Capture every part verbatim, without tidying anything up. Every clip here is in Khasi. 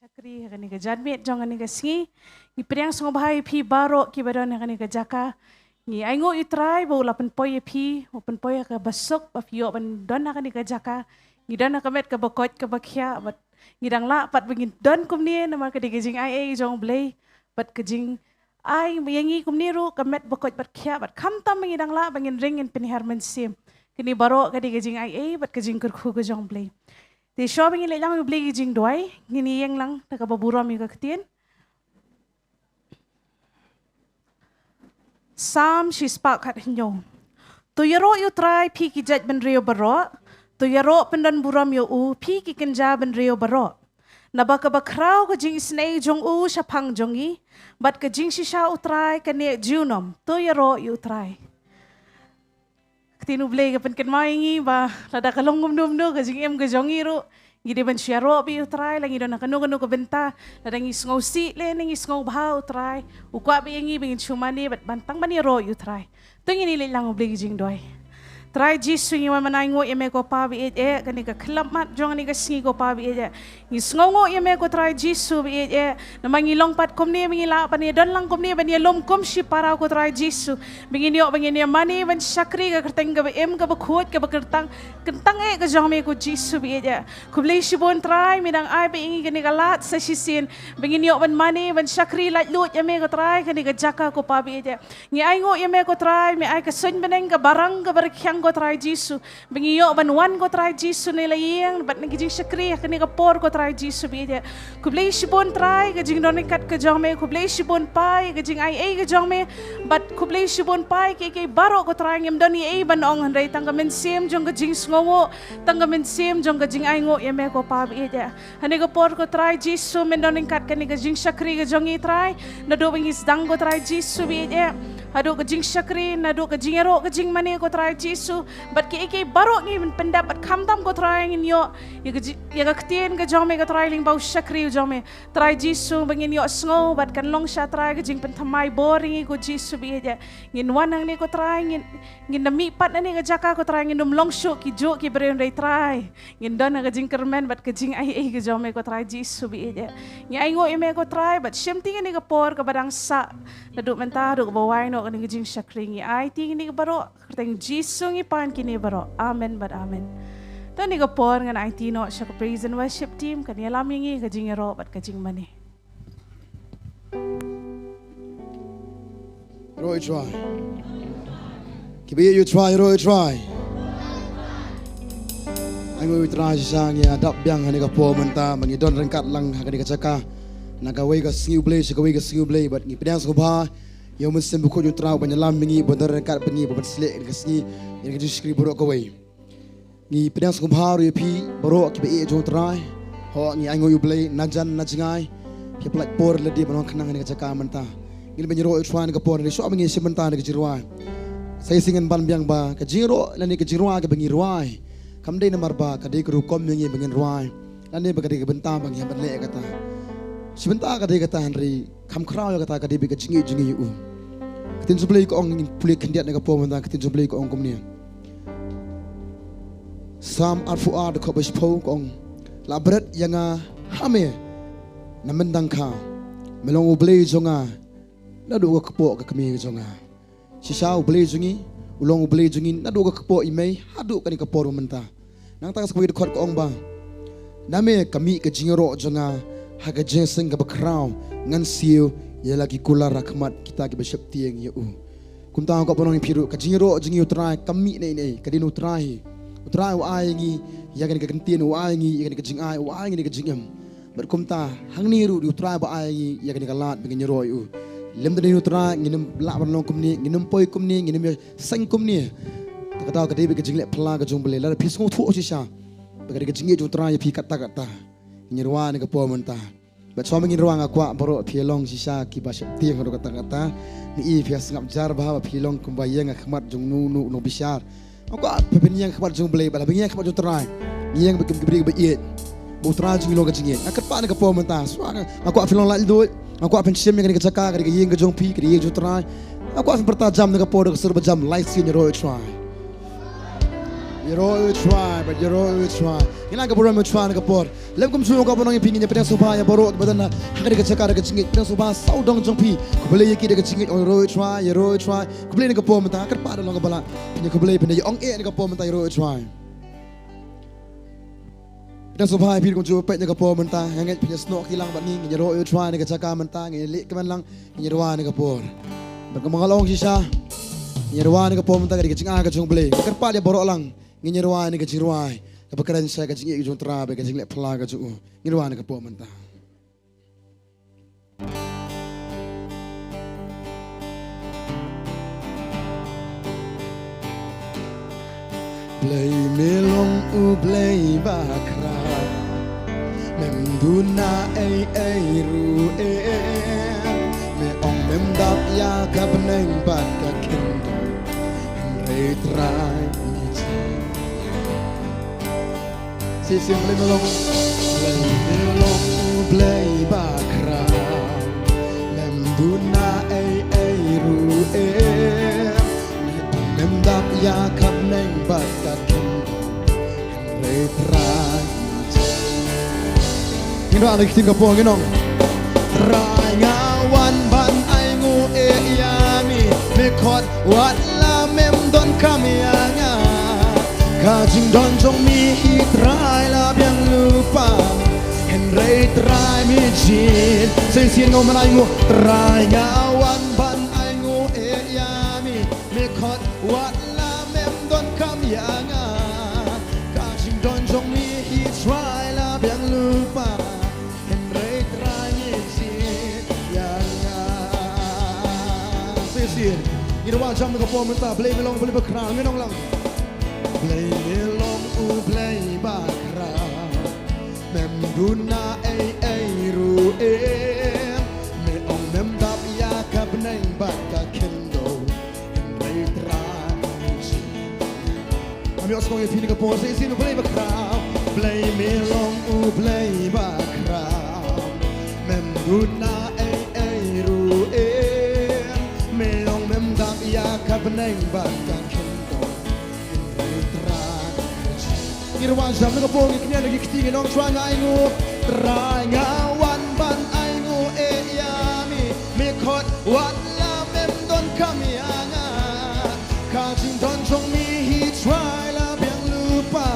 Shakri ha kane ka janmiet jong kane ka sngi. Ngi pdiang sngewbha ïa phi baroh kiba don ha kane ka jaka. Ngi ainguh ïa u Trai ba u la pynpoi ïa phi, u pynpoi ïa ka basuk ba phi ïoh ban don ha kane ka jaka. Ngi don ha ka met kaba koit kaba khiah bad ngi dang lah pat ba ngin don kumne namar ka dei ka jingaiei jong u Blei bad ka jing ai ïa ngi kumne ruh ka met ba koit bad khiah bad khamtam ba ngi dang lah ba ngin ring ngin pynhiar mynsiem. Kane baroh ka dei ka jingaiei bad ka jingkyrkhu ka jong u Blei. Te shuwa ba ngin leit lang ïa u Blei ka jingduwai, ngin ïeng lang da kaba burom ïa ka ktien. Salm shispah khathynñiew. To ïaroh ïa u Trai phi ki jaitbynriew baroh, to ïaroh pyndon burom ïa u phi ki kynja bynriew baroh. Naba kaba khraw ka jingisynei jong u shaphang jong ngi, bad ka jingshisha u Trai ka neh junom, to ïaroh ïa u Trai. Ka ktien u Blei ka pynkynmaw ïa ngi ba lada ka long kumno kumno ka jingim ka jong ngi ruh, ngi dei ban shu ïaroh beit ïa u Trai, la ngi don ha kano kano ka bynta, lada ngi sngewsih lane ngi sngewbha u Trai u kwah beit ïa ngi ba ngin shu mane bad ban tang ban ïaroh ïa u Trai. To ngin ïa leit lang ïa u Blei ka jingduwai. Trai Jisu, ngi wan ban ainguh ïa me ko Pa baieit eh, kane ka khyllipmat jong kane ka sngi ko Pa baieit eh. Ngi sngewnguh ïa me ko Trai Jisu baieit eh. Namar ngi long pat kumne ba ngi lah ban ïadon lang kumne ban ïalum kum shipara ko Trai Jisu. Ba ngin ïoh ba ngin ïa mane ban shakri ka kyrteng kaba im kaba khuid kaba kyntang, kyntang eh ka jong me ko Jisu baieit eh. Khublei shibun Trai, me dang ai beit ïa ngi kane ka lad sa shisien ba ngin ïoh ban mane ban shakri laitluid ïa me ko Trai kane ka jaka ko Pa baieit eh. Ngi ainguh ïa me ko Trai, me ai ka suiñ bneng kaba rang kaba rkhiang ko Trai Jisu. Ba ngi ïoh ban wan ko Trai Jisu ne la ïing bad na ki jingshakri ha kane ka por ko Trai Jisu baieit eh. Khublei shibun Trai ka jingdon ryngkat ka jong me, khublei shibun Pa ïa ka jingaiei ka jong me, bad khublei shibun Pa ïa kiei kiei baroh ko Trai, ngim don ei ei ban ong hynrei tang ka mynsiem jong ka jingsngewnguh, tang ka mynsiem jong ka jingainguh ïa me ko Pa baieit eh. Ha kane ka por ko Trai Jisu, men don ryngkat kane ka jingshakri ka jong ngi Trai. Naduh ba ngi sdang ko Trai Jisu baieit eh, haduh ka jingshakri, naduh ka jingïaroh ka jingmane ko Trai Jisu, bad kiei kiei baroh ngi ban pyndep bad khamtam ko Trai ngin ïoh ïa ka ji-, ïa ka ktien ka jong me ko Trai lyngba u shakri u jong me. Trai Jisu, ba ngin ïohsngew bad kan long sha Trai ka jingpynthymmai bor ïa ngi ko Jisu baieit eh. Ngin wan hangne ko Trai, ngin, ngin da mih pat na kane ka jaka ko Trai, ngin ym long shuh ki juh ki briew hynrei Trai ngin don ha ka jingkyrmen bad ka jingaiei ka jong me ko Trai Jisu baieit eh. Ngi ainguh ïa me ko Trai bad shim ti kane ka por kaba dang sah, naduh mynta haduh kaba wai noh kane ka jingshakri, ngi aiti kine baroh ha ka kyrteng Jisu ngi pan kine baroh. Amen bad amen. To ha kane ka por ngan aiti noh sha ka praise and worship team kan ïalam ïa ngi ka jingïaroh bad ka jingmane. Ïaroh ïa u Trai. Kiba ïeit ïa u Trai, ïaroh ïa u Trai. Ainguh ïa u Trai shisha, ngi ïa dap biang ha kane ka por mynta ba ngi don ryngkat lang ha kane ka jaka. Na kawei ka sngi U Blei sha kawei ka sngi U Blei bad ngi pdiang sngewbha ïa u Mynsiem Bakhuid jong u Trai ban ïalam ïa ngi, ban don ryngkat bad ngi, ban pynshlur ïa kane ka sngi, ïa kane ka jingshakri baroh kawei. Ngi pdiang sngewbha ruh ïa phi baroh kiba ïeit jong u Trai. Ho, ngi ainguh ïa u Blei na jan na jngai. Phi pynlait por lade ban wan khnang ha kane ka jaka mynta. Ngin ïa ïaroh ïa u Trai ha kane ka por, hynrei shuwa ba ngin shim bynta na ka jingrwai, sa shisien ngan ban biang ba ka jingïaroh lane ka jingrwai kaba ngi rwai kam dei namar ba ka dei ka rukom ïa ngi ba ngin rwai lane ba ka dei ka bynta ba ngi hap ban leh ïa kata. Shi bynta ka dei kata hynrei kham khraw ïa kata ka dei beit ka jingïeit jong ngi ïa u. Ka ktien jong U Blei ka ong, ngin pule khyndiat na ka por mynta, ka ktien jong U Blei ka ong kumne. Salm arphew ar dkhot ba shiphew ka ong, la bret ïa nga ha me na myndang kha, me long U Blei jong nga naduh ka kpoh ka kmie jong nga. Shisha U Blei jong ngi u long U Blei jong ngi naduh ka kpoh i mei haduh kane ka por ba mynta. Nangta ka sa kawei ka dkhot ka ong ba, na me ka mih ka jingïaroh jong nga ha ka jingïaseng kaba khraw, ngan siew ïa la ki kular ha khmat kita kiba sheptieng ïa u. Kumta nga kwah ban ong ïa phi ruh, ka jingïaroh jong ngi ïa u Trai kam mih na ei na ei, ka dei na u Trai hi. U Trai u ai ïa ngi ïa kane ka kyntien, u ai ïa ngi ïa kane ka jingai, u ai ïa ngi ïa ka jingim. Bad kumta hangne ruh dei u Trai ba ai ïa ngi ïa kane ka lad ba ngin ïaroh ïa u. Lymda dei u Trai ngin ym lah ban long kumne, ngin ym poi kumne, ngin ym ïaseng kumne. Te kata ka dei beit ka jingleh phylla ka jong U Blei. Lada phi sngewthuh shisha ba ka dei ka jingïeit jong u Trai ïa phi katta katta, ngin ïa rwai ha kane ka por mynta. Bad shuwa ba ngin rwai nga kwah baroh phi long shisha kiba sheptieng haduh katta katta. Ngi i phi ïa sngap jar bha ba phi long kumba ïeng ha khmat jong u, u, u nongbishar. Nga kwah phi pynïeng ha khmat jong U Blei bad la phi ïeng ha khmat jong u Trai, ngi ïeng bad ki briew ba ïeit. Ba u Trai jong ngi long ka jingïeit. Nga kyrpad na ka por mynta, shuwa nga, nga kwah phi long laitluid. Nga kwah phin shim ïa kane ka jaka ka dei ka ïing ka jong phi, ka dei ïing jong u Trai. Nga kwah phin pyrta jam na ka por da ka sur ba jam, lai sien ïaroh ïa u Trai. Ïaroh ïa u Trai, bad ïaroh ïa u Trai. Ngin ai ka burom ïa u Trai na ka por. Lem kumjuh ka burom ïa phi, ngin ïa pdiang sngewbha ïa baroh kiba don ha kane ka jaka da ka jingngeit, pdiang sngewbha sawdong jong phi. Khublei ïa ki da ka jingngeit, ong ïaroh ïa u Trai, ïaroh ïa u Trai. Khublei na ka por mynta, kyrpad da long kaba lah. Phin ïa khublei, phin ïa ong eh na ka por mynta, ïaroh ïa u Trai. Pdiang sngewbha ïa phi kumjuh peit na ka por mynta, nga ngeit phin ïa snoh ki lang bad ngi, ngin ïaroh ïa u Trai na ka jaka mynta, ngin ïa leh kmen lang. Ngin ïa rwai na ka por. Bad kumba nga la ong shisha, ngin ïa rwai na ka por mynta ka dei ka jingai ka jong U Blei. Kyrpad ïa baroh lang, ngin ïa rwai na ka jingrwai kaba kren shaphang ka jingïeit ka jong U Trai bad ka jingleh phylla ka jong u. Ngin rwai na ka por mynta. Blei, me long U Blei bakhraw, mem duna ei ei ruh em. Me ong mem dap ïa ka bneng bad ka khyndew, hynrei Trai me jied. Shisien, Blei me long, Blei me long U Blei bakhraw, mem duna ei ei ruh em. Mem dap ïa ka bneng bad ka khyndew, hynrei Trai. Ngin rwai na ka ktien ka por, ngin ong: Trai, nga wan ban ainguh eh ïa me, me khot wat la mem donkam ïa nga. Ka jingdon jong me hi Trai la biang lypa, hynrei Trai me jied. Sa shisien, nga wan ban ainguh, Trai, nga wan ban ainguh eh ïa me, me khot wat la mem donkam ïa nga. Ka jingdon jong me hi Trai la biang lypa, hynrei Trai me jied ïa nga. Sa shisien, ngin rwai jam na ka por mynta: Blei me long U Blei bakhraw, ngin ong lang: Blei me long U Blei bakhraw, mem duna ei ei ruh em. Me ong mem dap ïa ka bneng bad ka khyndew, hynrei Trai me jied. Ngam ïohsngew ïa phi na ka por. Sa shisien: U Blei bakhraw, Blei me long U Blei bakhraw, mem duna ei ei ruh em. Me ong mem dap ïa ka bneng bad ka khyndew, hynrei Trai me jied. Ngin rwai jam na ka por, ngin kñia na ki kti, ngin ong: Trai, nga ainguh, Trai, nga wan ban ainguh eh ïa me, me khot wat la mem donkam ïa nga. Ka jingdon jong me hi Trai la biang lypa,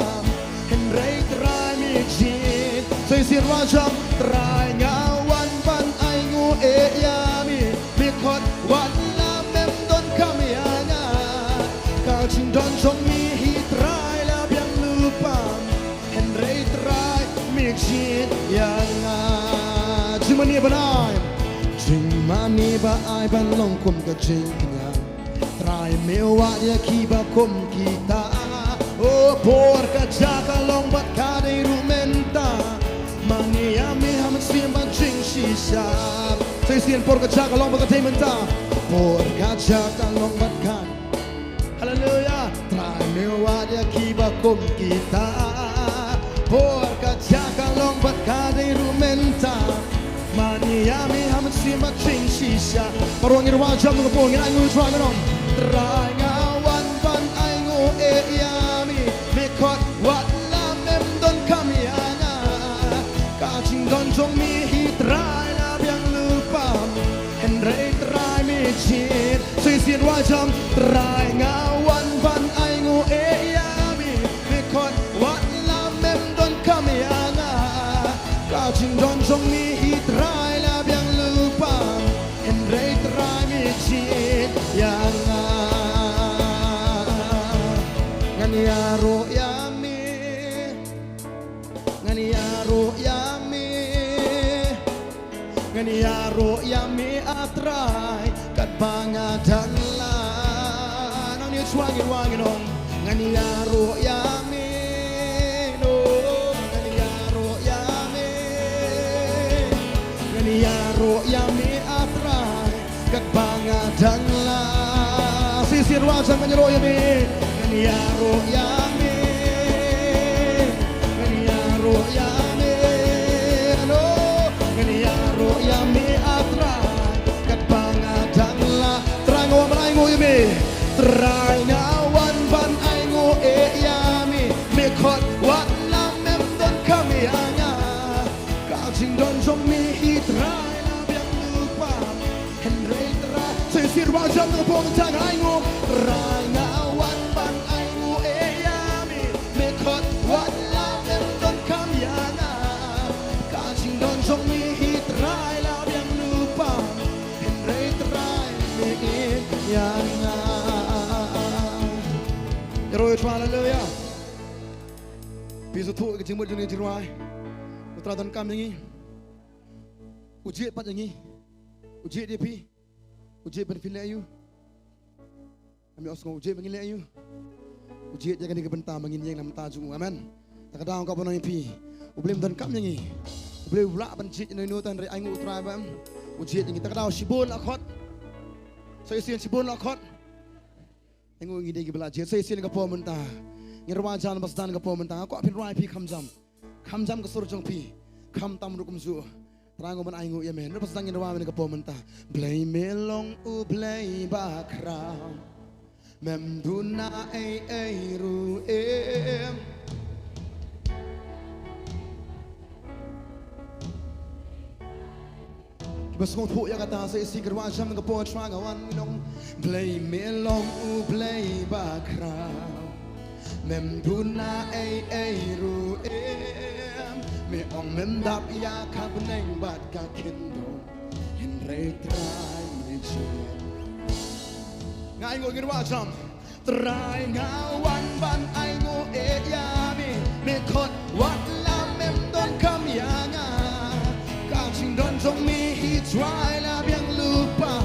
hynrei Trai me jied. Sa shisien, rwai jam: Trai, nga wan ban ainguh eh ïa me, me khot wat la mem donkam ïa nga. Ka jingdon jong me hi Trai la biang lypa, hynrei Trai me jied ïa nga. Jingmane ba ai, jingmane ba ai ban long kum ka jingkñia. Trai me wad ïa kiba kum kita. O por ka jaka long bad ka dei ruh mynta. Mane ïa me ha mynsiem bad jingshisha. Sa shisien: Por ka jaka long bad ka dei mynta. Por ka jaka long bad ka. Haleluya. Trai me wad ïa kiba kum kita. Por ka jaka long bad ka dei ruh mynta. Mane ïa me ha mynsiem bad jingshisha. Baroh ngin rwai jam na ka por, ngin ainguh Trai, ngin ong: Trai, nga wan ban ainguh eh ïa me, me khot wat la mem donkam ïa nga. Ka jingdon jong me hi Trai la biang lypa, hynrei Trai me jied. Sa shisien, rwai jam: Trai, nga wan ban ainguh eh ïa me, me khot wat la mem donkam ïa nga. Ka jingdon jong me hi Trai la biang lypa, hynrei Trai me jied ïa nga. Ngan ïaroh ïa me, ngan ïaroh ïa me, ngan ïaroh ïa me, ah Trai, katba nga dang lah. Nangne shuwa ngin rwai, ngin ong: Ngan ïaroh ïa me, no, ngan ïaroh ïa me, ngan ïaroh ïa me, ah Trai, katba nga dang lah. Shisien, rwai jam: Ngan ïaroh ïa me, ngan ïaroh ïa me, ngan ïaroh ïa me, no, ngan ïaroh ïa me, ah Trai, katba nga dang lah. Trai, nga wan ban ainguh ïa me. Trai, nga wan ban ainguh eh ïa Jingdon jong me hi Trai la biang lypa. Hynrei Trai, sa shisien ruh jam na ka por mynta, nga ainguh. Trai nga wan ban ainguh ïa me. Me khot wat la mem donkam ïa nga. Ka jingdon jong me hi Trai la biang lypa. Hynrei Trai me ïeit ïa nga. Ïaroh ïa u Trai, haleluya. Phi sngewthuh ka jingmut jong ngi, jingrwai. U Trai donkam ïa ngi. U jied pat ïa ngi. U jied ïa phi. U jied ban phi leh aïu. Ngam ïohsngew, u jied ban ngi leh aïu. U jied ïa kane ka bynta ba ngin ïeng na ka bynta jong u. Amen. Ta ka daw nga kwah ban ong ïa phi, U Blei um donkam ïa ngi. U Blei u lah ban jied ïano ïano, hynrei ainguh u Trai ba em. U jied ïa ngi. Ta ka daw shibun la khot. Sa shisien shibun la khot. Ainguh ngi dei kiba la jied. Sa shisien ka por mynta, ngin rwai jam ba sdang ka por mynta. Nga kwah phin rwai phi kham jam. Kham jam ka sur jong phi. Khamtam ruh kumjuh. Trai, nga wan ban ainguh ïa me. Naba sdang ngin rwai mynne ka por mynta. Blei me long U Blei bakhraw. Mem duna ei ei ruh em. Kiba sngewthuh ïa kata sa shisien, kyrpad jam ka por, Trai, nga wan nong. Blei me long U Blei bakhraw. Mem duna ei ei ruh em. Me ong mem dap ïa ka bneng bad ka khyndong. Hynrei Trai me jied. Nga ainguh, ngin rwai jam. Trai nga wan ban ainguh ïa me. Me khot wat la mem donkam ïa nga. Ka jingdon jong me hi Trai la biang lypa.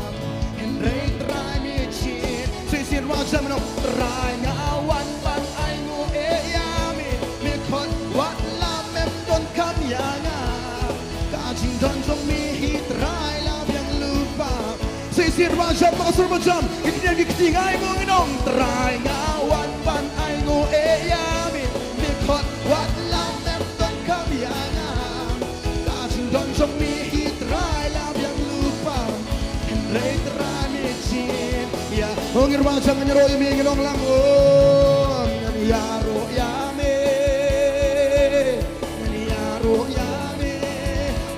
Hynrei Trai me jied. Sa shisien rwai jam noh. Trai nga wan ban ainguh ïa me. Me khot wat la mem donkam ïa nga. Ka jingdon jong me hi Trai la biang lypa. Sa shisien rwai jam, ma ka sur ba jam. Ki kñia ki kti, nga ainguh, ngin ong. Trai nga wan ban ainguh ïa me. Me khot wat la mem donkam ïa nga. Ka jingdon jong me hi Trai la biang lypa. Hynrei Trai me jied ïa. Oh, ngin rwai jam, ngan ïaroh ïa me, ngin ong lang. Oh, ngan ïaroh ïa me. Ngan ïaroh ïa me.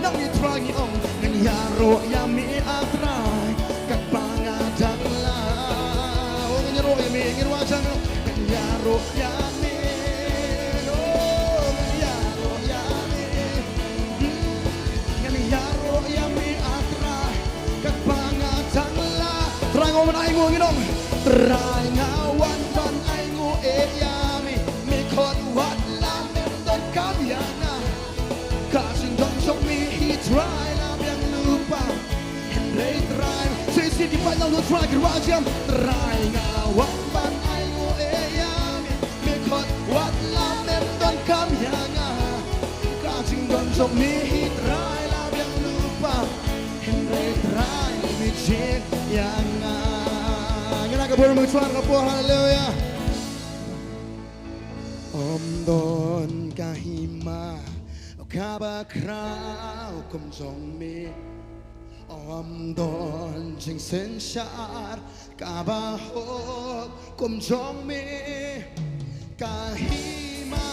Nang ïa Trai ngi ong. Ngan ïaroh ïa me, ah Trai. Katba nga dang lah. Oh, ngan ïaroh ïa me, ngin rwai jam. Ngan ïaroh ïa me. Oh, ngan ïaroh ïa me. Hmm. Ngan ïaroh ïa me, ah Trai. Katba nga dang lah. Trai, nga wan ainguh, ngin ong. Trai nga wan ban ainguh ïa me. Me khot wat la mem donkam ïa nga. Ka jingdon jong me hi Trai la biang lypa. Hynrei Trai. Sa shisien ki paidlang jong u Trai, ki rwai jam. Trai nga wan ban ainguh ïa me. Me khot wat la mem donkam ïa nga. Ka jingdon jong me hi Trai la biang lypa. Hynrei Trai me jied ïa nga. Ngin ai ka burom ha u Trai ka por, haleluya. Ym don ka hima kaba khraw kum jong me. Ym don jingsynshar kaba hok kum jong me. Ka hima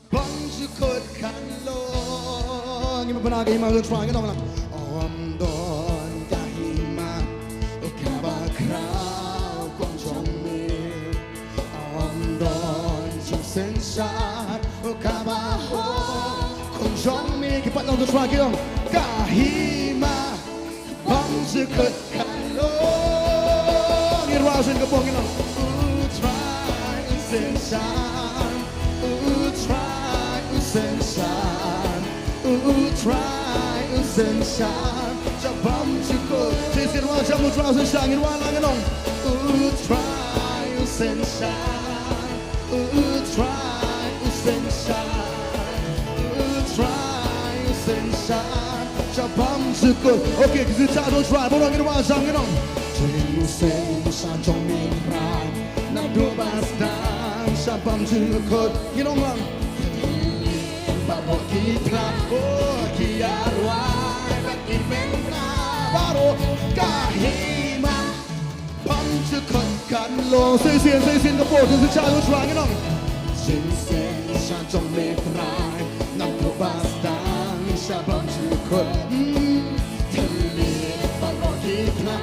bymjukut kan long. Ngim bna ka hima, let's try, ngin ong lang. Ym don ka hima kaba khraw kum jong me. Ym don jingsynshar kaba hok kum jong me. Ki paidlang, let's try, ngin ong. Ka hima bymjukut kan long. Ngin rwai shisien ka por, ngin ong. U Trai u synshar, U Trai u synshar, U Trai u synshar. Sha bymjukut. Shisien rwai jam, U Trai u synshar, ngin rwai lang, ngin ong. U Trai u synshar. U Trai u synshar, U Trai u synshar. Sha bymjukut. Okay, ki synshar U Trai, burom, ngin rwai jam, ngin ong. Jingsynshar jong me Trai, naduh ba sdang sha bymjukut. Ngin ong lang. Baroh ki tla, oh, ki ïarwai bad ki bynta. Baroh ka hima bymjukut kan long. Shisien, shisien ka por, shisien ka por, ngin ong. Jingsynshar jong me Trai, naduh ba sdang Sha bym ju kut. Hmm. Thylliej baroh ki pla,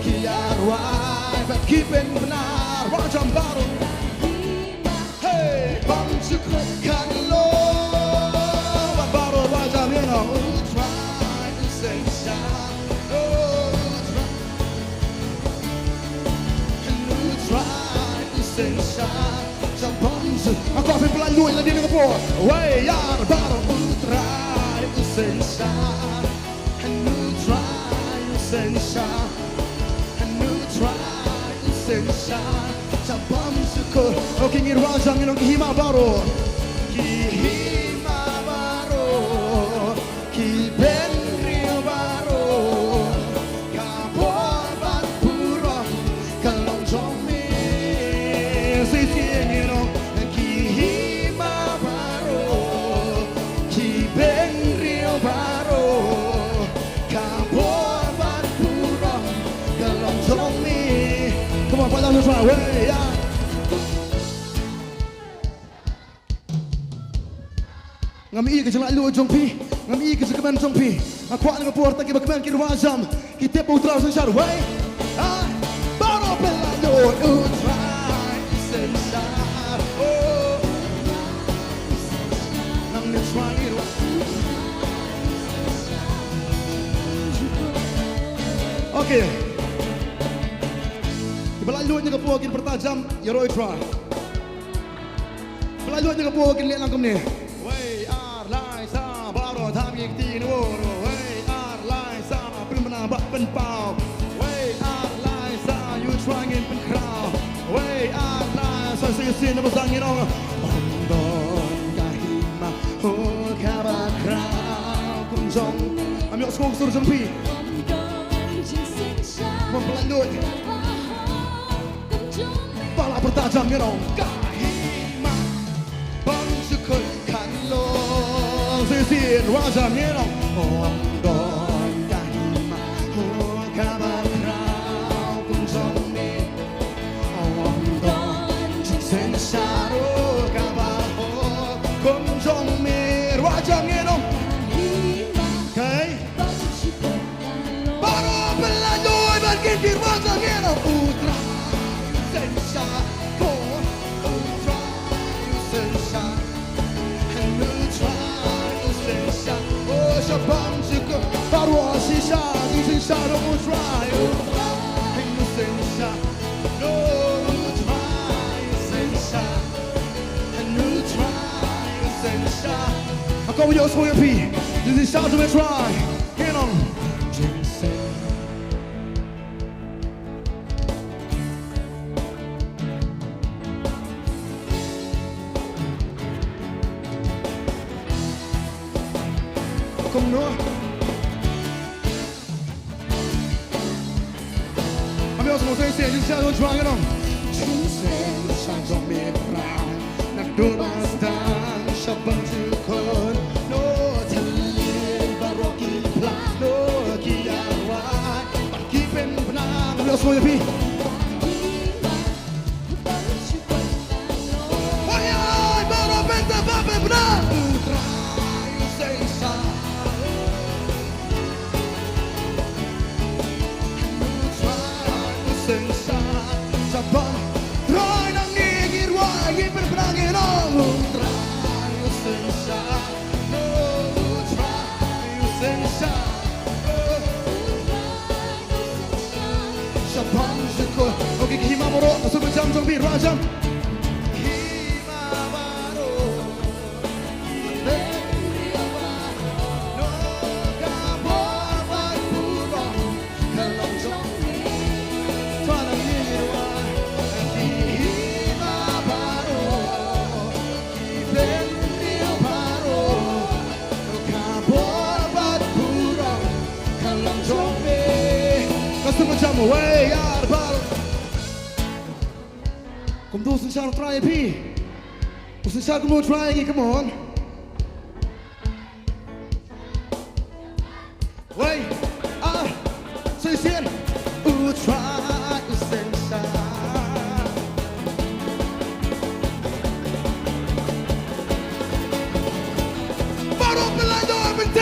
ki arwah bad ki pynbna. Rwai jam baroh. Hey, bym ju kut khang lo. Bad baroh rwai jam ïa u Trai u sngewsih. Oh, u Trai. U Trai u sngewsih. Sha bym ju. Nga kwah phi pyllait luid lade na ka por. Wei ar baroh, u Trai u sngewsih. U Trai u sngewsih. U Trai u sngewsih. Sha bym ju kut. Okay, ngin rwai jam, ngin ong ki hima baroh. Ki hima baroh. Ki bynriew baroh, ka bor bad burom ka long jong me. Shisien ngi ong, ki hima baroh, ki bynriew baroh, ka bor bad burom ka long jong me. Come on, pynlong to try, wei ar. Ngam i ka jinglaitluid jong phi, ngam i ka jingkmen jong phi. Nga kwah na ka por tang kiba kmen ki rwai jam, ki tip ba u Trai u sngewsih. Wei, ah, baroh pynlaitluid, u Trai u sngewsih. Oh, ngam ne try i rwai. Okay. Kiba laitluid na ka por kin pyrta jam, ïaroh ïa u Trai. Ba laitluid na ka por kin leh lang kumne. Wei ar lai sa baroh, tham ïa ki kti na bor. Wei ar lai sa, pynbna bad pynpaw. Wei ar lai sa, ïa u Trai ngin pynkhraw. Wei ar lai sa, shisien na ba sdang ngin ong, ym don ka hima, oh, kaba khraw kum jong. Ngam ïohsngew ka sur jong phi. Bym pyllait luid. Ba la pyrta jam, ngin ong ka hima bym ju kut khang lo. Shisien rwai jam, ngin ong, ym don ka hima, oh, kaba khraw kum jong me. Ym don jingsngewsih, oh, kaba hok kum jong me. Rwai jam, ngin ong. Okay. Baroh pynlaitluid bad kin kyrpad jong ngi, u Trai u sngewsih, ko, u Trai u sngewsih, u Trai u sngewsih. Oh, sha bym ju kut, baroh shisha, jingsngewsih jong u Trai, u Trai u sngewsih, u Trai u sngewsih, u Trai u sngewsih. Nga kwah ban ïohsngew ïa phi. Jingsngewsih jong u Trai. Ngin ong. Kumno? Ngam ïohsngew, shisien, shisien, don't try, ngin ong. Shisien, shisien jong me Trai. Naduh ba sdang sha bym ju kut. No thylliej baroh ki pla, no ki arwah bad ki pynbna. Ngam ïohsngew ïa phi. Oi, oi, baroh pynta ba pynbna. U Trai u sngewsih. Okay, ki hima baroh, ka sur ba jam jong phi, rwai jam. Hima baroh. Ka sur ba jam, wei ar baroh. Kumto u synshar u Trai ïa phi. U synshar kumno u Trai ïa ngi, come on. Wei, ah, shisien. U Trai u synshar. Baroh pynlait dor, pynta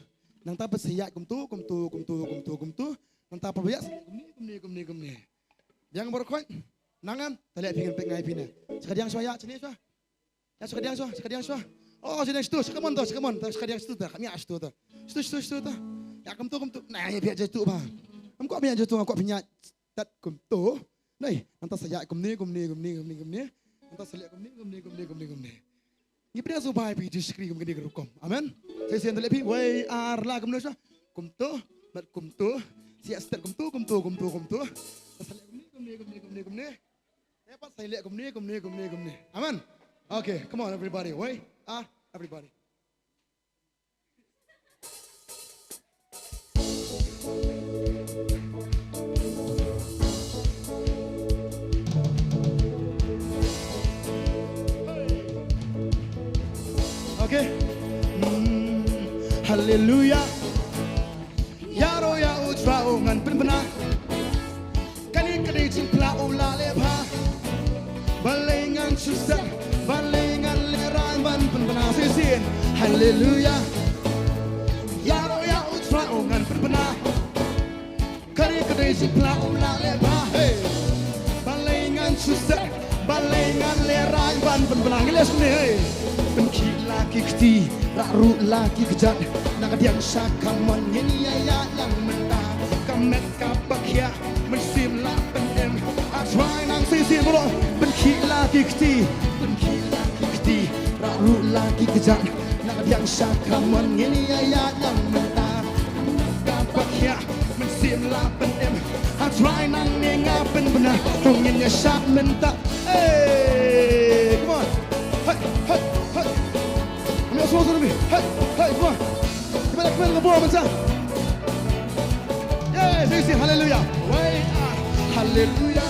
Nangta pat sa ïaid kumtu, kumtu, kumtu, kumtu, kumtu. Nangta pat ba ïaid sa kumne, kumne, kumne, kumne. Biang baroh khoit. Nang em, ta leh phi ngan peit ngai phi ne. Shakadiang shuwa ïaid, shane shuwa. Ïa, shakadiang shuwa, shakadiang shuwa. Oh, shane shuwa, shaka mon to, shaka mon to, shakadiang shuwa to, kam ïa shuwa to. Shuwa, shuwa, shuwa to. Ïa, kumtu, kumtu. Nah, ïa, phi ïaid shuwa to ba. Ngam kwah phi ïaid shuwa to, ngam kwah phi ïaid tat kumtu. Nai, nangta sa ïaid kumne, kumne, kumne, kumne, kumne. Nangta sa leh kumne, kumne, kumne, kumne, kumne. Ngi pdiang sngewbha ïa phi Jisu Khrist kum kane ka rukom. Amen. Sa shisien to leh phi, wei ar la kumno sha. Kumto, mat kumto. Sia step kumto, kumto, kumto, kumto. Sa leh kumne, kumne, kumne, kumne, kumne. Ïa pat sa leh kumne, kumne, kumne, kumne. Amen. Okay, come on everybody. Wei ar everybody. Okay. Mm, hallelujah. Ïaroh ïa U Trai u ngan pynbna. Kane ka dei jingpynlong u la leh bha. Balei ngan shu sah, balei ngan lehraiñ ban pynbna shisien. Hallelujah. Ïaroh ïa U Trai u ngan pynbna. Kane ka dei jingpynlong u la leh bha. Hey. Balei ngan shu sah, balei ngan lehraiñ ban pynbna. Ngi leh shisien, hey. Pynkhih la ki kti, rah ruh la ki kjat. Na ka diang sha kamon ngin ïa ïaid lang mynta. Ka met ka bakhiah, mynsiem la pynim. A Trai nang shisien baroh. Pynkhih la ki kti, pynkhih la ki kti, rah ruh la ki kjat. Na ka diang sha kamon ngin ïa ïaid lang mynta. Ka bakhiah, mynsiem la pynim. A Trai nang ne nga pynbna. Ngin ïa shad mynta. Hey, come on. Hey, hey, hey. Hey, hey, come on. Kiba la kmen ka bor ban sa. Yes, yes, yes, hallelujah. Wei, ah, hallelujah.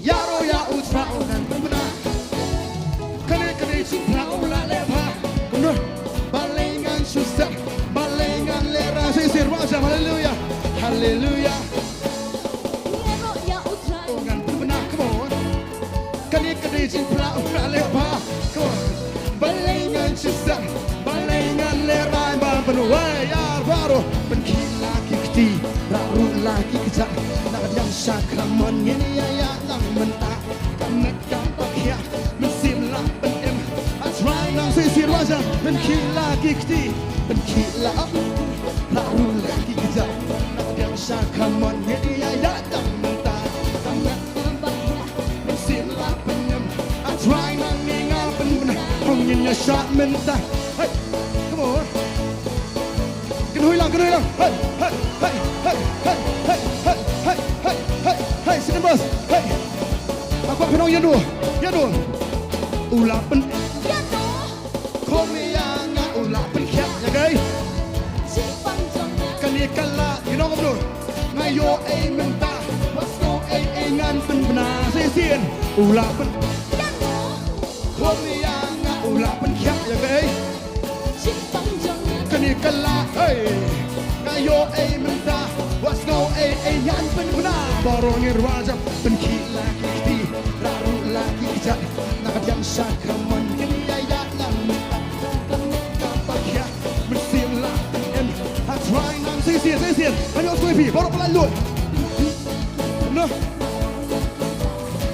Ïaroh ïa U Trai u ngan pynbna. Kane, kane jingpynlong u la leh bha. Kumno? Balei ngan shu sah, balei ngan lehraiñ. Yes, yes, yes, hallelujah. Hallelujah. Ïaroh ïa U Trai u ngan pynbna, come on. Kane ka dei jingpynlong u la leh bha. Come on. Balei ngan shu sah, balei ngan lehraiñ ban pynwai ïa baroh. Pynkhih la ki kti, rah ruh la ki kjat. Na ka diang sha kamon ngin ïa ïaid lang mynta. Ka met ka bakhiah, mynsiem la pynim. A Trai nang shisien, raja. Pynkhih la ki kti, pynkhih la, rah ruh la ki kjat. Na ka diang sha kamon ngin ïa ïaid lang mynta. Ka met ka bakhiah, mynsiem la pynim. A Trai nang ne nga pynbna. Ngin ïa shad mynta. Hey, come on. Kynhun lang, kynhun lang. Hey, hey, hey. Second verse. Hey. Nga kwah phin ong ïano, ïano. U la pyn. Ïano. Khmih ïa nga u la pynkhiah ïa kaei. Jingpang jong nga. Kane ka la, ïano kumno. Nga ïoh ei mynta. Wat sngew ei ei ngan pynbna shisien. U la pyn. Ïano. Khmih ïa nga u la pynkhiah ïa kaei. Jingpang jong nga. Kane ka la, hey. Nga ïoh ei mynta. Wat sngew ei ei ngan pynbna. Baroh ngin rwai jam. Pynkhih la ki kti. Rah ruh la ki kjat. Na ka diang Sa ka mon ngin ïa ïaid lang mynta. Ka met ka bakhiah mynsiem la pyndem. Ha trai nang shisien, shisien. Kan ïoh sngewbha baroh pynlait lut. Noh.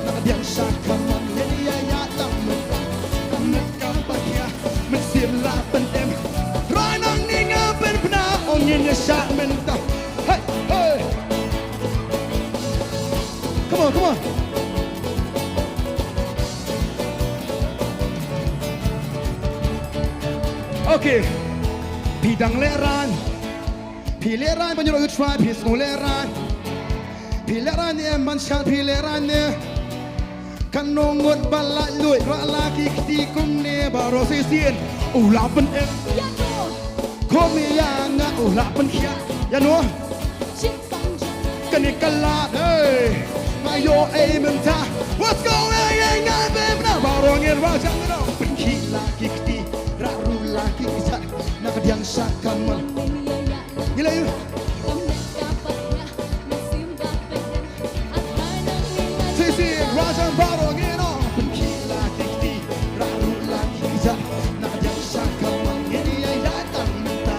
Na ka diang sa ka mon ngin ïa ïaid lang mynta. Ka met ka bakhiah mynsiem la pyndem. Trai nang ning nga pynbna ong ngin ïa shah mynta. Hey, hey. Come on, come on. Okay. Phi dang lehraiñ. Phi lehraiñ ban ïoh u trai, phi sngew lehraiñ. Phi lehraiñ ne em ban shad, phi lehraiñ ne. Kan nongut ba la lait, ra la ki kti kumne baroh shisien. U la pyndem. Ïa no. Kum ïa nga u la pynkhiah. Ïa no. Kane ka lad, hey. Nga ïoh ei mynta. Let's go, hey, hey, nga pynbna. Baroh ngin rajang ngin ong. Pynkhih la ki kti, rah ruh la ki kjat. Na ka diang sa ka mon. Ngi la ïoh. Shisien, rajang baroh ngin ong. Pynkhih la ki kti, rah ruh la ki kjat. Na ka diang sa ka mon ngin ïa ïaid tang mynta.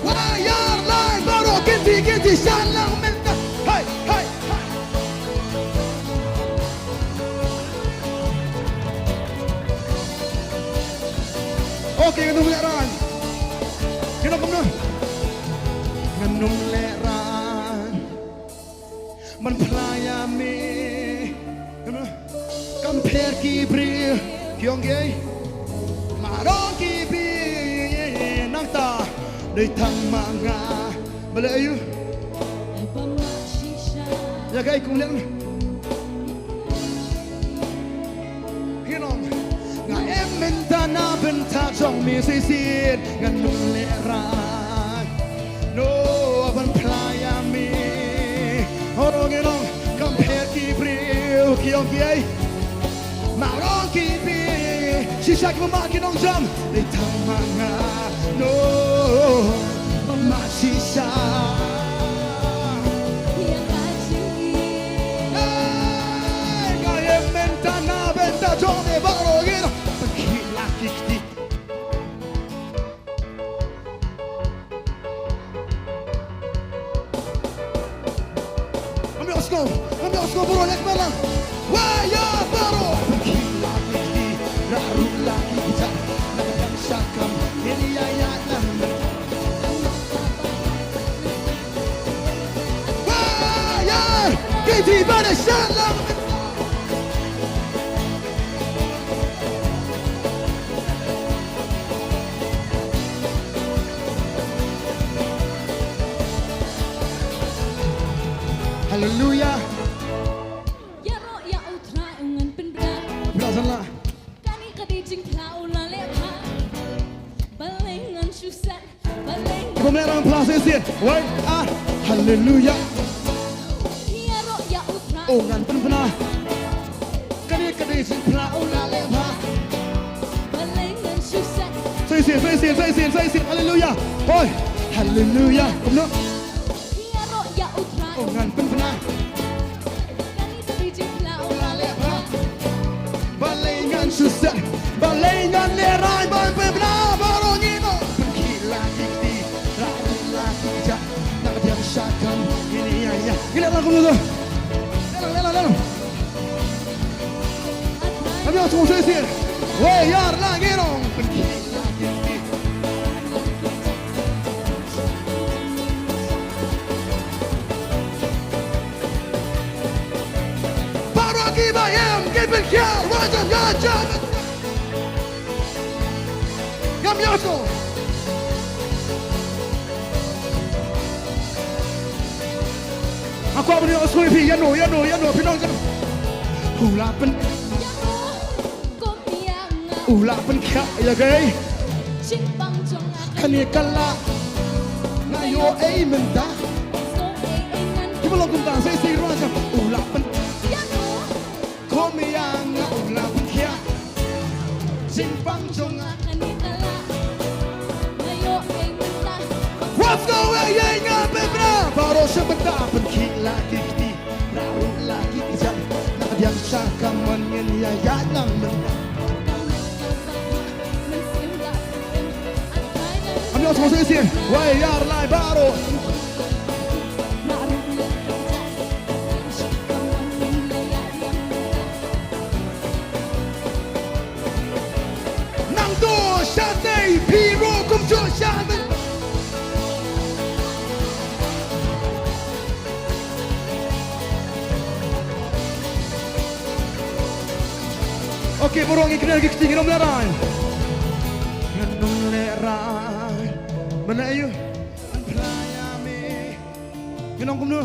Wa ïar lai baroh, kynti kynti sha lang mynta. Hey, hey, hey. Okay, ngan ym lehraiñ. Ngan ym kumno? Ngan ym lehraiñ. Ban phla ïa me. Kumno? Kam pher ki briew. Ki ong ki ei. Marong ki briew. Nangta. Dei tang ma nga. Balei aïu? Ïa kaei kum leh. Ngin ong, nga em mynta na bynta jong me shisien, ngan ym lehraiñ. No, ban phla ïa me. Ong ngin ong, kam pher ki briew, ki ong ki ei. Marong ki briew, shisha ki mama ki nongjam. Dei tang ma nga, no, mama shisha. Hey, nga em mynta na bynta jong me baroh ngin. Pynkhih la ki kti. Ngam ïohsngew, ngam ïohsngew baroh, leh kmen lang. Wa ïa baroh. Pynkhih la ki kti, rah ruh la ki kjat. Na ka diang sa ka mon ngin ïa ïaid lang. Wa ïa. Ki kti ba dei sha lang. Haleluya. Ïaroh ïa U Trai u ngan pynbna. Pynbna san la. Kane ka dei jingphla u la leh bha. Balei ngan shu sat. Balei ngan. Ki bym lehraiñ phla shisien. Wei, ah, haleluya. Ïaroh ïa U Trai. U ngan pynbna. Kane ka dei jingphla u la leh bha. Balei ngan shu sat. Shisien, shisien, shisien, shisien. Haleluya. Hoi. Haleluya. Kumno? Ïaroh ïa U Trai. U ngan pynbna. Kane ka dei jingphla u la leh bha. Balei ngan shu sat. Balei ngan lehraiñ ban pynbna baroh ngin ong. Pynkhih la ki kti. Rah ruh la ki kjat. Na ka diang sa ka mon ngin ïa ïaid. Ngi leh lang kumno to. Leh lang, leh lang, leh lang. Ngam ïohsngew shisien. Wei ïar la ngin ong. Pynkhih la ki kti. Baroh kiba im ki pynkhia, wa jam, wa jam. Ngam ïohsngew. Nga kwah ban ïohsngew ïa phi, ïa no, ïa no, ïa no, phi nong jam. U la pyn. U la pynkhiah ïa kaei. Kane ka lad. Nga ïoh ei mynta. Kiba long kumta, sei sei ruh jam. U la pyn. Kum ïa nga u la pynkhiah. Jingpang jong nga. Let's go, ïa ïa nga pynbna. Baroh sha bynta pynkhih la ki kti. Rah ruh la ki kjat. Na Ïa sha kamon ngin ïa ïaid lang mynta. Am yos mo sisi. Wei ïar lai baroh. Nangto shatei phi ruh kumjuh shatei. Okay, baroh ngi kren ki kti, ngi nym lehrai. Ngan nym lehrai. Mana ayu? Ban phla ïa me. Ngi ong kumno?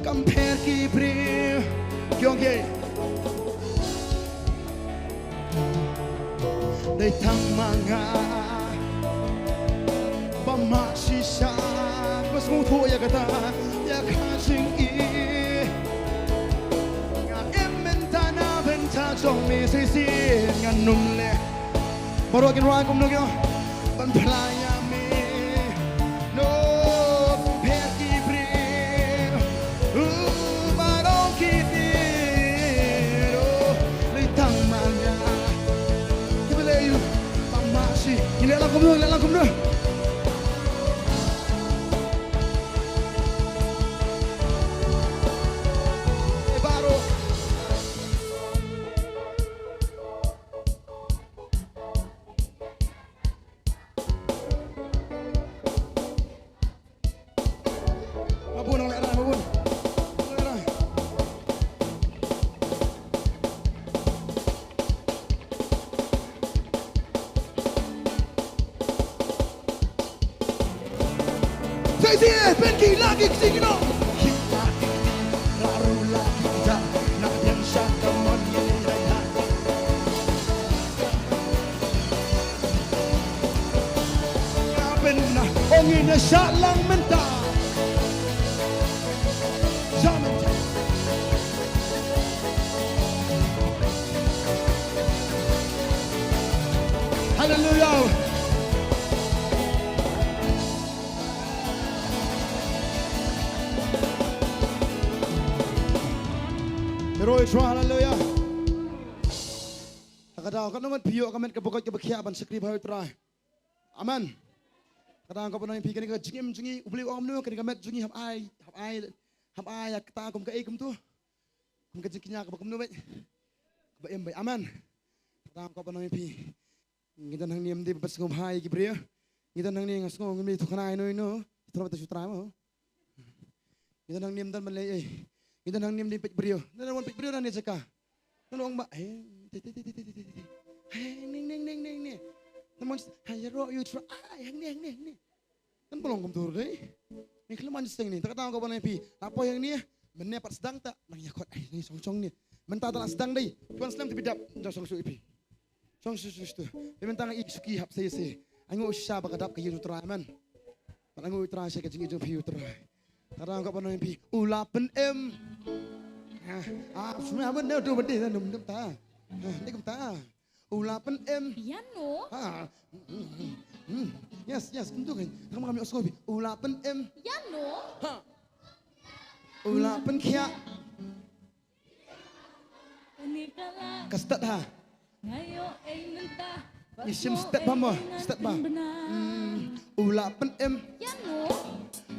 Kam pher ki briew. Ki ong kiei? Dei tang ma nga ba mah shisha ba sngewthuh ïa kata, ïa ka jingim. Nga im mynta na bynta jong me, shisien ngan nym leh. Baroh kin rwai kumno ki ong? Ban phla ïa me. No, pher ki briew. U, baroh ki briew. Lei tang ma nga. Ki ba lei ïa u. Ba mah shi. Ngi leh lang kumno, leh lang kumno. Eh, baroh. Mabun nang lehrai, mabun. Lehrai. Sa isi, eh, pynkhih la ki kti ki nong. Khih la ki kti, la ru la ki kjat, na biang sha kamon ngin ïa ïaid. Nga pynbna, ong ngin ïa shah lang mynta. Shah mynta. Haleluya. Hero Israel, haleluya. Ka daw, katno ngut phi ïoh ka met kaba koit kaba khiah ban shakri bha ïa U Trai? Amen. Ka daw, ka ban ong ïa phi kane ka jingim jong ngi, U Blei u ong kumno, kane ka met jong ngi hap ai, hap ai, hap ai ïa kata kum kaei kumto. Kum ka jingkñia kaba kumno beit. Kaba im beit. Amen. Ka daw, ka ban ong ïa phi. Ngi don hangne ym dei ban pynsngewbha ïa ki briew. Ngi don hangne nga sngew ngim dei thukna ïano ïano. Thukna bad shu trai mo. Ngi don hangne ym don ban leh ei. Ngi don hangne ym dei peit briew. Don wan peit briew na ne jaka. Don ong ba, eh, te, te, te. Hey, ning, ning, ning, ning, ning. Namon, ha, ïaroh ïa U Trai, ai, hangne, hangne, hangne. Ngan ba long kumto ruh dei. Ngi khlem man sdang ne. Ta kata nga kwah ban ong ïa phi. La poi hangne. Mynne pat sdang ta. Nang ïa khot. Ai, ngi shong shong ne. Mynta ta la sdang dei. Tuan slem te phi dap. Ngi shong shuh ïa phi. Shong shuh shuh shuh. Te mynta nga ïeit shuki hap sei sei. Ai nguh shisha ba ka dap ka ïing U Trai, amen. Bad ai nguh U Trai sha ka jingïeit jong phi U Trai. Ta kata nga kwah ban ong ïa phi. U la pynim. Ah, ah, shim ïa ban ne du ban dei na num num ta. Ah, ne kumta. U la pynim. Ïano? Ah. Mm, mm, mm. Yes, yes, kumto kan. Tang ma kam ïohsngew phi. U la pynim. Ïano? Ha. U la pynkhiah. Kane ka la. Ka stad ha. Nga ïoh ei mynta. Ngi shim stad bha mo, stad bha. Mm. U la pynim. Ïano?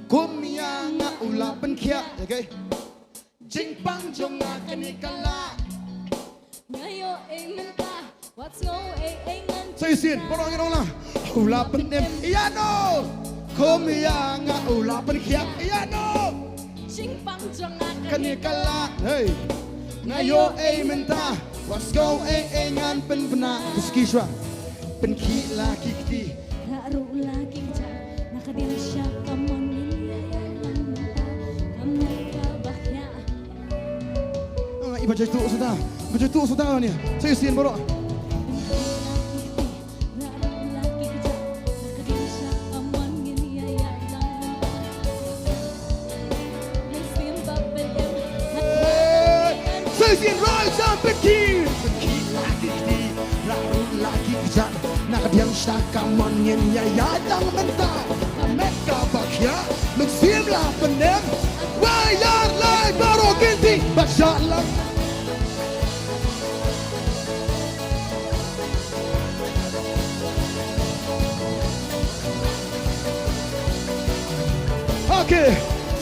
Kum ïa nga u la pynkhiah. Okay. Jingpang jong nga kane ka la. Nga ïoh ei mynta, wat sngew ei ei ngan. Sa shisien, baroh ngi ong lang. U la pynim ïano. Kum ïa nga u la pynkhiah ïano. Jingpang jong nga kane ka la. Hey. Nga ïoh ei mynta, wat sngew ei ei ngan pynbna. Te shisha. Pynkhih la ki kti. Rah ruh la ki kjat. Na ka diang sha kamon ngin ïa ïaid lang mynta. Ka met kaba khiah. Ah, i ba jai tu suda. Ba jai tu suda ni. Sa shisien baroh. Sa shisien roi sa pynkhih. Pynkhih la ki kti. Rah ruh la ki kjat. Na ka diang sha kamon ngin ïa ïaid lang mynta. Ka met kaba khiah. Mynsiem la pynim. Wei ïar lai baroh ki kti. Ba shah lang.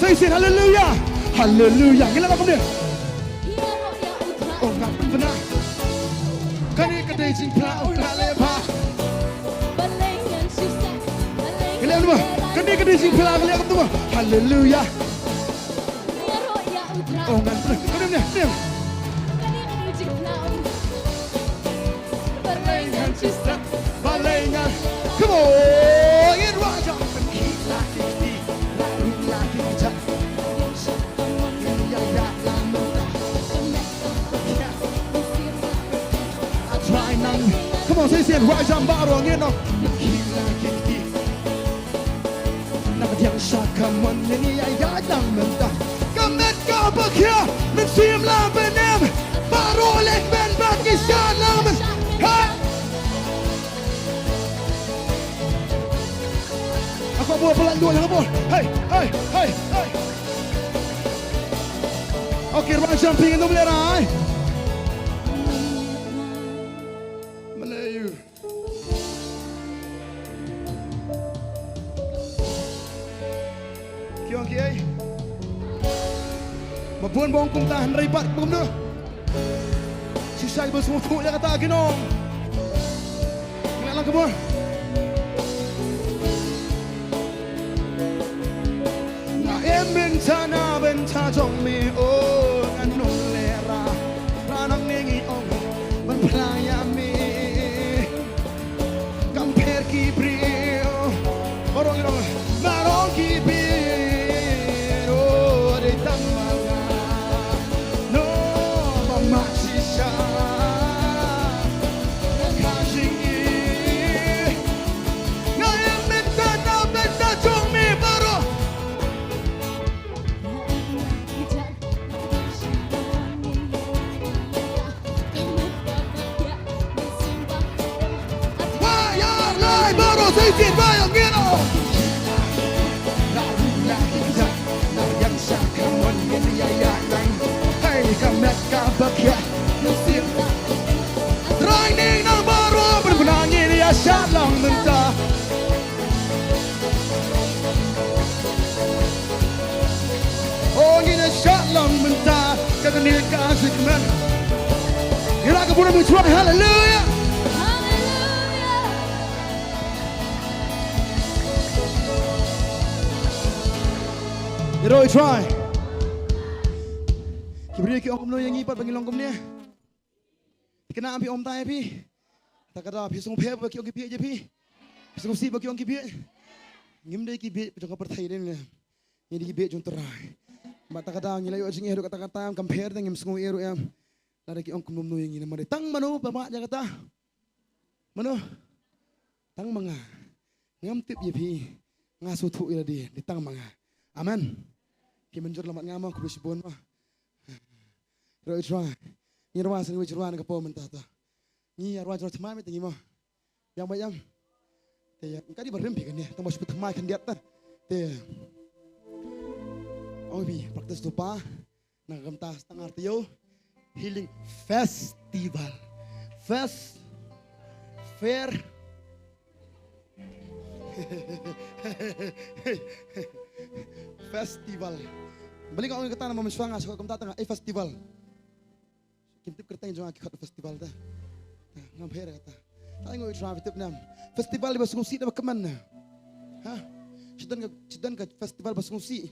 Praise him, hallelujah. Hallelujah. Ngi la kumne. Oh, nga pynbna. Kane ka dei jingphla, oh, nga le ba. Ngi la kumne. Kane ka dei jingphla, ngi la kumne. Hallelujah. Oh, nga pynbna. Kumne, kumne. Come on, it was up and keep like it be. Come on, say, say, rise and borrow, you know. Na ka diang sha ka mon ne ni ya ya dang mynta. Ka met ka ba khia, mynsiem la benem. Baroh leh ben ba ki sha la men. Ha! Ako mo palan dua yang mo. Hey, hey, hey, hey. Okay, run jumping in the middle, right? Malayu. Ki ong kiei? Ba bun ba ong kumta, hynrei pat kumno? Shisha ba sngewthuh ïa kata ki ong. Ngi la lang ka bun. Nga im mynta na bynta jong me, oh, ngan ym lehrain. Phla nangne ngi ong ban phla ïa me. Kam pher ki briew. Baroh ngi ong, baroh ki briew. Oh, dei tang ma nga. No, ba ma shisha. Ka jingim. Nga im mynta na bynta jong me baroh. Wa ya lai baroh, say it, ba ong, you know. Hey, ka met ka ba khia. Training na baroh, pynbna ngin ïa shad lang mynta. Oh, ngin ïa shad lang mynta. Ka kane ka jingkmen. Ïa la ka burom ïa u Trai, hallelujah. Hallelujah. Ïaroh ïa u Trai. Ki briew ki ong kumno ïa ngi pat ba ngi long kumne? Te kane phi ong tai phi. Ta kata phi sngewpher ba ki ong ki bieit ïa phi. Phi sngewsih ba ki ong ki bieit. Ngim dei ki bieit jong ka pyrthei ne. Ngi dei ki bieit jong u Trai. Bad ta kata ngi la ïoh jingeh ruh kata kata, kam pher te ngim sngew eh ruh em. Lada ki ong kumno ïa ngi namar dei tang mano ba mad ïa kata. Mano? Tang ma nga. Ngam tip ïa phi. Nga sngewthuh ïa lade, dei tang ma nga. Amen. Ki mynjur lamar nga mo, khublei shibun mo. Ïaroh ïa u Trai. Ngi rwai sa ngi wei rwai na ka por mynta ta. Ngi ïa rwai rwai thymmai mynta ngi mo. Biang bha ïa. Te ïa, ka dei ba rim phi kane, tang ba shu thymmai khyndiat ta. Te. Ong phi, practice to pa. Na ka bynta tang ar taïew. Healing festival. Fest. Fair. Festival. Balei nga ong kata namar mynshuwa nga shu kumta tang, eh, festival. Kim tip kyrteng jong nga ki khot festival ta. Ngam pher kata. Ta ngi ïa u Trai phi tip ne em. Festival ba sngewsih da ba kmen ne. Ha? Shi don ka, shi don ka festival ba sngewsih.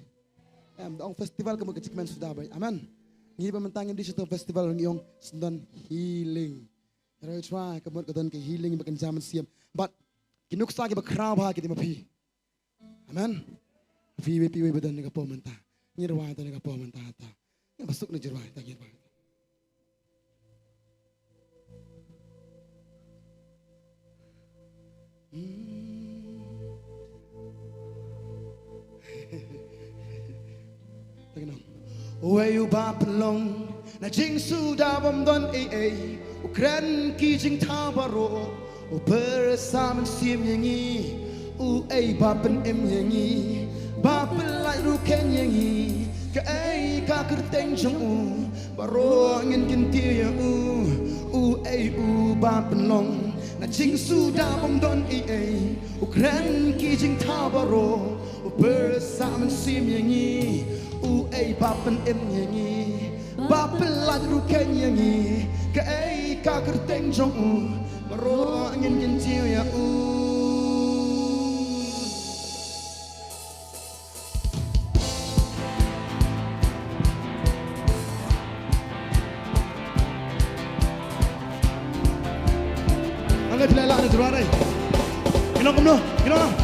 Em, da ong festival ka mut ka jingkmen suda bha. Amen. Ngi ba mynta ngim dei sha festival ngi ong syndon healing. Ïaroh ïa u Trai ka mut ka don ka healing ba kan jam mynsiem. Bad ki nuksa ki ba khraw bha ki dei ma phi. Amen. Phi wei phi wei ba don ne ka por mynta. Ngi rwai ta ne ka por mynta ta. Ngi ba suk ne ji rwai ta ngi rwai ta. Hmm. Wei uba pynlong na jingsuda bym don ei ei, u kren ki jingthaw baroh, u pyrsa mynsiem ïa ngi, uei ba pynim ïa ngi, ba pynlait ruh kheiñ ïa ngi, kaei ka kyrteng jong u, baroh ngin kyntiew ïa u, uei uba pynlong na jingsuda bym don ei ei, u kren ki jingthaw baroh, Pyrshah mynsiem ïa ngi, uei ba pynim ïa ngi, ba pyllait ruh keiñ ïa ngi, kaei ka kyrteng jong u, baroh ngin kyntiew ïa u. Ngan leit pynlait la na Jrua dei. Ngi ong kumno? Ngi ong.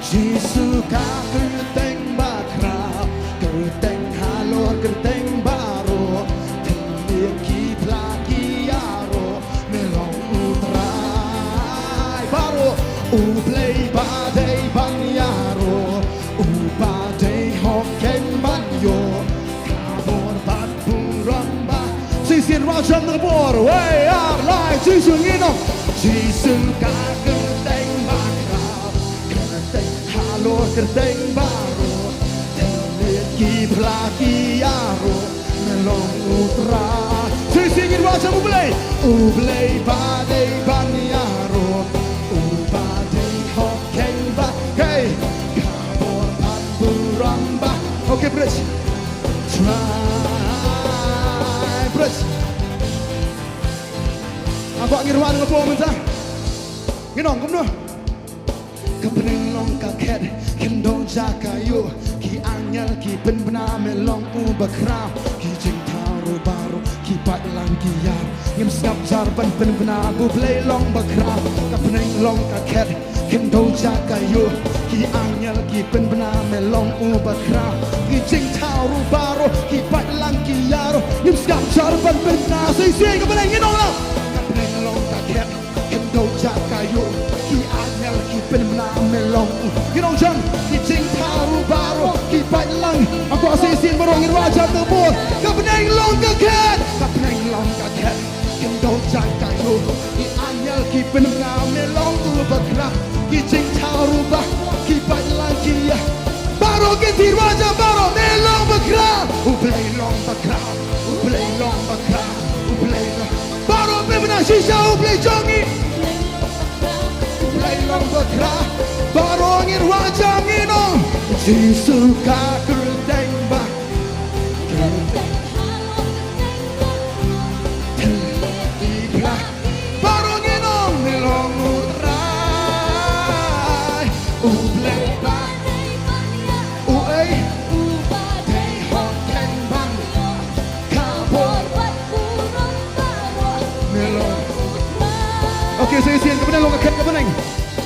Jisu ka kyrteng ba khraw, kyrteng halor kyrteng baroh, thylliej ki phla ki ïaroh, me long U Trai baroh, U Blei ba dei ban ïaroh, uba dei hok keiñ ban ïoh ka bor bad burom ba. Shisien Wajang na ka bor, wei ar lai, Jisu ngi ong. Jisu ka kyrteng ba khraw, kyrteng halor kyrteng baroh, thylliej ki phla ki ïaroh, me long U Trai. Shisien ngin Wajang U Blei, U Blei ba dei ban ïaroh, uba dei hok keiñ ba, hei, ka bor bad burom ba. Okay, praise. Trai, praise. Aba ngin wad nga po mynta. Ngi ong kumno? Ka bneng long ka khet, khyndew jaka ïuh, ki angel ki pynbna, me long uba khraw, ki jingthaw ruh baroh ki pait lang ki ïar, ngim sngap jar ban pynbna, U Blei long ba khraw. Ka bneng long ka khet, khyndew jaka ïuh, ki angel ki pynbna, me long uba khraw, ki jingthaw ruh baroh ki pait lang ki ïar, ngim sngap jar ban pynbna. Shisien ka bneng, ngi ong la. Ka bneng long ka khet, khyndew jaka ïuh, ki angel ki pynbna, me long u. Ngi ong jong, ki jingthaw ruh baroh ki pait lang. Nga kwah shisien baroh ngin Wajang na ka bor. Ka bneng long ka khet, ka bneng long ka khet, khyndew jaka ïuh, ki angel ki pynbna, me long uba khraw, ki jingthaw ruh ba ki pait lang ki ïar. Baroh ki thir Wajang baroh, me long ba khraw. U Blei long ba khraw, U Blei long ba khraw, U Blei long. Baroh pynbna shisha U Blei jong ngi. U Blei long ba khraw. Baroh ngin Wajang, ngi ong. Jisu ka kyrteng ba, kyrteng halor kyrteng baroh, thylliej ki phla. Baroh ngin ong, me long U Trai, U Blei ba dei ban ïaroh, uei, uba dei hok keiñ ban ïoh ka bor bad burom baroh, me long U Trai. Okay, shisien ka bneng long ka khet, ka bneng,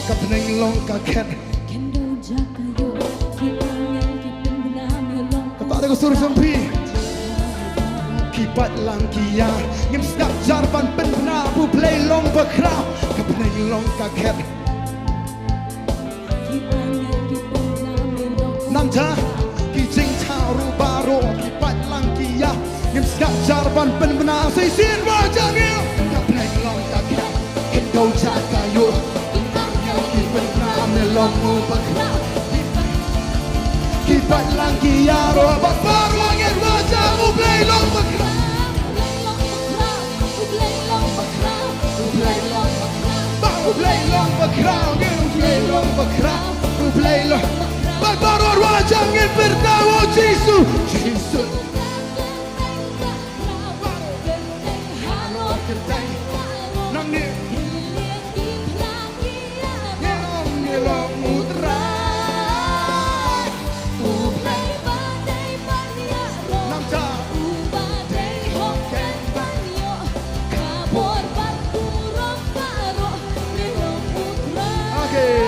ka bneng long ka khet. Khyndew jaka ïuh, ki angel ki pynbna, me long. Kata dei ka sur jong phi. Ki pait lang ki ïar, ngim sngap jar ban pynbna, U Blei long ba khraw. Ka bneng long ka khet. Ki angel ki pynbna, me long. Nangta ki jingthaw ruh baroh ki pait lang ki ïar, ngim sngap jar ban pynbna. Shisien Wajang ngi ong. Ka bneng long ka khet, khyndew jaka ïuh, ki angel ki pynbna, me long uba khraw, ki pait lang ki ïaroh, bad baroh ngin Wajang. U Blei long ba khraw. U Blei long ba khraw. U Blei long ba khraw. Ba U Blei long ba khraw. Ngi ong U Blei long ba khraw. U Blei long. Bad baroh Wajang ngin pyrta, oh Jisu. Jisu. Nangne. Ngi ong me long U Trai. U Blei ba dei ban ïaroh. Nangta. Uba dei hok keiñ ban ïoh ka bor bad burom baroh, me long U Trai. Okay.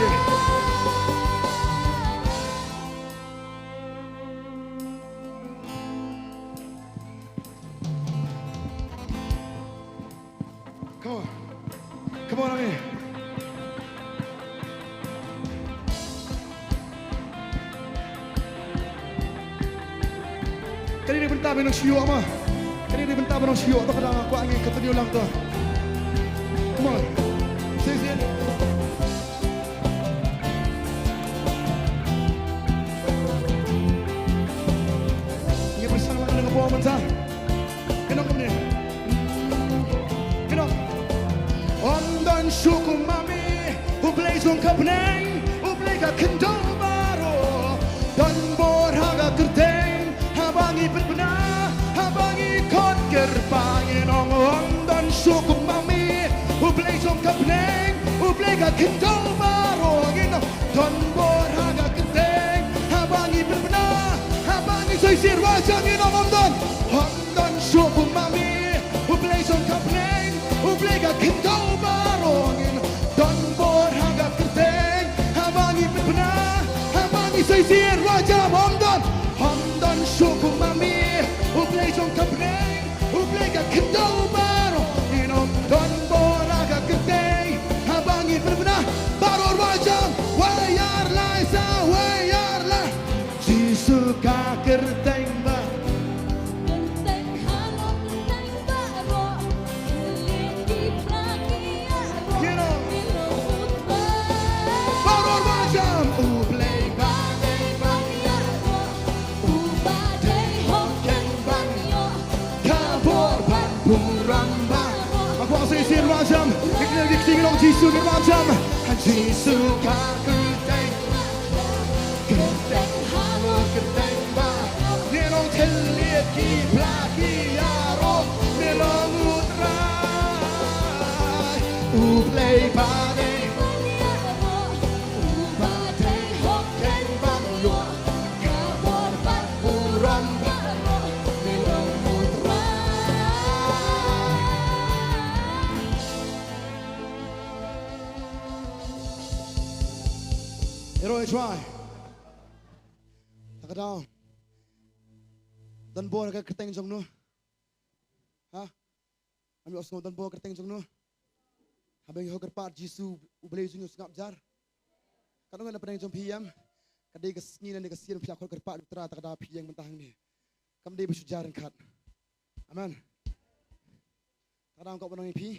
Come on. Come on, Ami. Kane dei bynta ba nang shu ïoh ma. Kane dei bynta ba nang shu ïoh, to ka dang kwah ngi continue lang to. Come on. Shisien. Ngi pyrshang lang na ka bor mynta. Kynnoh kumne. Kynnoh. Ym don shuh kum ma me, U Blei jong ka bneng, U Blei ka khyndew baroh. Ba ngin ong ym don shuh kum ma me, U Blei jong ka bneng, U Blei ka khyndew baroh, ngin ong don bor ha ka kyrteng, haba ngi pynbna, haba ngi soi sir wa jam ngin ong ym don, ym don shuh kum ma me, U Blei jong ka bneng, U Blei ka khyndew baroh, ngin don bor ha ka kyrteng, haba ngi pynbna, haba ngi soi sir wa jam ym don, ym don shuh kum ma me, U Blei jong ka bneng, U Blei ka khyndew baroh, ngin ong don bor ha ka kyrteng, haba ngi pynbna, baroh wa jam, wa ïar lai sa, wa ïar lai. Jisu ka kyrteng ba. Kyrteng halor kyrteng baroh. Kyrteng ki phla ki ïaroh. Ngin ong. Baroh wa jam. U Blei ba dei ban ïaroh. U ba dei hok kyrteng ban ïoh. Ka bor bad burom baroh. Nga kwah shisien wa jam. Ngin ong Jisu ngin wa jam. Jisu ka kyrteng. Kyrteng halor kyrteng ba. Ngin ong thylliej ki phla ki ïaroh. Me long U Trai. U Blei ba dei. U ba dei hok kyrteng ban ïoh. Ka bor bad burom baroh. Me long U Trai. Ïaroh ïa U Trai. Ta ka daw. Don bor ha ka kyrteng jong no. Ha? Ngam ïohsngew don bor ha ka kyrteng jong no. Haba ngi hok kyrpad Jisu U Blei jong ngi u sngap jar. Katno ngan pyneng jong phi ïam. Ka dei ka sngi lane ka sien phi ïa hok kyrpad U Trai ta ka daw phi ïeng mynta hangne. Kam dei ba shu jar ryngkat. Amen. Ta ka daw nga kwah ban ong ïa phi.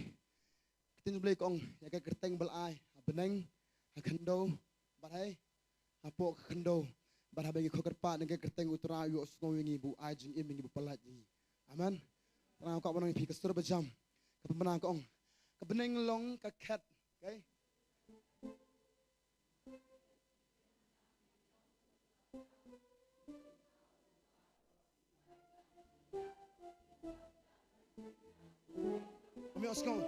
Ka ktien U Blei ka ong ïa ka kyrteng ba la ai ha bneng, ha khyndew, bad hai hapoh ka khyndew. Bad haba ngi hok kyrpad ïa ka kyrteng U Trai u ïohsngew ïa ngi, ba u ai jingim ïa ngi, ba u pyllait ïa ngi. Amen. Te nga kwah ban ong ïa phi ka sur ba jam. Ka pynbna ka ong ka bneng long ka khet. Okay. Ngam ïohsngew.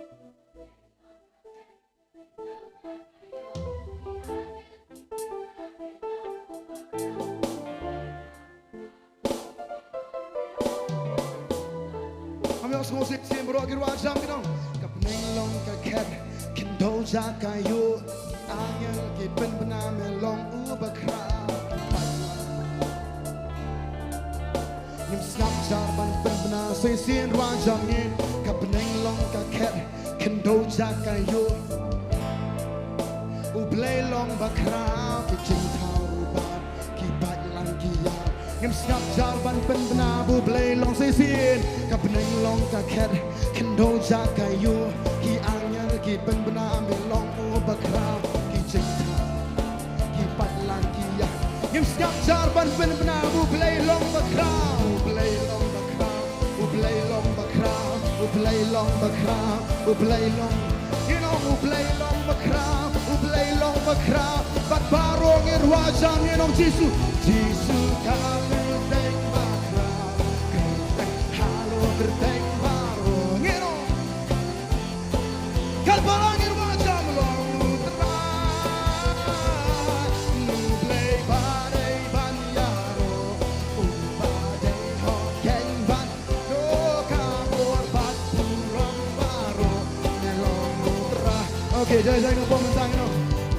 Ngam ïohsngew shisien baroh ki rwai jam ki nong. Ka bneng long ka khet, khyndew jaka ïuh, angel ki pynbna me long u bakhraw. Ngim sngap jar ban pynbna shisien rwai jam ngin. Ka bneng long ka khet, khyndew jaka ïuh. U Blei long bakhraw, ki jingthaw ruh bad ki paidlang ki ïar. Ngim sngap jar ban pynbna ba U Blei long shisien. Ka bneng long ka khet, khyndew jaka ïuh. Ki angel ki pynbna me long u bakhraw, ki jingthaw. Ki paidlang ki ïar. Ngim sngap jar ban pynbna ba U Blei long bakhraw, U Blei long bakhraw, U Blei long bakhraw, U Blei long bakhraw, U Blei long. Ngin ong U Blei long bakhraw, U Blei long bakhraw. Bad baroh ngin rwai jam ngin ong Jisu, Jisu ka kyrteng bakhraw, kyrteng halor kyrteng baroh. Ngin ong. Kyrpad ngin rwai jam long U Trai. U Blei ba dei ban ïaroh, u ba dei hok kyrteng ban ïoh, ka bor bad burom baroh me long U Trai. Okay, jai jai nga pom tang no.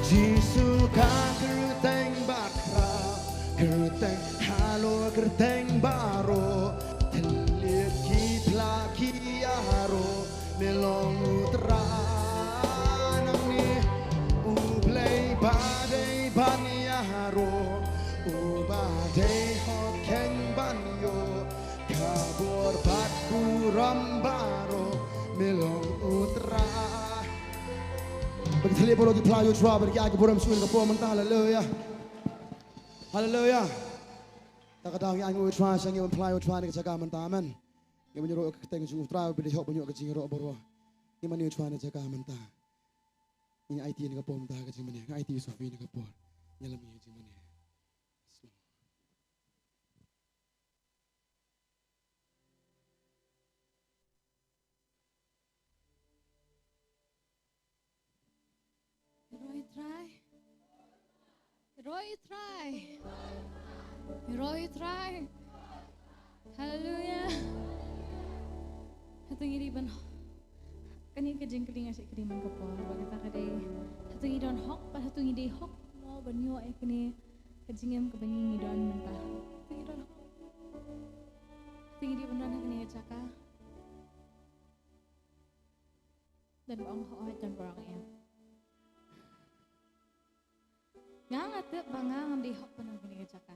Jisu ka kyrteng bakhraw, kyrteng halor kyrteng baroh, thylliej ki phla ki ïaroh. Me long U Trai nangne, U Blei ba dei ban ïaroh, u ba dei hok kyrteng ban ïoh, ka bor bad burom baroh, me long U Trai. Bad ki thylliej baroh ki phla ïa U Trai, bad ki ai ka burom shuh ïa ka por mynta, haleluya. Haleluya. Ta ka daw ngi ai nguh ïa U Trai, sha ngi ban phla ïa U Trai na ka jaka mynta, amen. Ngi ban ïaroh ka kyrteng jong U Trai, ba dei hok ban ïoh ka jingïaroh baroh. Ngi mane ïa U Trai na jaka mynta. Ngi aiti na ka por mynta ka jingmane. Ngi aiti ïa Sophie na ka por. Ngi lem ïa ka jingmane. Roi Trai. Roi Trai. Haleluia. Hato ngi dei ban, kane ka jingkylli nga shu kylli man ka por, bad kata ka dei, hato ngi don hok, bad hato ngi dei hok mo ban ïoh ïa kane ka jingim kaba ngi ngi don mynta? Hato ngi don hok? Hato ngi dei ban don ha kane ka jaka? Don ba ong hooid, don ba ong em. Nga nga tip ba nga ngam dei hok ban wan ha kane ka jaka.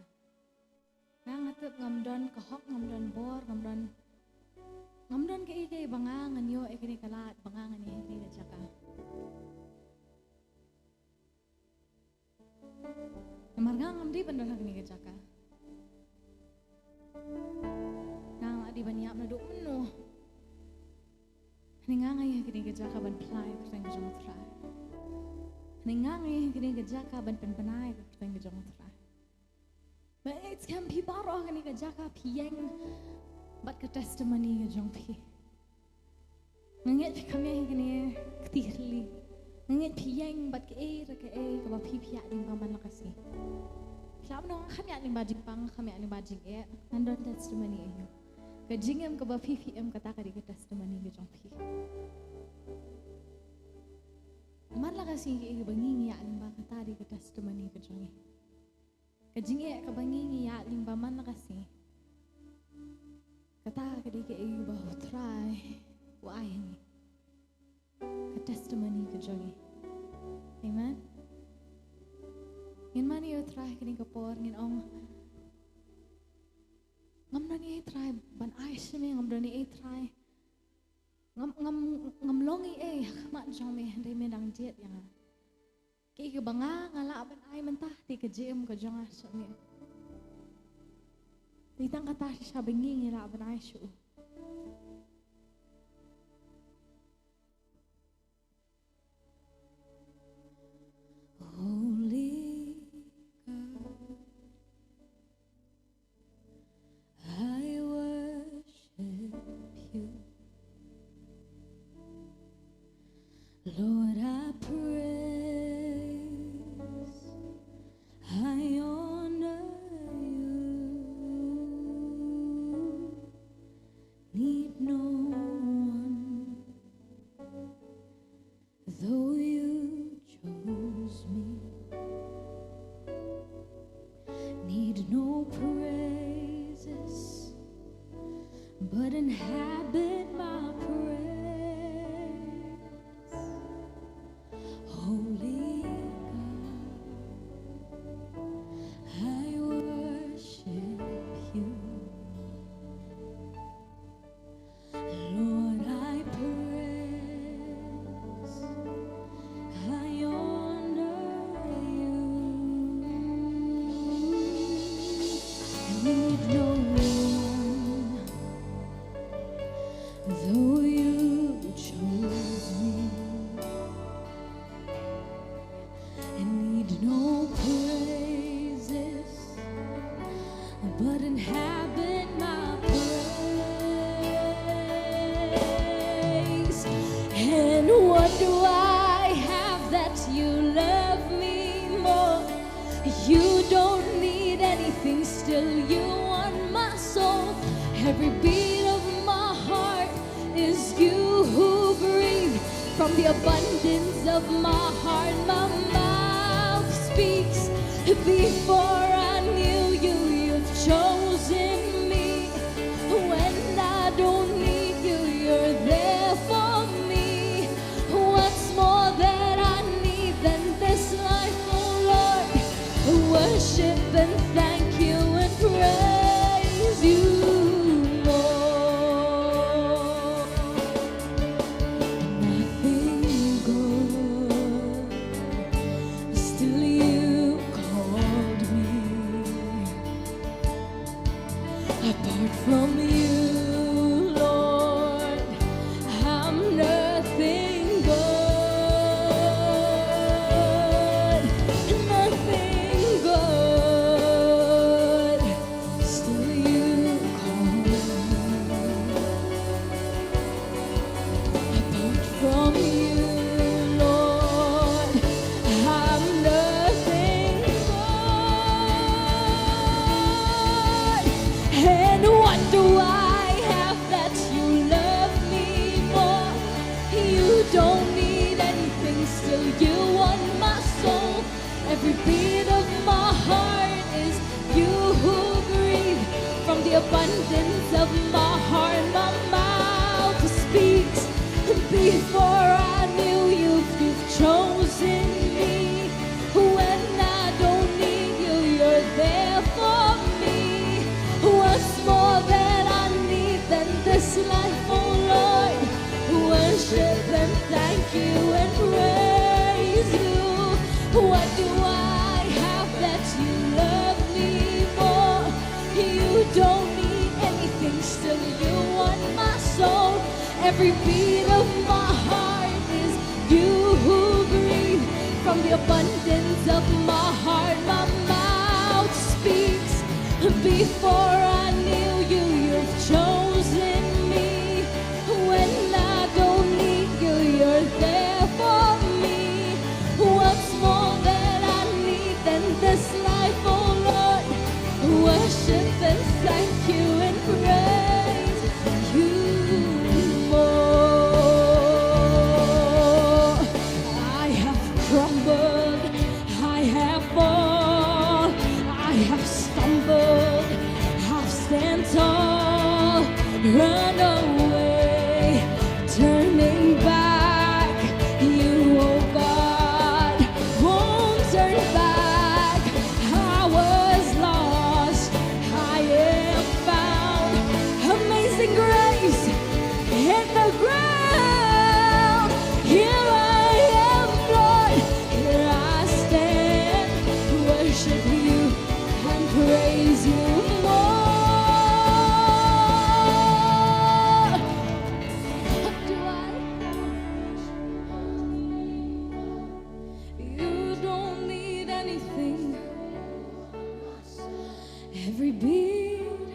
Nga nga tip ngam don ka hok, ngam don bor, ngam don, ngam don kaei kaei ba nga ngan ïoh ïa kane ka lad ba nga ngan ïoh ïa kane ka jaka. Namar nga ngam dei ban don ha kane ka jaka. Nga nga dei ban ïap naduh mynno. Hynrei nga nga ïa kane ka jaka ban phla ïa ka kyrteng ka jong U Trai. Hynrei nga nga ïa kane ka jaka ban pynbna ïa ka kyrteng ka jong U Trai. Ba ngeit skhem phi baroh ha kane ka jaka phi ïeng bad ka testimony ka jong phi. Nga ngeit phi kham ïa kane ka kti khlieh. Nga ngeit phi ïeng bad kaei re kaei kaba phi phi ïa lyngba man la ka sngi. Phi lam no, nga kham ïa lyngba jingpang, nga kham ïa lyngba jingeh, ngan don testimony ïa u. Ka jingim kaba phi phi im, kata ka dei ka testimony ka jong phi. Man la ka sngi kaei kaba ngi ngi ïa lyngba, kata dei ka testimony ka jong ngi. Ka jingeh kaba ngi ngi ïa lyngba man la ka sngi, kata ka dei kaei kaba U Trai u ai ha ngi. Ka testimony ka jong ngi. Amen. Ngin mane ïa U Trai kane ka por, ngin ong, ngam don ei Trai ban ai sha me, ngam don ei Trai. Ngam, ngam, ngam long ei ei ha khmat jong me, hynrei me dang jied ïa nga. Kaei kaba nga nga lah ban ai mynta, te ka jingim ka jong nga sha me. Te tang kata shisha ba ngi ngi lah ban ai sha u. Holy God, I worship you. Lord, I praise, I honor you. Need no one, though you chose me. Need no praises, but inhabit my praise. Holy God, I worship you. Lord, I praise, I honor you. I need no one, though you chose me. I need no praises, but inhabit my praise. And what do I have that you love me more? You don't need anything, still you want my soul. Every beat of my heart is you who breathe. From the abundance of my heart, my mouth speaks. Before I knew you, you've chosen me. When I don't need you, you're there for me. What's more that I need than this life, oh Lord? Worship and thank you and praise you, Lord. Nothing good, still you called me. Still you want my soul. Every beat of my heart is you who breathe. From the abundance of my heart, my mouth speaks. Before I knew you, you've chosen me. When I don't need you, you're there for me. What's more that I need than this life, oh Lord? Worship and thank you and praise you. What do I have that you love me more? You don't need anything, still you want my soul. Every beat of my heart is you who breathe. From the abundance of my heart, my mouth speaks. Before I knew you, you've chosen me. When I don't need you, you're there for me. What's more that I need than this life, oh Lord? Worship and thank you and praise you more. I have crumbled, I have fall, I have stumbled, I've stand tall, run away, turning back. You, oh God, won't turn back. I was lost, I am found. Amazing grace, hit the ground. Here I am, Lord, here I stand. Worship you and praise you more. What do I have? You don't need anything. Every beat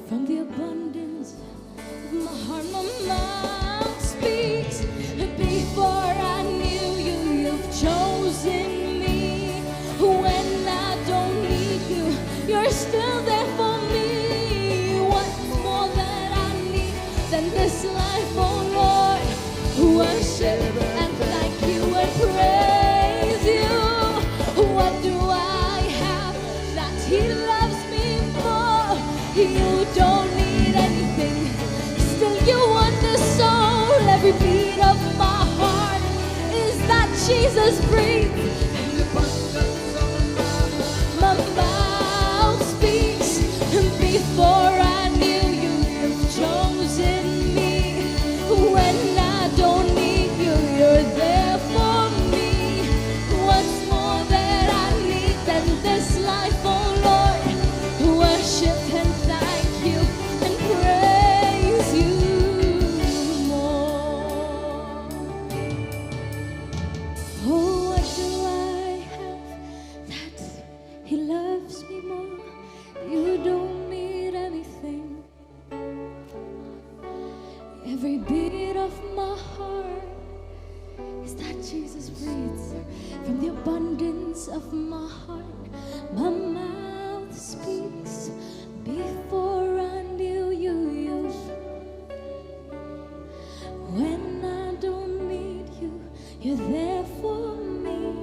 from the abundance of my heart, my mouth speaks. Before I knew you, you've chosen me. When I don't need you, you're still there for me. What more that I need than this life, oh Lord? Worship and thank you and praise you. What do I have that he loves me more? You don't need anything. Still you want the soul. Every beat of my heart is that Jesus breathes. My mouth speaks. Before I knew you, you've chosen me. When I don't need you, you're there for me. What's more that I need than this life, oh Lord? Worship and thank you and praise you more. Oh, what do I have that he loves me more? You don't need anything. Every beat of my heart is that Jesus breathes. From the abundance of my heart, my mouth speaks. Before I knew you, you. When I don't need you, you're there for me.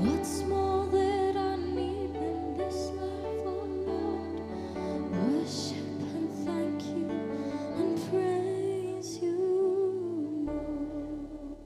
What's more that I need than this life, oh Lord? Worship and thank you and praise you more.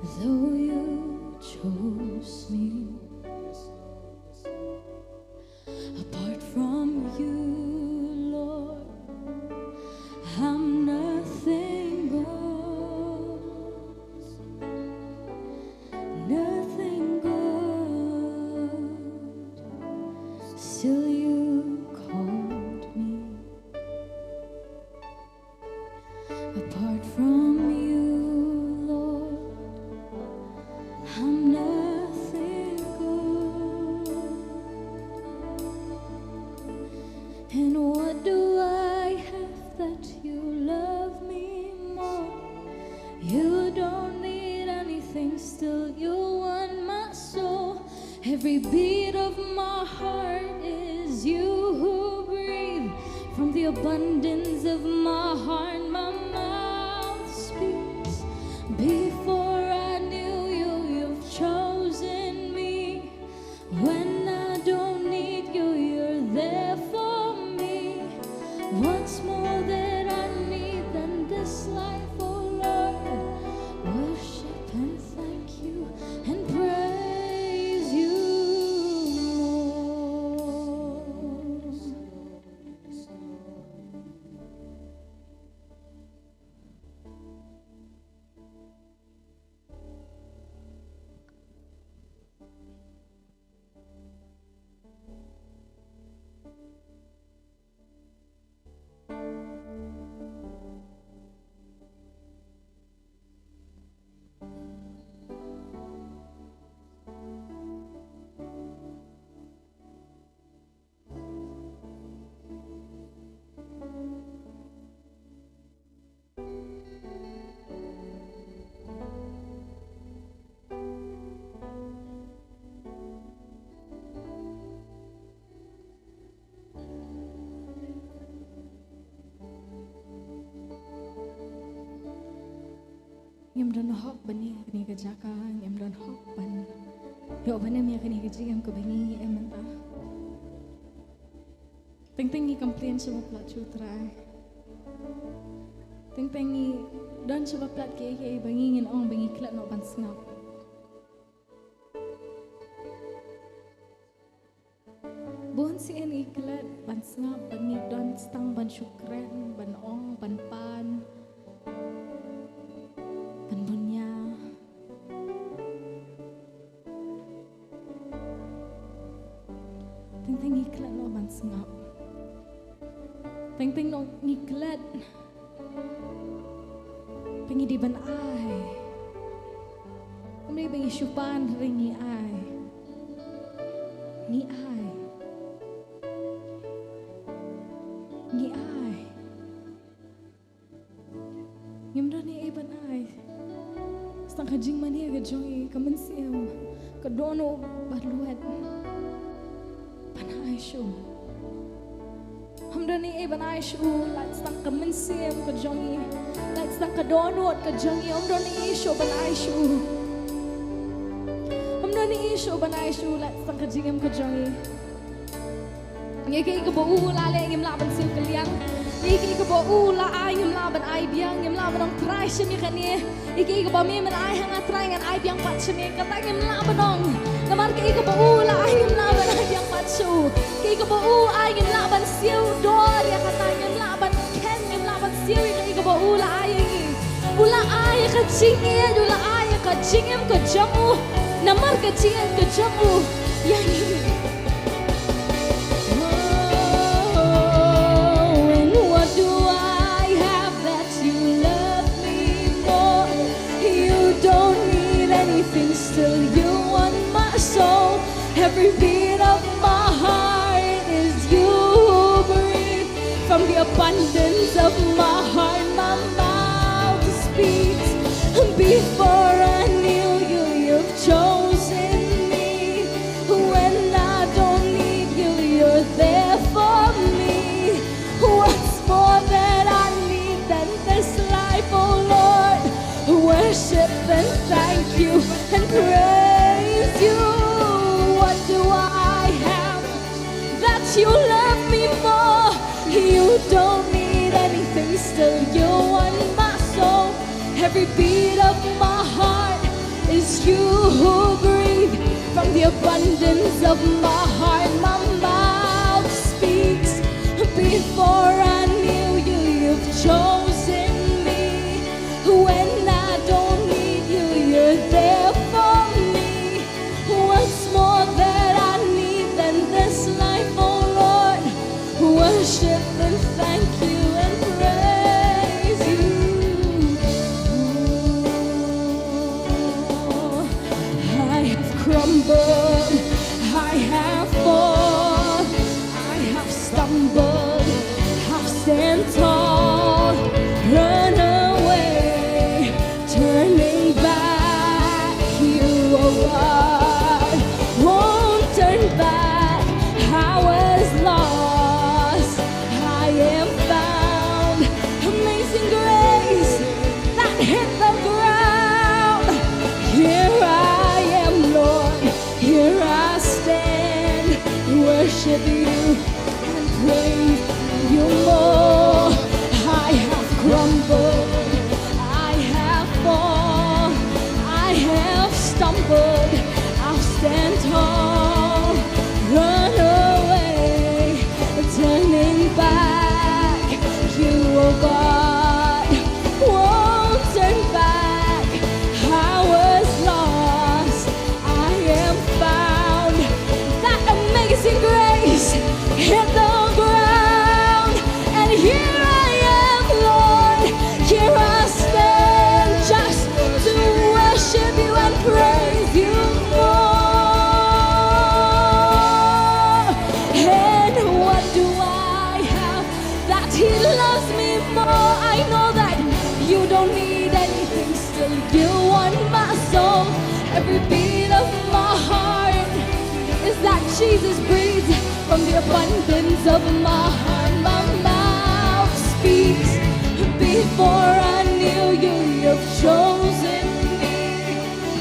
Though you chose me, apart from you, Lord, I'm nothing good, nothing good. Still, you called me. Apart from you, Lord, I'm nothing good. And what do I have that you love me more? You don't need anything, still you want my soul. Every beat of my heart is you who breathe. From the abundance of my heart, my mouth speaks. Before I knew you, you've chosen me. When I don't need you, you're there for me. What's more that I need than this life, oh Lord? Worship and thank you and praise you, Lord. Ngim don hok ban ïa kane ka jaka, ngim don hok ban ïoh ban im ïa kane ka jingim kaba ngi ngi im mynta. Teng teng ngi complain shibun palat sha u Trai. Teng teng ngi don shibun palat kiei kiei ba ngi ngin ong ba ngi klet noh ban sngap. Bun sien ngi klet ban sngap, ba ngi don tang ban shu kren, ban ong, ban pan, ban bunia. Teng teng ngi klet noh ban sngap. Teng teng noh ngi klet ba ngi dei ban ai. Kumne ba ngi shu pan, hynrei ngi ai. Ngi ai. Ngi ai. Ngim don ei ei ban ai. Tang ka jingmane ka jong ngi, ka mynsiem, ka dohnud bad lwet ban ai shuh. Ym don ei ei ban ai shuh, lait tang ka mynsiem ka jong ngi, lait tang ka dohnud ka jong ngi, ym don ei ei shuh ban ai shuh. Ym don ei ei shuh ban ai shuh, lait tang ka jingim ka jong ngi. Ïa kaei kaba u la leh ngim lah ban siew kylliang. Ïa kaei kaba u la ai ngim lah ban ai biang, ngim lah ban ong Trai shim ïa kane. Ïa kaei kaba me men ai ha nga Trai ngan ai biang pat sha me, kata ngim lah ban ong. Namar kaei kaba u la ai ngim lah ban ai biang pat sha u. Kaei kaba u ai ngim lah ban siew dor ïa kata, ngim lah ban khein, ngim lah ban siew ïa kaei kaba u la ai ïa ngi. U la ai ïa ka jingïeit, u la ai ïa ka jingim ka jong u. Namar ka jingïeit ka jong u ïa ngi. Oh, and what do I have that you love me more? You don't need anything, still you want my soul. Every beat of my heart is you breathe. From the abundance of my heart, my mouth speaks. Before I knew you, you've chosen me. When I don't need you, you're there for me. What's more that I need than this life, oh Lord? Worship and thank you and praise you. What do I have that you love me more? You don't need anything, still you want my soul. Every beat of my heart It's you who breathe from the abundance of my heart. My mouth speaks. Before I knew you, you've chosen me. When I don't need you, you're there for me. What's more that I need than this life, oh Lord? Worship and thank you and praise you. Oh, I have crumbled, I have fallen, I have stumbled, have stand tall, run away, turning back. You, oh God, won't turn back. I was lost, I am found. Amazing grace that hit the ground. Here I am, Lord, here I stand. Worship you and praise you more. I have crumbled, I have fallen, I have stumbled, I've stand tall, run away, turning back. You, oh God, won't turn back. I was lost, I am found. That amazing grace hit the ground, and here I am, Lord. Here I stand just to worship you and praise you more. And what do I have that he loves me more? I know that you don't need anything, still you want my soul. Every beat of my heart is that Jesus breathes from the abundance of my heart. My mouth speaks. Before I knew you, you've chosen me.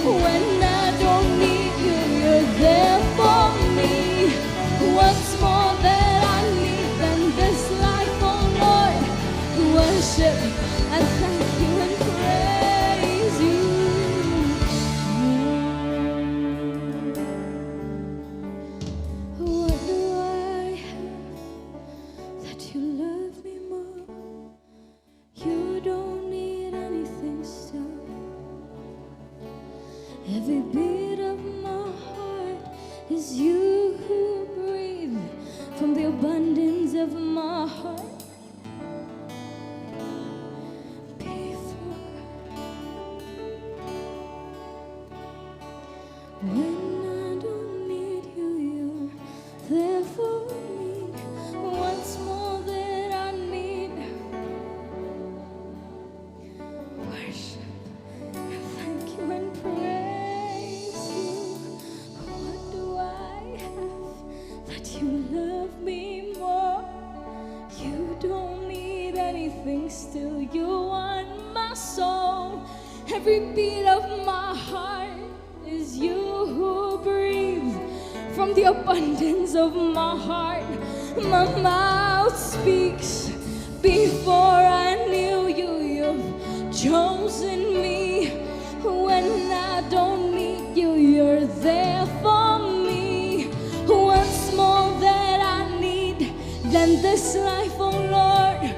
When I don't need you, you're there for me. What's more that I need than this life, oh Lord? Worship and thank you and praise you. What do I have that you love me more? You don't need anything, still. Every beat of my heart is you who breathe from the abundance of my heart. Before When I don't need you, you're there for me. What's more that I need? Worship, thank you and praise you. What do I have that you love me more? You don't need anything, still you want my soul. Every beat of my heart is you who breathe from the abundance of my heart. My mouth speaks. Before I knew you, you've chosen me. When I don't need you, you're there for me. What's more that I need than this life, oh Lord?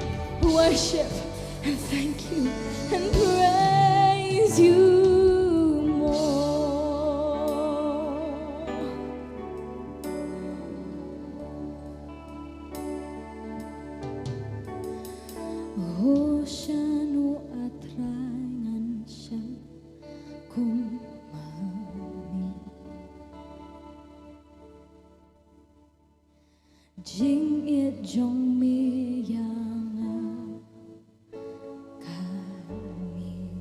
Worship and thank you and praise you more. Hosha nu atrai ngan shem kum mani. Jingit jong me ïa nga ka mih.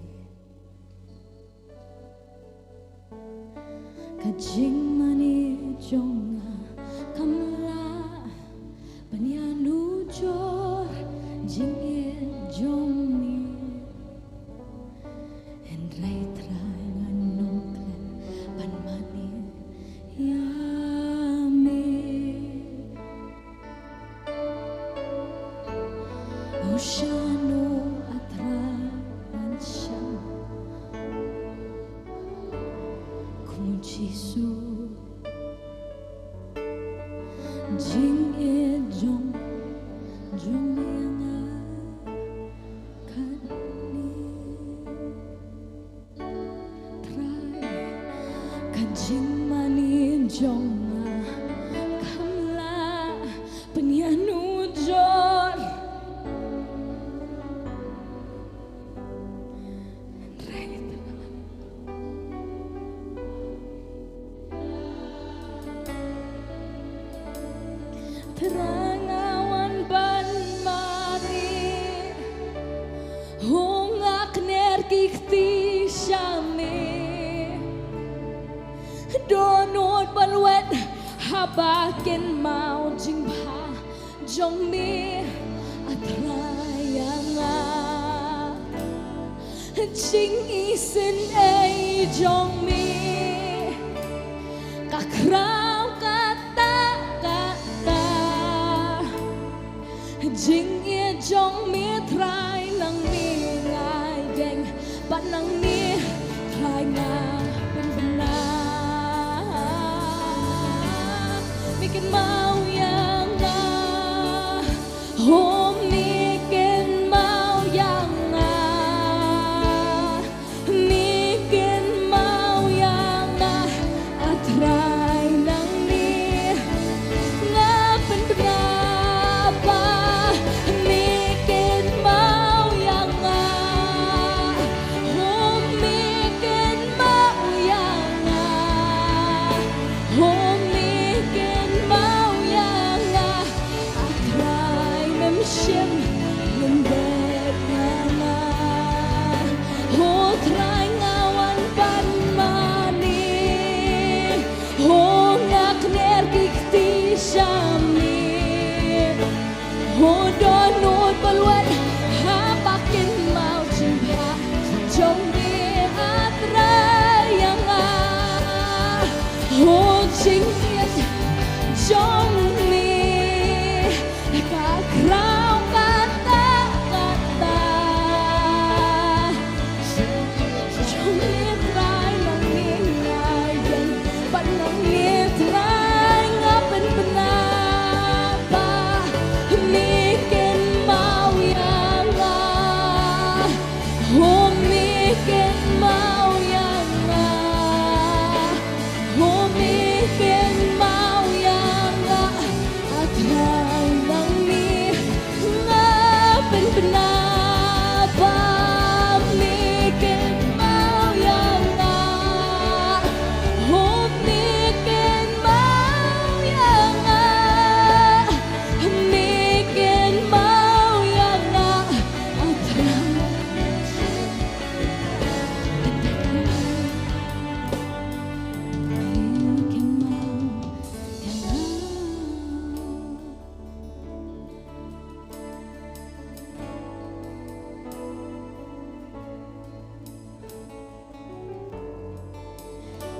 Ka jingmane jong nga kam lah ban ïanujor jingit jong me. Hynrei Trai ngan ym klet ban mane ïa me. O shano A Trai ngan shem. Jisu, jingïeit jong, jong me ïa nga kane. Trai, ka jingmane jong nga kam lah pynïanujor. Trai, Trai nga wan ban mane, ho nga kner ki kti sha me. Dohnud ba lwet haba kynmaw jingbha jong me, A Trai ïa nga. Jingisynei jong me ka khraw katta katta. Jingïeit jong me Trai, nangne nga ïeng, bad nangne Trai nga pynbna. Me kynmaw ïa nga, ho me kynmaw ïa nga. Me kynmaw ïa nga, A Trai, nangne nga pynbna ba me kynmaw ïa nga. Ho me kynmaw ïa nga. Ho me kynmaw ïa nga. A Trai, mem shym, mem bret ïa nga. Ho Trai nga wan ban mane. Ho nga kner ki kti sha me. Ho dohnud ba lwet haba kynmaw jingbha jong me, A Trai ïa nga. Ho jingïeit jong me ka khraw katta katta. Jong me Trai, nangne nga ïeng, bad nangne Trai nga pynbna ba me kynmaw ïa nga. Ho me kynmaw ïa nga. Ho me kynmaw ïa nga, A Trai, nangne nga pynbna ba me kynmaw ïa nga. Ho me kynmaw ïa nga. Me kynmaw ïa nga, A Trai.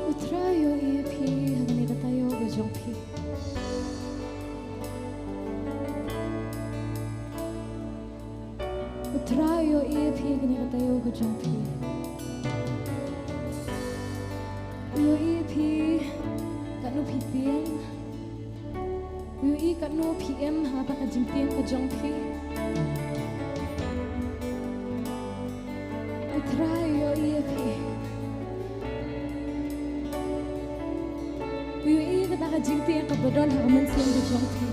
U Trai u ïohi ïa phi ha kane ka taïew ka jong phi. U Trai u ïohi ïa phi ha kane ka taïew ka jong phi. U ïohi ïa phi katno phi tieng. U ïohi katno phi im ha kata ka jingtieng ka jong phi. U Trai u ïohi ïa phi. U ïohi ïa kata ka jingtieng kaba don ha ka mynsiem ka jong phi.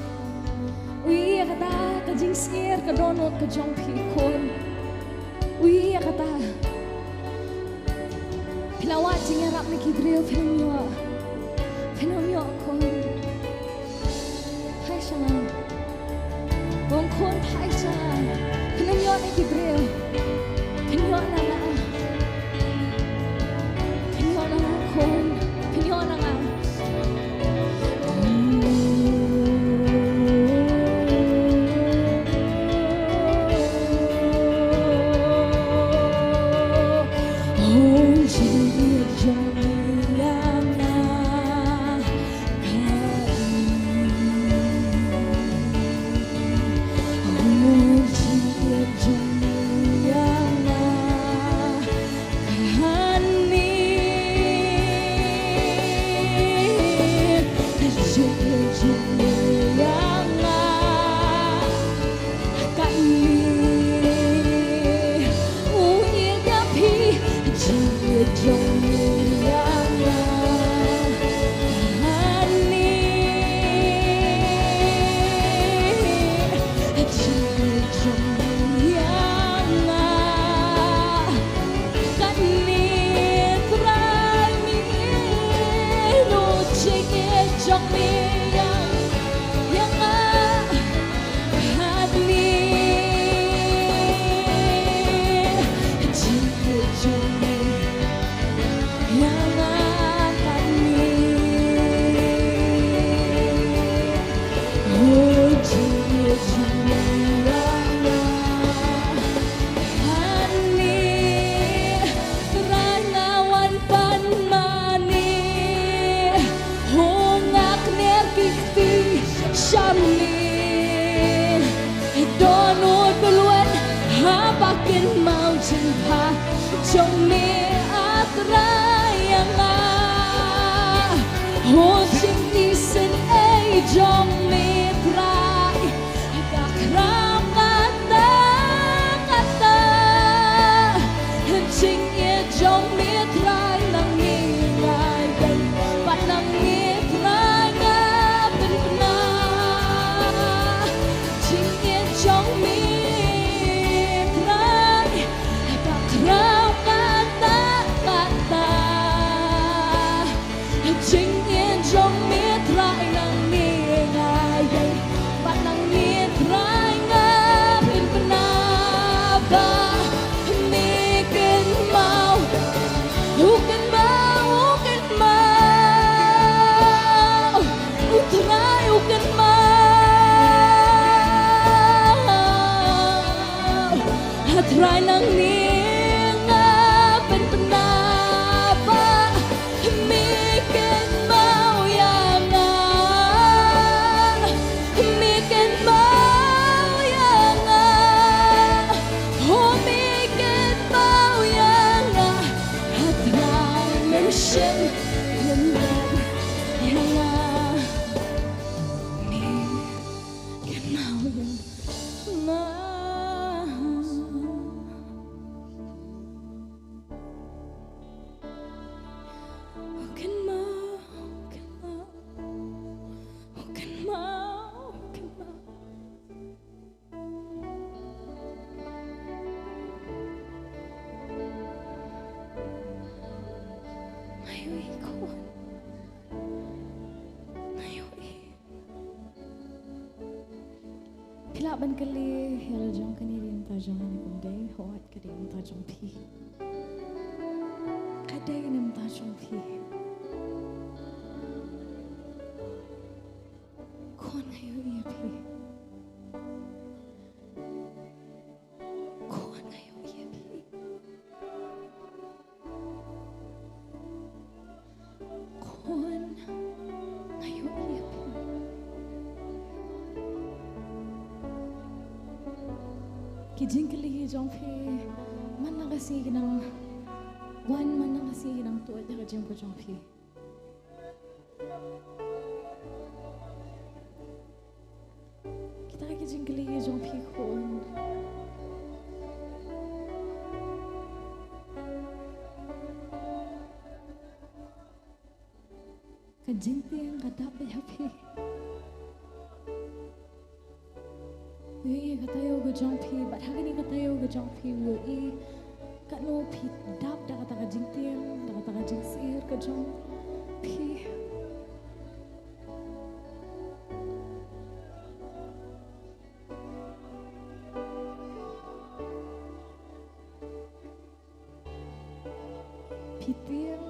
U ïohi ïa kata ka jingsyier ka dohnud ka jong phi khun. U ïohi ïa kata. Phi la wad jingïarap na ki briew, phin ym ïoh. Phin ym ïoh khun. Phai sha nga. Ong khun, phai sha nga. Phin ym ïoh na ki briew. Phin ïoh na nga. Phin ïoh na nga khun. Phin ïoh na nga. Jong me ïa nga. Hangne, jong me ïa nga. Kane Trai me, no jingeh jong me ïa, ïa nga. Hangne, jingeh jong me ïa nga hangne. Oh, jingeh jong me ïa nga hangne. Trai nga wan pan mane, ho nga kner ki kti sha me. Don u dulwan ha ba kynmaw jingbha jong me, a Trai ïa nga. Ho jingisynei jong me Trai, ka khraw kata kata. Jingeh jong me Trai nangne nga ïeng, bad nangne Trai nga pynbna. Jingeh jong me Trai, ka khraw kata kata. Jingeh jong me Trai nangne nga ïeng, bad nangne Trai nga pynbna ba me kynmaw, u kynmaw, u kynmaw, u Trai u kynmaw. A Trai nangne nga pynbna ba me kynmaw ïa nga, me kynmaw ïa nga, ho me kynmaw ïa nga. A Trai mem shym lyndet ïa nga, me kynmaw ïa nga. Oh, kynmaw, kynmaw, oh, kynmaw, kynmaw. Nga ïohi Khun, nga ïohi. Phi lah ban kylli ïa la jong kane, dei namar jong nga ne kum dei, hooid ka dei namar jong phi. Ka dei namar jong phi. Khun, nga ïohi ïa phi. Khun, nga ïohi ïa phi. Khun, nga ïohi ïa phi. Ki jingkylli jong phi man la ka sngi ki nang wan, man la ka sngi ki nang tuid ha ka jingim ka jong phi. Kita ki jingkylli jong phi Khun. Ka jingtieng ka dap beit ha phi. U ïohi ka taïew ka jong phi, bad ha kane ka taïew ka jong phi u ïohi katno phi dap da kata ka jingtieng, da kata ka jingsyier ka jong phi. Phi tieng.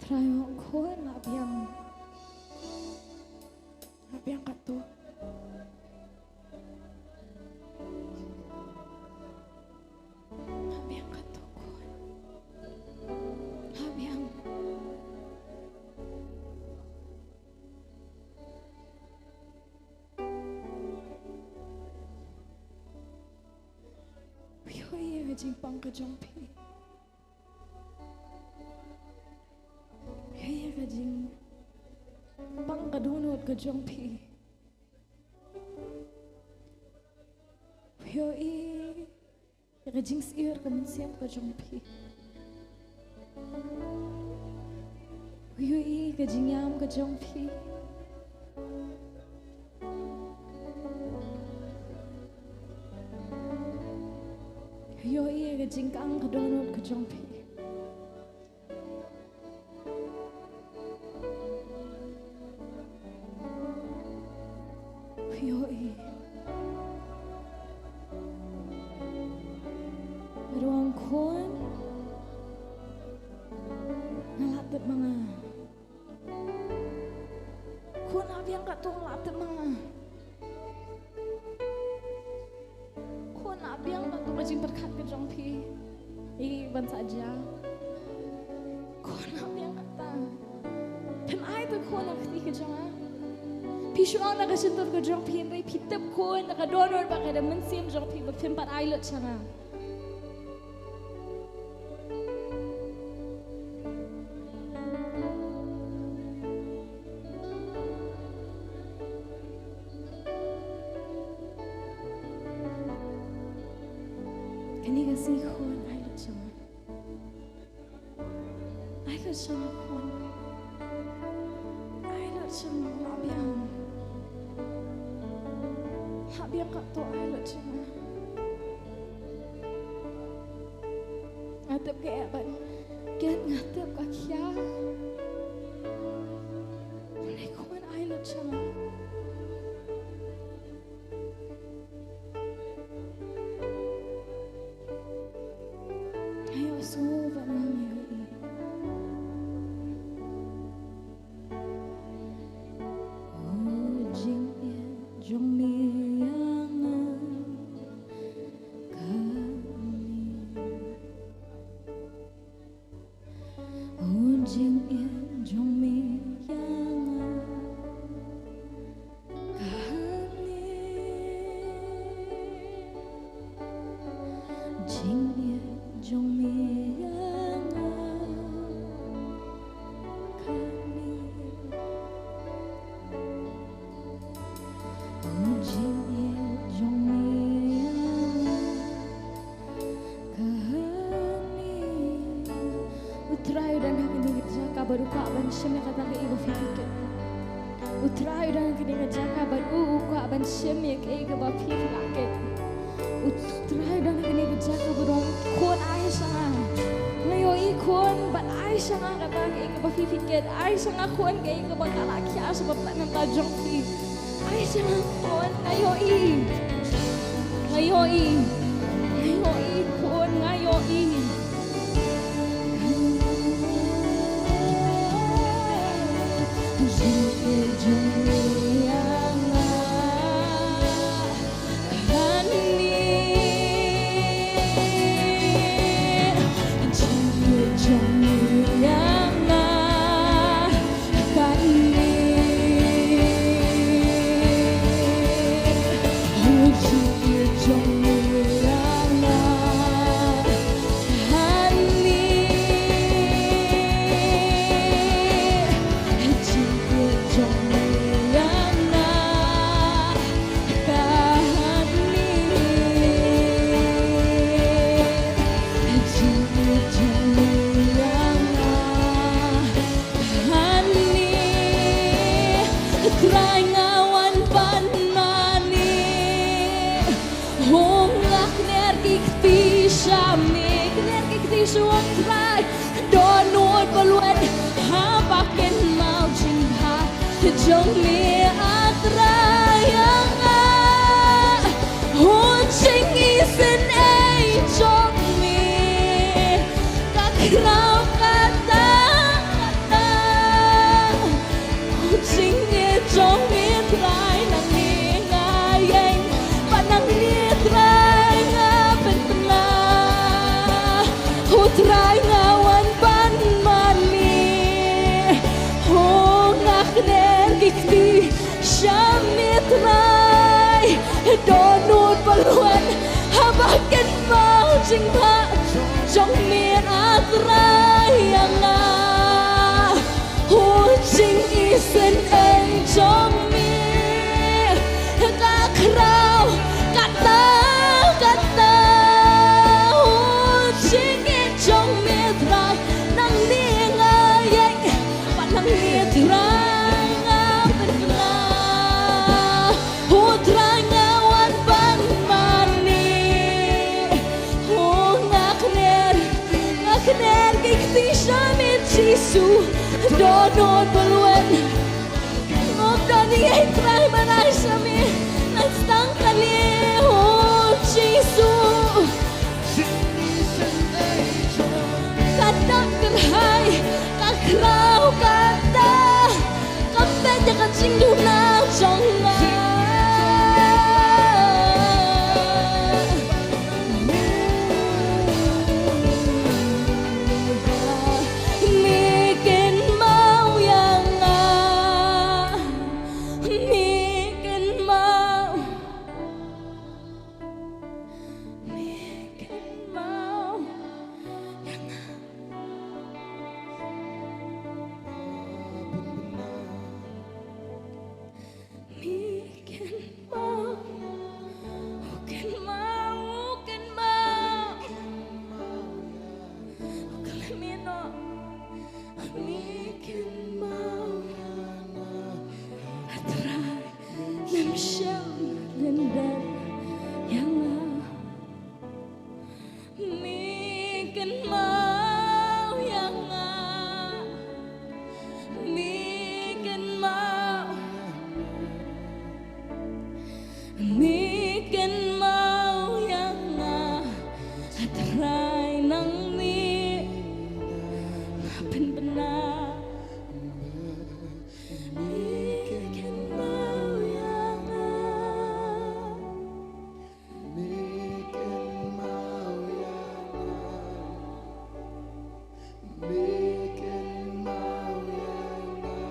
Trai ong, Khun, nga biang. Nga biang katto. Nga biang katto, Khun. Nga biang. Ïohi, ka jingpang ka jong phi. Ïohi ïa ka jingpang ka dohnud ka jong phi. Ïohi ïa ka jingsyier ka mynsiem ka jong phi. Ïohi ïa ka jingïam ka jong phi. Ïohi ïa ka jingkang ka dohnud ka jong phi. Ïohi. Nga ong khun, nga lah tip ma nga. Khun, la biang katto, nga lah tip ma nga. Khun, la biang katto ka jingpyrkhat ka jong phi ïa kiei ban sa jia. Khun, la biang kata. Phim ai te khun ha ka kti ka jong nga. Phi shu ong na ka shyntur ka jong phi, hynrei phi tip khun, na ka dohnud bad ka mynsiem jong phi ba phim pat ai lut sha nga. Kane ka sngi khun, ai lut sha nga. Ai lut sha nga khun. Ai lut sha nga, la biang. La biang katto, ai lut sha nga. Nga tip ka eh bad kit, nga tip ka khia. Hynrei khun, ai lut sha nga. Nga ïohsngew bad nga ïohi. U jingïeit jong me ïa nga kane. U jingïeit jong me ïa nga kane. Jingïeit jong me ïa nga kane. U jingïeit jong me ïa nga kane. U Trai u don ha kane ka jaka bad u kwah ban shim ïa kata kaei ba phi kit. U Trai u don ha kane ka jaka bad u, u kwah ban shim ïa kaei kaba phi la kit. U Trai u don ha kane ka jaka bad u ong, khun, ai sha nga. Nga ïohi khun, bad ai sha nga kata kaei kaba phi kit. Ai sha nga khun kaei kaba ka la khia sha ba pynlong mynta jong phi. Ai sha nga khun, nga ïohi. Nga ïohi. Nga ïohi khun, nga ïohi. Jingïeit jong me ïa nga kane. Jingïeit jong me ïa nga kane. U jingïeit jong me ïa nga kane. Jingïeit jong me ïa nga kane. Jingïeit jong me ïa nga kane. Trai, nga wan ban mane. Ho, nga kner ki kti sha me, kner ki kti sha u Trai. Dohnud ba lwet haba kynmaw jingbha jong me, A Trai, ïa nga. U jingisynei jong me ka khraw katta katta. U jingïeit jong me Trai, nangne nga ïeng, bad nangne Trai nga pynbna. U Trai, nga wan ban mane. Ho, nga kner ki kti sha me Trai. Dohnud ba lwet haba kynmaw jingbha Pisa me Jisu, dohnud pynlwet. Ngop dohnud ei Trai, ban ai sa me. Ngan sdang kane, oh Jisu. Kata ka rhai, ka khraw kata. Ka peit ïa ka jingduna jong nga. Me kynmaw ïa nga. Me kynmaw. Me kynmaw ïa nga. Me kynmaw, oh kynmaw, oh kynmaw. Oh kynmaw, me kynmaw. A Trai, mem shym lyndet ïa nga. Me kynmaw ïa nga. Me kynmaw. Me kynmaw ïa nga. A Trai, nangne nga pynbna. Me kynmaw ïa nga. Me kynmaw ïa nga. Me kynmaw ïa nga.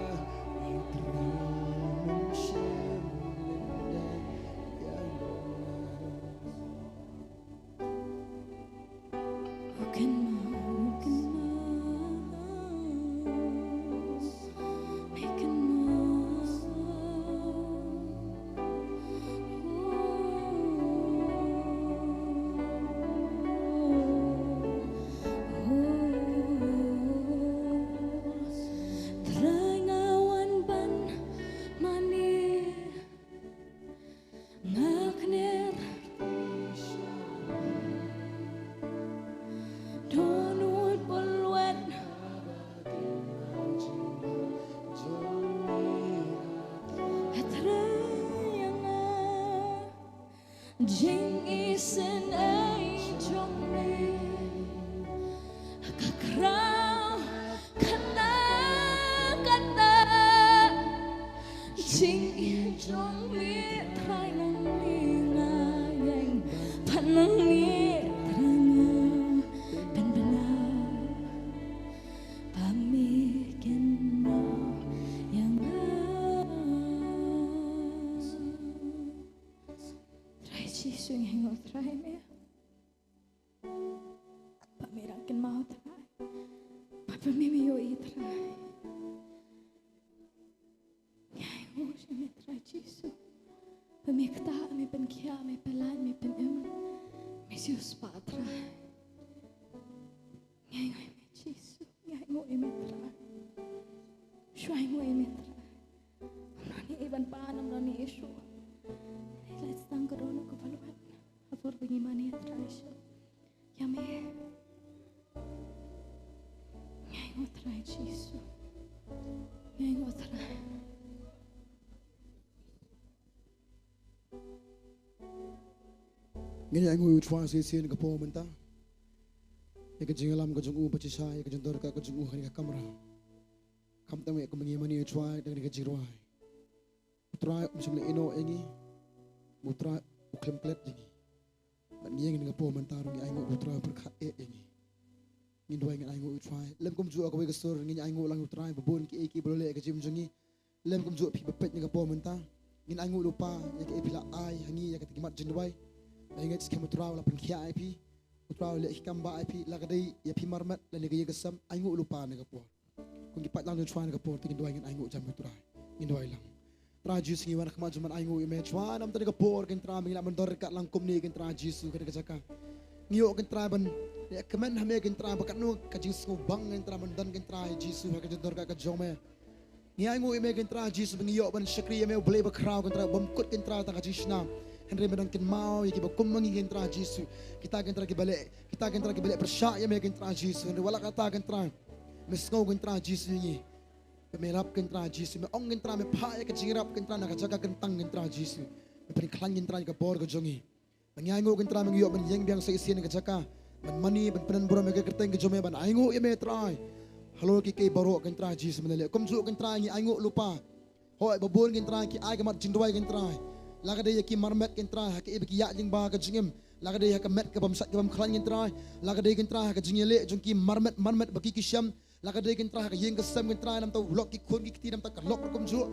Oh kynmaw, oh kynmaw. Me kynmaw. Trai, nga wan ban mane. Nga kner. Dohnud pynlwet. A Trai ïa nga. Jingisynei jong me. Ka khraw kata, kata. Jingim jong me Trai, nangne nga ïeng. Pat nangne Trai, nga pynbna. Ba me kynmaw ïa nga. Trai Jisu, ngi ainguh Trai me. Ba me dang kynmaw Trai. Ba, ba me, me ïohi Trai. Ngi ainguh ïa me Trai Jisu. Ba me ktah, me pynkhiah, me pynlait, me pynim. Me siewspah Trai. Ngi ainguh ïa me Jisu. Ngi ainguh ïa me Trai. Shu ainguh ïa me Trai. Ym don ei ei ban pan, ym don ei ei shuh. Ngi leit tang ka dohnud kaba lwet. Ha por ba ngi mane Trai sha ïa me. Ngi ainguh Trai Jisu. Ngi ainguh Trai. Ngin ïa ainguh ïa u Trai shisien ka por mynta. Ïa ka jingïalam ka jong u ba shisha, ïa ka jingdon ryngkat ka jong u ha kane ka kamra. Khamtam ïa ka ba ngi mane ïa u Trai da kane ka jingrwai. U Trai um shym la ïehnoh ïa ngi. U Trai u khlem klet ïa ngi. Bad ngi ïa ngi ha kane ka por mynta ruh ngi ainguh ba u Trai u pyrkhat eh ïa ngi. Ngin duwai, ngin ainguh ïa u Trai. Lem kumjuh ha kawei ka sur ngin ainguh lang ïa u Trai ba bun kiei kiei ba u la leh ha ka jingim jong ngi. Lem kumjuh phi ba peit ha kane ka por mynta. Ngin ainguh ïa u Kpa ïa kaei phi la ai ha ngi ïa kata ki mat jingduwai. Ai ngeit skhem u Trai u la pynkhiah ïa phi. U Trai u leh ki kam ba ai phi, la ka dei ïa phi marmet lane ka ïing ka sem, ainguh ïa u Kpa ha kane ka por. Kum ki paid lang jong u Trai ha kane ka por, te ngin duwai, ngin ainguh jam ïa u Trai. Ngin duwai lang. Trai Jisu, ngi wan ha khmat jong me ban ainguh ïa me Trai, namar ha kane ka por ko Trai me ngi lah ban don ryngkat lang kumne ko Trai Jisu ha kane ka jaka. Ngi ïoh ko Trai ban ïa kmen ha me ko Trai ba katno ka jingsngewbang ko Trai ban don ko Trai Jisu ha ka jingdon ryngkat ka jong me. Ngi ainguh ïa me ko Trai Jisu ba ngi ïoh ban shakri ïa me U Blei bakhraw ko Trai, bym kut ko Trai tang ka jingshna. Hynrei me dang kynmaw ïa kiba kum ma ngi, ko Trai Jisu. Kita, ko Trai, kiba leh, kita, ko Trai, kiba leh pyrshah ïa me, ko Trai Jisu. Hynrei wat la katta, ko Trai, me sngew, ko Trai Jisu, ïa ngi. Ba me ïarap, ko Trai Jisu. Me ong, ko Trai, me phah ïa ka jingïarap, ko Trai, na ka jaka kyntang, ko Trai Jisu. Me pynkhlaiñ, ko Trai, ïa ka bor ka jong ngi. Ba ngi ainguh, ko Trai, ba ngi ïoh ban ïeng biang sa shisien ha ka jaka ban mane, ban pyndonkam ïa ka kyrteng ka jong me, ban ainguh ïa me, Trai. Halor kiei kiei baroh, ko Trai Jisu, me la leh. Kumjuh, ko Trai, ngi ainguh lypa. Hooid, ba bun, ko Trai, ki ai ka mat jingduwai, ko Trai. La ka dei ïa ki marmet, ko Trai, ha kaei ba ki ïaid lyngba ka jingim. La ka dei ha ka met ka bym sait ka bym khlaiñ, ko Trai. La ka dei, ko Trai, ha ka jingïaleh jong ki marmet marmet ba ki ki shem. La ka dei, ko Trai, ha ka ïing ka sem, ko Trai, namar u lok ki khun ki kti, namar ka lok ruh kumjuh.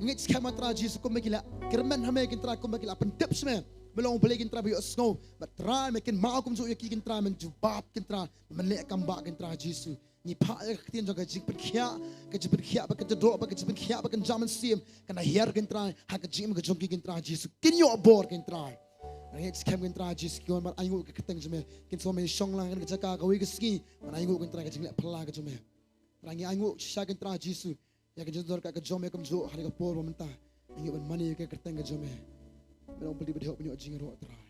Ngeit skhem, ko Trai Jisu, kumba ki la kyrmen ha me, ko Trai, kumba ki la pyntip sha me, me long U Blei, ko Trai, ba ïohsngew. Bad Trai, me kynmaw kumjuh ïa ki, ko Trai, men jubab, ko Trai, men leh kam bah, ko Trai Jisu. Ngi phah ïa ka ktien jong ka jingpynkhiah, ka jingpynkhiah ba kan jadok, ba ka jingpynkhiah ba kan jam mynsiem, kan hiar, ko Trai, ha ka jingim ka jong ki, ko Trai Jisu. Kin ïoh bor, ko Trai. Ngeit skhem, ko Trai Jisu, ki wan ban ainguh ïa ka kyrteng jong me. Kin sa me shong lang ha kane ka jaka kawei ka sngi ban ainguh, ko Trai, ka jingleh phylla ka jong me. Trai, ngi ainguh shisha, ko Trai Jisu, ïa ka jingdon ka jong me kumjuh ha kane ka por ba mynta. Ngi ban mane ïa ka kyrteng ka jong me. Me long U Blei ba dei hok, ba ïoh jingïaroh, Trai.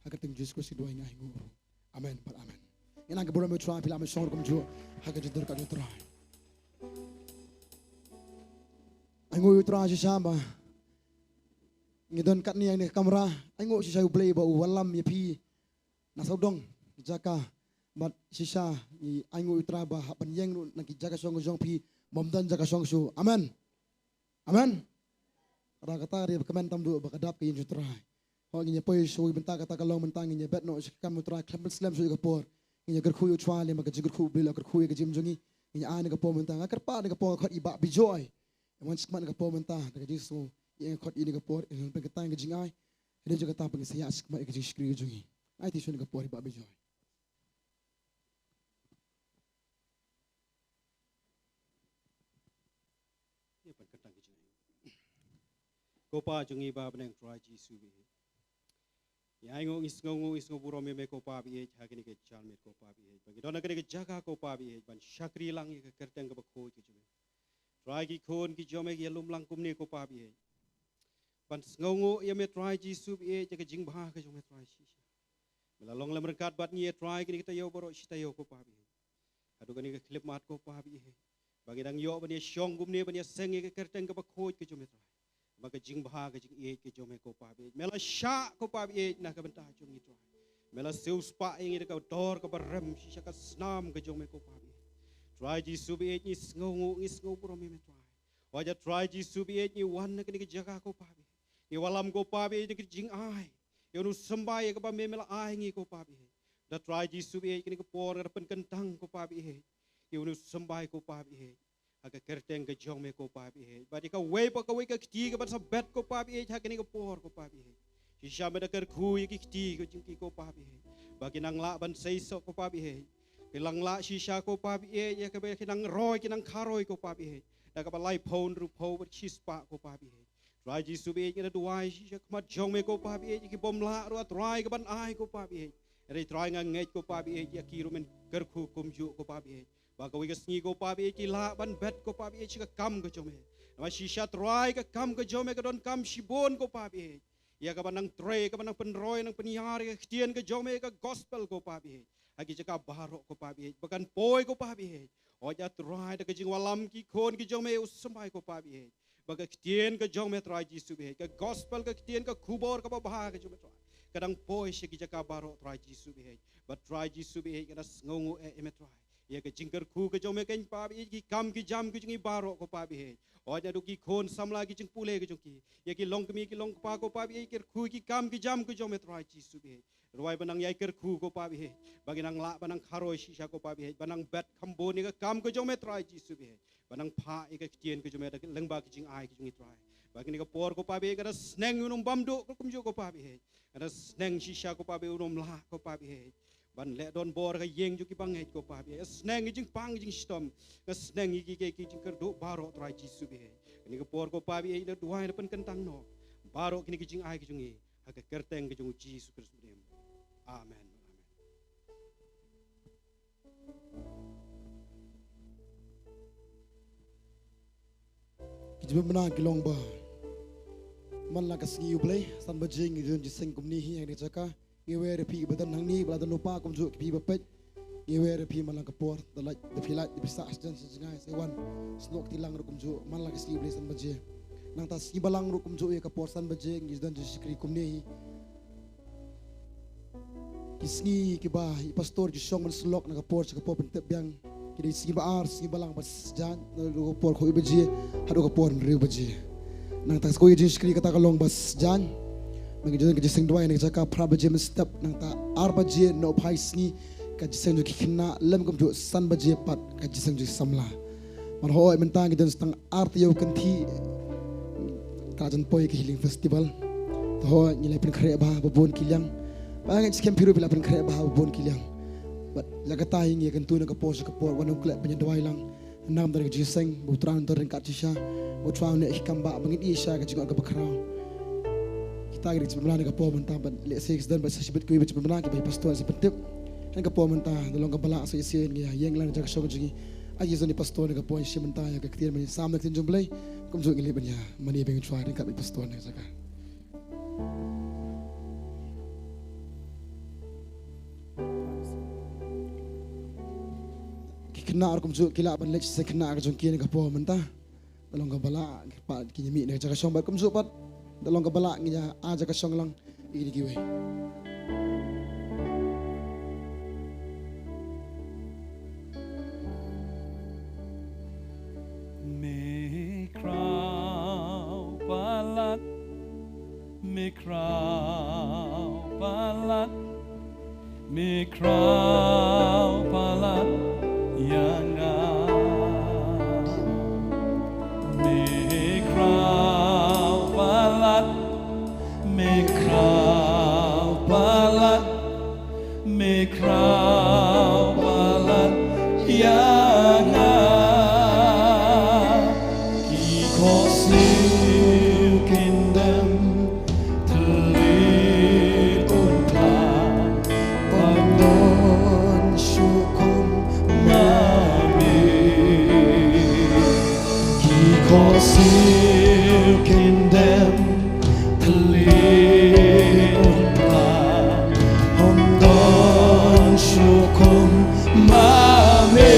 Ha ka kyrteng Jisu Khrist ngi duwai, ngi ainguh. Amen bad amen. Ngi nang ka burom ïa U Trai, phi lah ban shong ruh kumjuh ha ka jingdon ka jong U Trai. Ainguh ïa U Trai shisha ba ngi don katne ha kane ka kamra. Ainguh shisha ïa U Blei ba u wallam ïa phi na sawdong jaka. Bad shisha ngi ainguh ïa U Trai ba hap ban ïeng ruh na ki jaka shong ka jong phi, bym don jaka shong shuh. Amen. Amen. Ra kata, ri ba kmen tam duh ba ka dap ka ïing jong U Trai. Ho, ngin ïa poi shuh, mynta kata ka long, mynta ngin ïa bet noh sha ka kam U Trai khlem pynslem shuh ïa ka por. Ngin ïa kyrkhu ïa U Trai lem bad ka jingkyrkhu U Blei la kyrkhu ïa ka jingim jong ngi. Ngin ïa ai na ka por mynta, nga kyrpad na ka por, nga khot ïa i Bah Bijoy. Ïa wan shikmat na ka por mynta, da ka Jingsngew, ïa nga khot ïa na ka por, ïa nga pynkyntang ka jingai. Ïa jong kata ba ngin sa ïa shikmat ïa ka jingshakri ka jong ngi. Ai ti shuh na ka por, i Bah Bijoy. Ïa pynkyntang ka jingim. Ko Pa jong ngi ba ha bneng, Trai Jisu ba ïeit. Ngi ainguh, ngi sngewnguh, ngi sngew burom ïa me ko Pa ba ïeit, ha kane ka janmiet ko Pa ba ïeit. Ba ngi don ha kane ka jaka ko Pa ba ïeit, ban shakri lang ïa ka kyrteng kaba khuid ka jong me. Trai, ki khun ki jong me ki ïalum lang kumne ko Pa ba ïeit. Ban sngewnguh ïa me Trai Jisu ba ïeit, ïa ka jingbha ka jong me Trai shisha. Me la long lem ryngkat bad ngi ïa Trai kine ki taïew baroh shi taïew ko Pa ba ïeit. Haduh kane ka khyllipmat ko Pa ba ïeit. Ba ngi dang ïoh ban ïa shong kumne ban ïa seng ïa ka kyrteng kaba khuid ka jong me Trai. Ba ka jingbha ka jingïeit ka jong me ko Pa ba ïeit. Me la shah ko Pa ba ïeit na ka bynta jong ngi Trai. Me la siewspah ïa ngi da ka dor kaba rem shisha ka snam ka jong me ko Pa ba ïeit. Trai Jisu ba ïeit ngi sngewnguh ngi sngew burom ïa me Trai. Wat ïa Trai Jisu ba ïeit ngi wan na kane ka jaka ko Pa ba ïeit. Ngi wallam ko Pa ba ïeit na ka jingai. Ïa uno u symbai ïa kaba me me la ai ngi ko Pa ba ïeit. Da Trai Jisu ba ïeit kane ka por nga da pynkyntang ko Pa ba ïeit. Ïa uno u symbai ko Pa ba ïeit. Ha ka kyrteng ka jong me ko Pa ba ïeit. Bad ïa kawei pa kawei ka kti kaban sa bet ko Pa ba ïeit ha kane ka por ko Pa ba ïeit. Shisha me da kyrkhu ïa ki kti ka jong ki ko Pa ba ïeit. Ba ki nang lah ban seisoh ko Pa ba ïeit. Ki nang lah shisha ko Pa ba ïeit ïa kaba ki nang roi ki nang kharoi ko Pa ba ïeit. Da kaba laiphew hynriewphew bad shispah ko Pa ba ïeit. Trai Jisu ba ïeit nga da duwai shisha khmat jong me ko Pa ba ïeit ïa ki bym lah ruh Trai kaban ai ko Pa ba ïeit. Hynrei Trai nga ngeit ko Pa ba ïeit ïa ki ruh men kyrkhu kumjuh ko Pa ba ïeit. Ba kawei ka sngi ko Pa ba ïeit ki lah ban bet ko Pa ba ïeit sha ka kam ka jong me. Namar shisha Trai ka kam ka jong me ka donkam shibun ko Pa ba ïeit. Ïa kaban nang trei, kaban nang pynroi, nang pynïar ïa ka ktien ka jong me ka gospel ko Pa ba ïeit. Ha ki jaka baroh ko Pa ba ïeit. Ba kan poi ko Pa ba ïeit. Hooid ïa Trai da ka jingwallam ki khun ki jong me u symbai ko Pa ba ïeit. Ba ka ktien ka jong me Trai Jisu ba ïeit. Ka gospel ka ktien ka khubor kaba bha ka jong me Trai. Ka dang poi sha ki jaka baroh Trai Jisu ba ïeit. Ba Trai Jisu ba ïeit ka da sngewnguh eh ïa me Trai. Ïa ka jingkyrkhu ka jong me keiñ Pa ba ïeit ki kam ki jam ki jong ngi baroh ko Pa ba ïeit. Hooid naduh ki khun samla ki jingpule ka jong ki. Ïa ki longkmie ki longkpa ko Pa ba ïeit kyrkhu ki kam ki jam ka jong me Trai Jisu ba ïeit. Ruwai ba nang ïai kyrkhu ko Pa ba ïeit. Ba ki nang lah ba nang kharoi shisha ko Pa ba ïeit. Ba nang bet khambun ïa ka kam ka jong me Trai Jisu ba ïeit. Ba nang phah ïa ka ktien ka jong me da lyngba ka jingai ka jong ngi Trai. Ba kane ka por ko Pa ba ïeit ka da sneng ïa uno u bam duh kumjuh ko Pa ba ïeit. Ka da sneng shisha ko Pa ba ïeit uno u mlak ko Pa ba ïeit. Ban leh don bor ka ïing jong ki bangeit ko Pa ba ïeit. Sneng ïa jingpang jingshitom. Ka sneng ïa ki, ki, ki jingkyrduh baroh Trai Jisu ba ïeit. Kane ka por ko Pa ba ïeit da duwai da pynkyntang noh. Baroh kine ki jingai ka jong ngi. Ha ka kyrteng ka jong u Jisu Khrist ba ïeit. Amen. Amen. Ki jingpynbna ki long ba Man la ka sngi U Blei, san baje ngi don jingïaseng kumne hi ha kane ka jaka. Ngi wer ïa phi ba don hangne, ba la don lypa kumjuh ki phi ba peit. Ngi wer ïa phi man la ka por, da lait, da phi lait, da phi sah sha jan sha jngai, sa wan snoh kti lang ruh kumjuh, man la ka sngi U Blei san baje. Nangta sngi balang ruh kumjuh ïa ka por san baje, ngi don jingshakri kumne hi. Ki sngi kiba i pastor ki shong ban sylok na ka por sha ka por pyntip biang, ki dei sngi ba ar, sngi balang ba sjan, na ka por khaw baje haduh ka por hynriew baje. Nangta sa kawei ka jingshakri kata ka long ba sjan. Ngi don ka jingïaseng duwai na ka jaka phra baje mynstep, nangta ar baje nohphai sngi ka jingïaseng jong ki khynnah, lem kumjuh san baje pat ka jingïaseng jong ki samla. Mar hooid mynta ngi don sa tang ar taïew kynthih ka la jan poi ka Healing Festival. Te hooid ngi la pynkhreh bha ha ba bun ki liang. Ba ngi skhem phi ruh phi la pynkhreh bha ha ba bun ki liang. Bad ïa kata hi ngi ïakyntu na ka por sha ka por, wat nym klet ban ïa duwai lang. Namar ka jingïaseng, ba U Trai un don ryngkat shisha, ba U Trai un leh ïa ki kam ba, ba ngin ïohi sha ka jingmut kaba khraw. Kita ki dei ki jingpynbna na ka por mynta, bad lehse ki sdang bad sa shibit kiwei ba jingpynbna kiba i pastor sa pyntip. Na ka por mynta, da long kaba lah sa shisien ngi ïa ïeng lang na ka jaka shong jong ngi. Ai, ïa, sa ïa i pastor na ka por, ïa, sa mynta ïa ka ktien ban ïasam na ka ktien jong U Blei. Kumjuh ngi leit ban ïa mane bad U Trai ryngkat bad i pastor na ka jaka. Ki khynnah ruh kumjuh ki lah ban leit sha khynnah ka jong ki na ka por mynta. Da long kaba lah, ki pat ki ïa mih na ka jaka shong bad kumjuh pat. Da long kaba lah ngin ïa ai jaka shong lang ïa kine kiwei. Me khraw palat, me khraw palat, me khraw palat ïa nga. Me khraw palat, me khraw palat, me khraw palat ïa nga. Ki khohsiew kin dem thylliej un phla, bym don shuh kum ma me. Ki khohsiew kin dem thylliej un phla, bym don shuh kum ma me.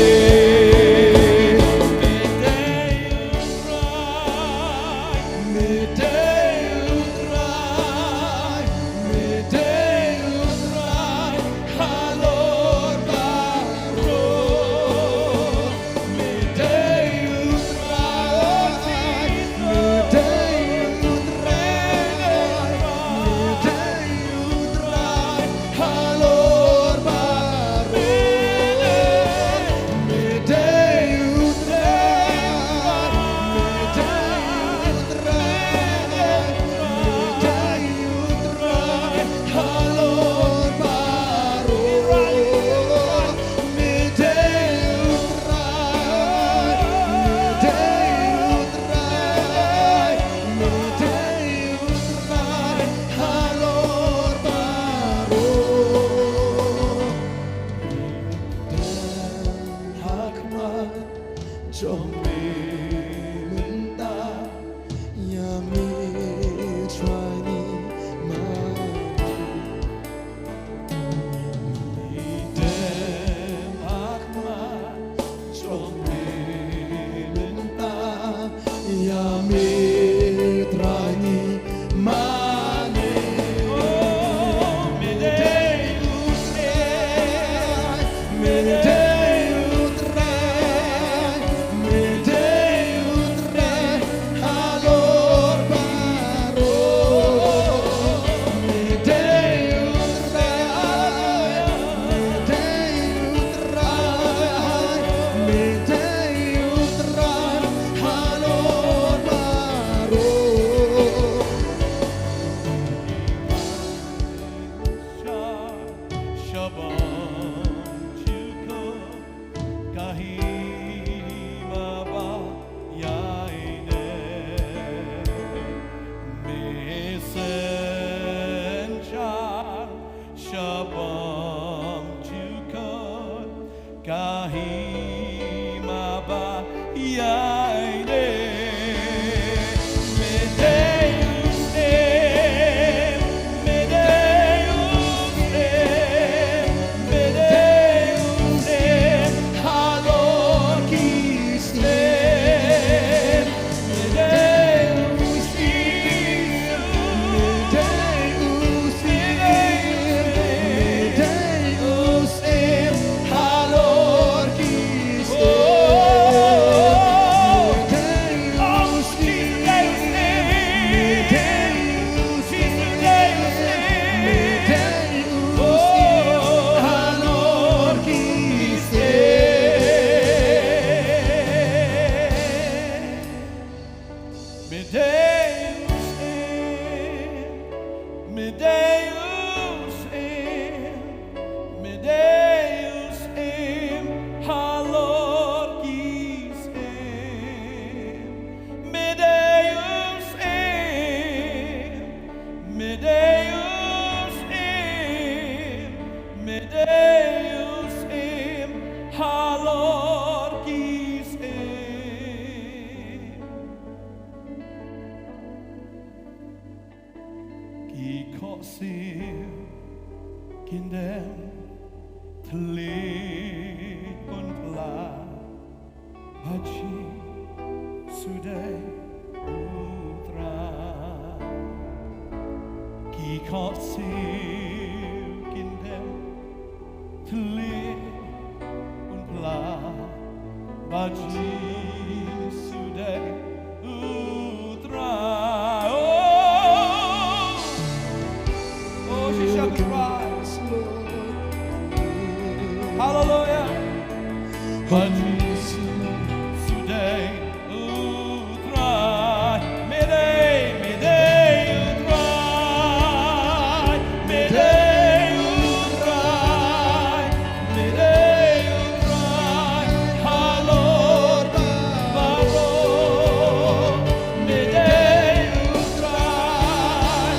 Me dei U Trai, me dei U Trai, me dei U Trai halor baroh. Me dei U Trai, me dei U Trai, me dei U Trai halor baroh. Me dei U Trai, me dei U Trai, me dei U Trai halor baroh. Me dei U Trai, me dei U Trai, me dei U Trai halor baroh. Te ha khmat jong me mynta, ïa me trai ngi mane. Ngi dem ha khmat jong me mynta, ïa me trai ngi mane. Oh, me dei U Trai, me dei U Trai, me dei U Trai halor baroh. Me dei U Trai, me dei U Trai, me dei U Trai halor baroh. Sha, sha bym ju kut ka hima ba ïaineh. Me synshar sha bym ju kut ka hima ba ïaineh. Me dei U Trai, Halor ki syiem, ki khohsyiem kin dem thylliej un pla, ba Jisu dei u Trai. Ki khohsyiem kin dem thylliej un pla, ba Jisu dei u Trai. Oh, oh, shisha ki Trai. Hallelujah. Ba Jisu dei u Trai. Me dei, me dei u Trai. Me dei u Trai. Me dei u Trai. Halor baroh. Me dei u Trai.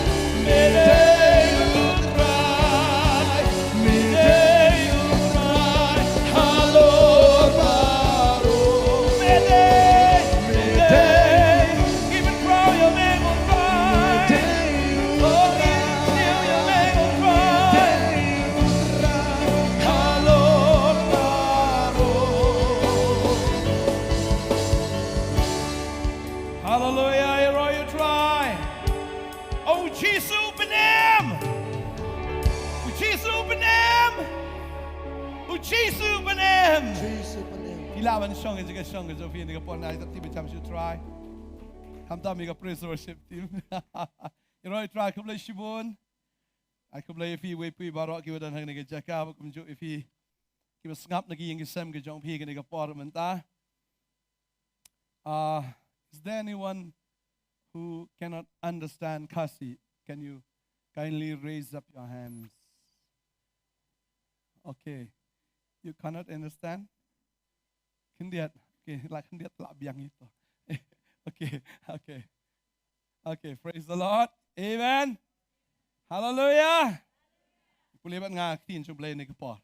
Me dei u Trai. Me dei u Trai halor baroh. Me dei, me dei. Even proud ïa me, oh Trai. Oh, even proud ïa me, oh Trai. Halor baroh. Hallelujah, ïaroh ïa u Trai. Oh, Jisu pynim. U Jisu pynim. U Jisu pynim. Jisu pynim. Phi lah ban shong ïa ka jingshong ka jong phi ïa kane ka por, nai tip ba jam sha u Trai. Khamtam ïa ka praise worship team. Ïaroh ïa u Trai, khublei shibun. Ai khublei ïa phi iwei pa iwei baroh kiba don hangne ha ka jaka, ba kumjuh ïa phi kiba sngap na ki ïing ki sem ka jong phi kane ka por mynta. Uh, is there anyone who cannot understand Khasi? Can you kindly raise up your hands? Okay. You cannot understand? Khyndiat. Okay, lah khyndiat lah biang ito. Okay, okay. Okay, praise the Lord. Amen. Hallelujah. Pule bad nga ktien sha U Blei ne ka por.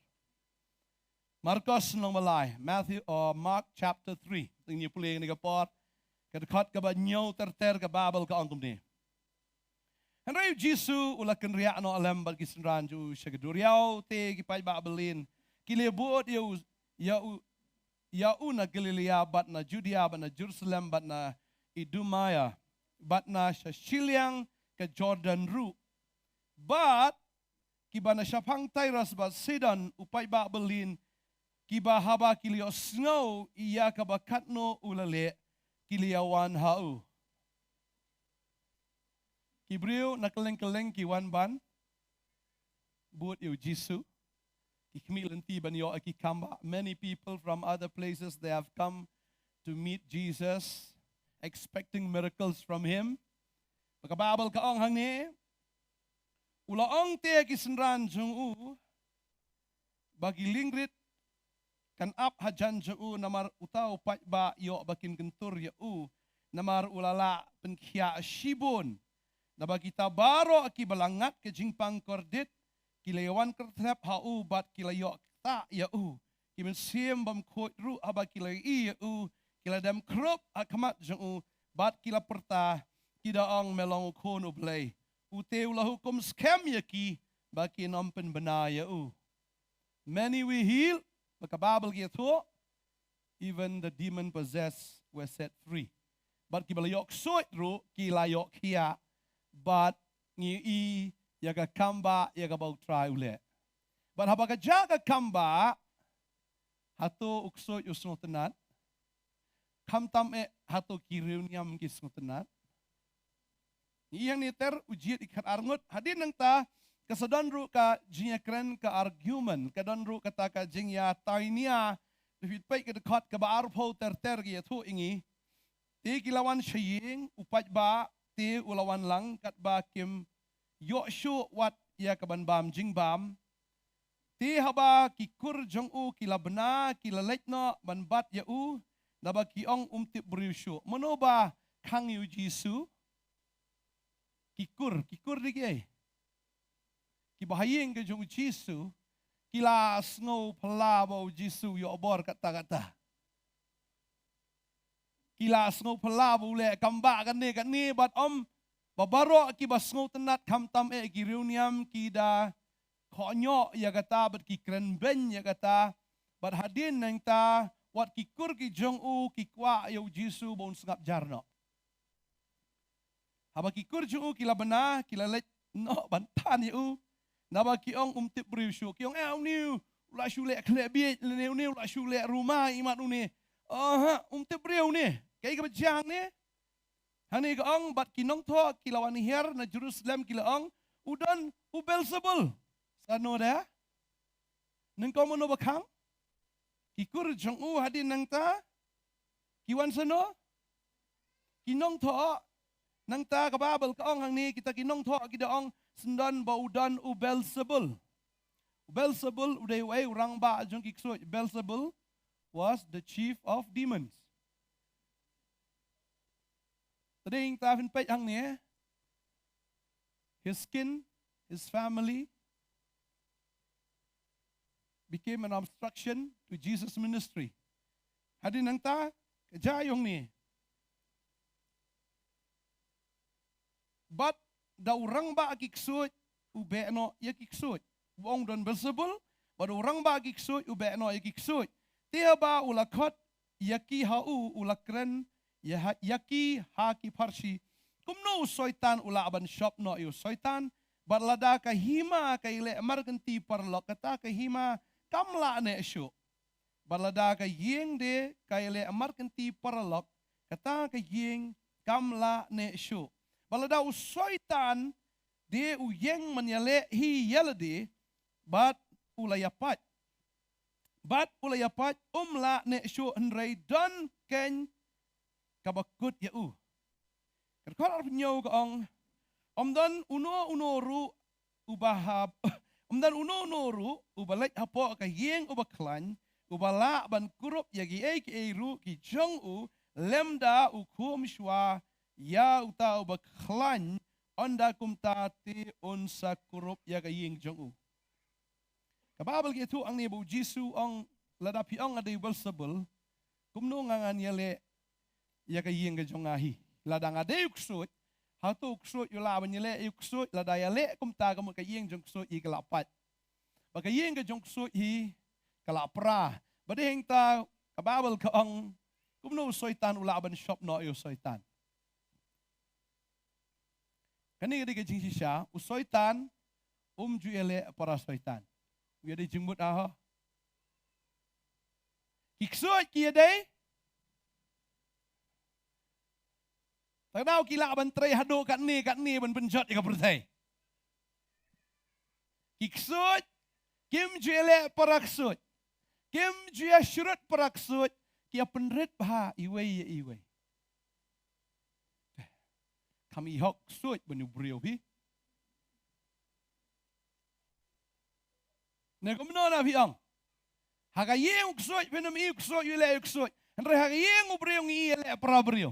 Markos lynnong ba lai, Matthew or Mark chapter three. Te ngin pule ne ka por. Ka dkhot kaba hynñiew ter ter ka Baibl ka ong kumne. Hynrei u Jisu u la kynriah noh lem bad ki synran jong u sha ka duriaw, te ki paidbah byllien ki la bud ïa u, ïa u, ïa u na Galilea bad na Judea bad na Jerusalem bad na Idumea bad na sha shiliang ka Jordan ruh. Bad kiba na shaphang Tyrus bad Sidon, u paidbah byllien, kiba haba ki la ïohsngew ïa kaba katno u la leh, ki la ïawan ha u. Ki briew na kylleng kylleng ki wan ban bud ïa u Jisu. Ki khmih lynti ban ïoh ïa ki kambah. Many people from other places, they have come to meet Jesus, expecting miracles from him. Bad ka Baibl ka ong hangne, u la ong te ïa ki synran jong u, ba ki lyngngoh kan ap hajan jong u, namar uta u paidbah ïoh ba kin kyntur ïa u, namar u la lah pynkhiah shibun. Naba kita baroh kiba la ngat ka jingpang kordit, ki la ïawan kyrthep ha u bad ki la ïoh ktah ïa u. Ki mynsiem bymkhuid ruh haba ki la ïohi ïa u, ki la dem khrup ha khmat jong u, bad ki la pyrta, ki da ong, me long u Khun U Blei. U te u la hukum skhem ïa ki ba kin ym pynbna ïa u. Many were healed, bad ka Baibl ka ïathuh, even the demon possessed were set free. Bad kiba la ïoh ksuid ruh ki la ïoh khiah, bad ngi ïohi ïa ka kambah ïa kaba U Trai u leh. Bad haba ka jia ka kambah, hato u ksuid u sngewtynnat? Khamtam eh hato ki riewniam ki sngewtynnat? Ngi ïeng ne ter u jied i khat arngut, hadien nangta ka sa don ruh ka jingïakren, ka argument, ka don ruh kata ka jingïatainia. Te phi peit ka dkhot kaba arphew ter ter ka ïathuh ïa ngi. Te ki la wan sha ïing, u paidbah te u la wan lang katba kim ïoh shuh wat ïa kaban bam jingbam. Te haba ki kur jong u ki la bna, ki la leit noh ban bat ïa u, naba ki ong, um tip briew shuh. Mano ba khang ïa u Jisu? Ki kur, ki kur dei kiei? Kiba ha ïing ka jong u Jisu, Ki la sngew phylla ba u Jisu u ïoh bor katta katta. Ki la sngew phylla ba u leh kam ba kane kane, bad ym ba baroh kiba sngewtynnad khamtam eh ki riewniam ki da khohñioh ïa kata bad ki kren beiñ ïa kata. Bad hadien nangta wat ki kur ki jong u ki kwah ïa u Jisu ba un sngap jar noh. Haba ki kur jong u ki la bna, ki la leit noh ban tan ïa u. Naba ki ong, um tip briew shuh. Ki ong, eh, une u la shu leh khleh bieit, une, une u la shu leh ruma imat une. Aha, um tip briew une. Kaei kaba jia hangne? Hangne ka ong, bad ki nongthoh ki la wan hiar na Jerusalem ki la ong, u don u Beelzebul. Sano da? Nyngkong mano ba khang? Ki kur jong u. Hadien nangta ki wan sano? Ki nongthoh. Nangta ka Baibl ka ong hangne, kita ki nongthoh ki da ong, syndon ba u don u Beelzebul. U Beelzebul u dei uei? U rangbah jong ki ksuid. Beelzebul was the chief of demons. Te dei nangta phin peit hangne, his kin, his family became an obstruction to Jesus' ministry. Hadien nangta ka jia hangne. Bad da u rangbah ki ksuid u beh noh ïa ki ksuid. U ong don Beelzebul, bad u rangbah ki ksuid u beh noh ïa ki ksuid. Te haba u la khot ïa ki ha u, u la kren ïa ha, ïa ki ha ki pharshi. Kumno u Soitan u lah ban shop noh ïa u Soitan? Bad lada ka hima ka ïaleh markynti paralok, kata ka hima kam lah neh shuh. Bad lada ka ïing de ka ïaleh markynti paralok, kata ka ïing kam lah neh shuh. Bad lada u Soitan de u ïeng ban ïaleh hi ïa lade, bad u la ïapait. Bad u la ïapait, um lah neh shuh, hynrei don keiñ kaba kut ïa u. Ka dkhot arphew hynñiew ka ong, ym don uno uno ruh uba hap, ym don uno uno ruh uba leit hapoh ka ïing uba khlaiñ, uba lah ban kurup ïa kiei kiei ruh ki jong u, lymda u khum shuwa ïa uta uba khlaiñ, ynda kumta te un sa kurup ïa ka ïing jong u. Ka Baibl ka ïathuh hangne ba u Jisu u ong, lada phi ong nga dei u Beelzebul, kumno nga ngan ïaleh ïa ka ïing ka jong nga hi? Lada nga dei u ksuid, hato u ksuid u lah ban ïaleh ïa u ksuid? Lada ïaleh kumta, ka mut ka ïing jong ksuid hi ka la pait. Bad ka ïing ka jong ksuid hi ka la pra. Bad dei hangta ka Baibl ka ong, kumno u Soitan u lah ban shop noh ïa u Soitan? Kane ka dei ka jingshisha, u Soitan um ju ïaleh para Soitan. U ïadei jingmut, ah, ho. Ki ksuid ki ïadei. Tang daw ki lah ban trei haduh katne katne ban pynjot ïa ka pyrthei. Ki ksuid kim ju ïaleh para ksuid. Kim ju ïashrut para ksuid. Ki ïapynrit bha iwei ïa iwei. Kam i hok ksuid ban ïa u briew hi. Ne kumno na phi ong? Ha ka ïing u ksuid phin ym i u ksuid, u ïaleh u ksuid. Hynrei ha ka ïing u briew ngi ïaleh para briew.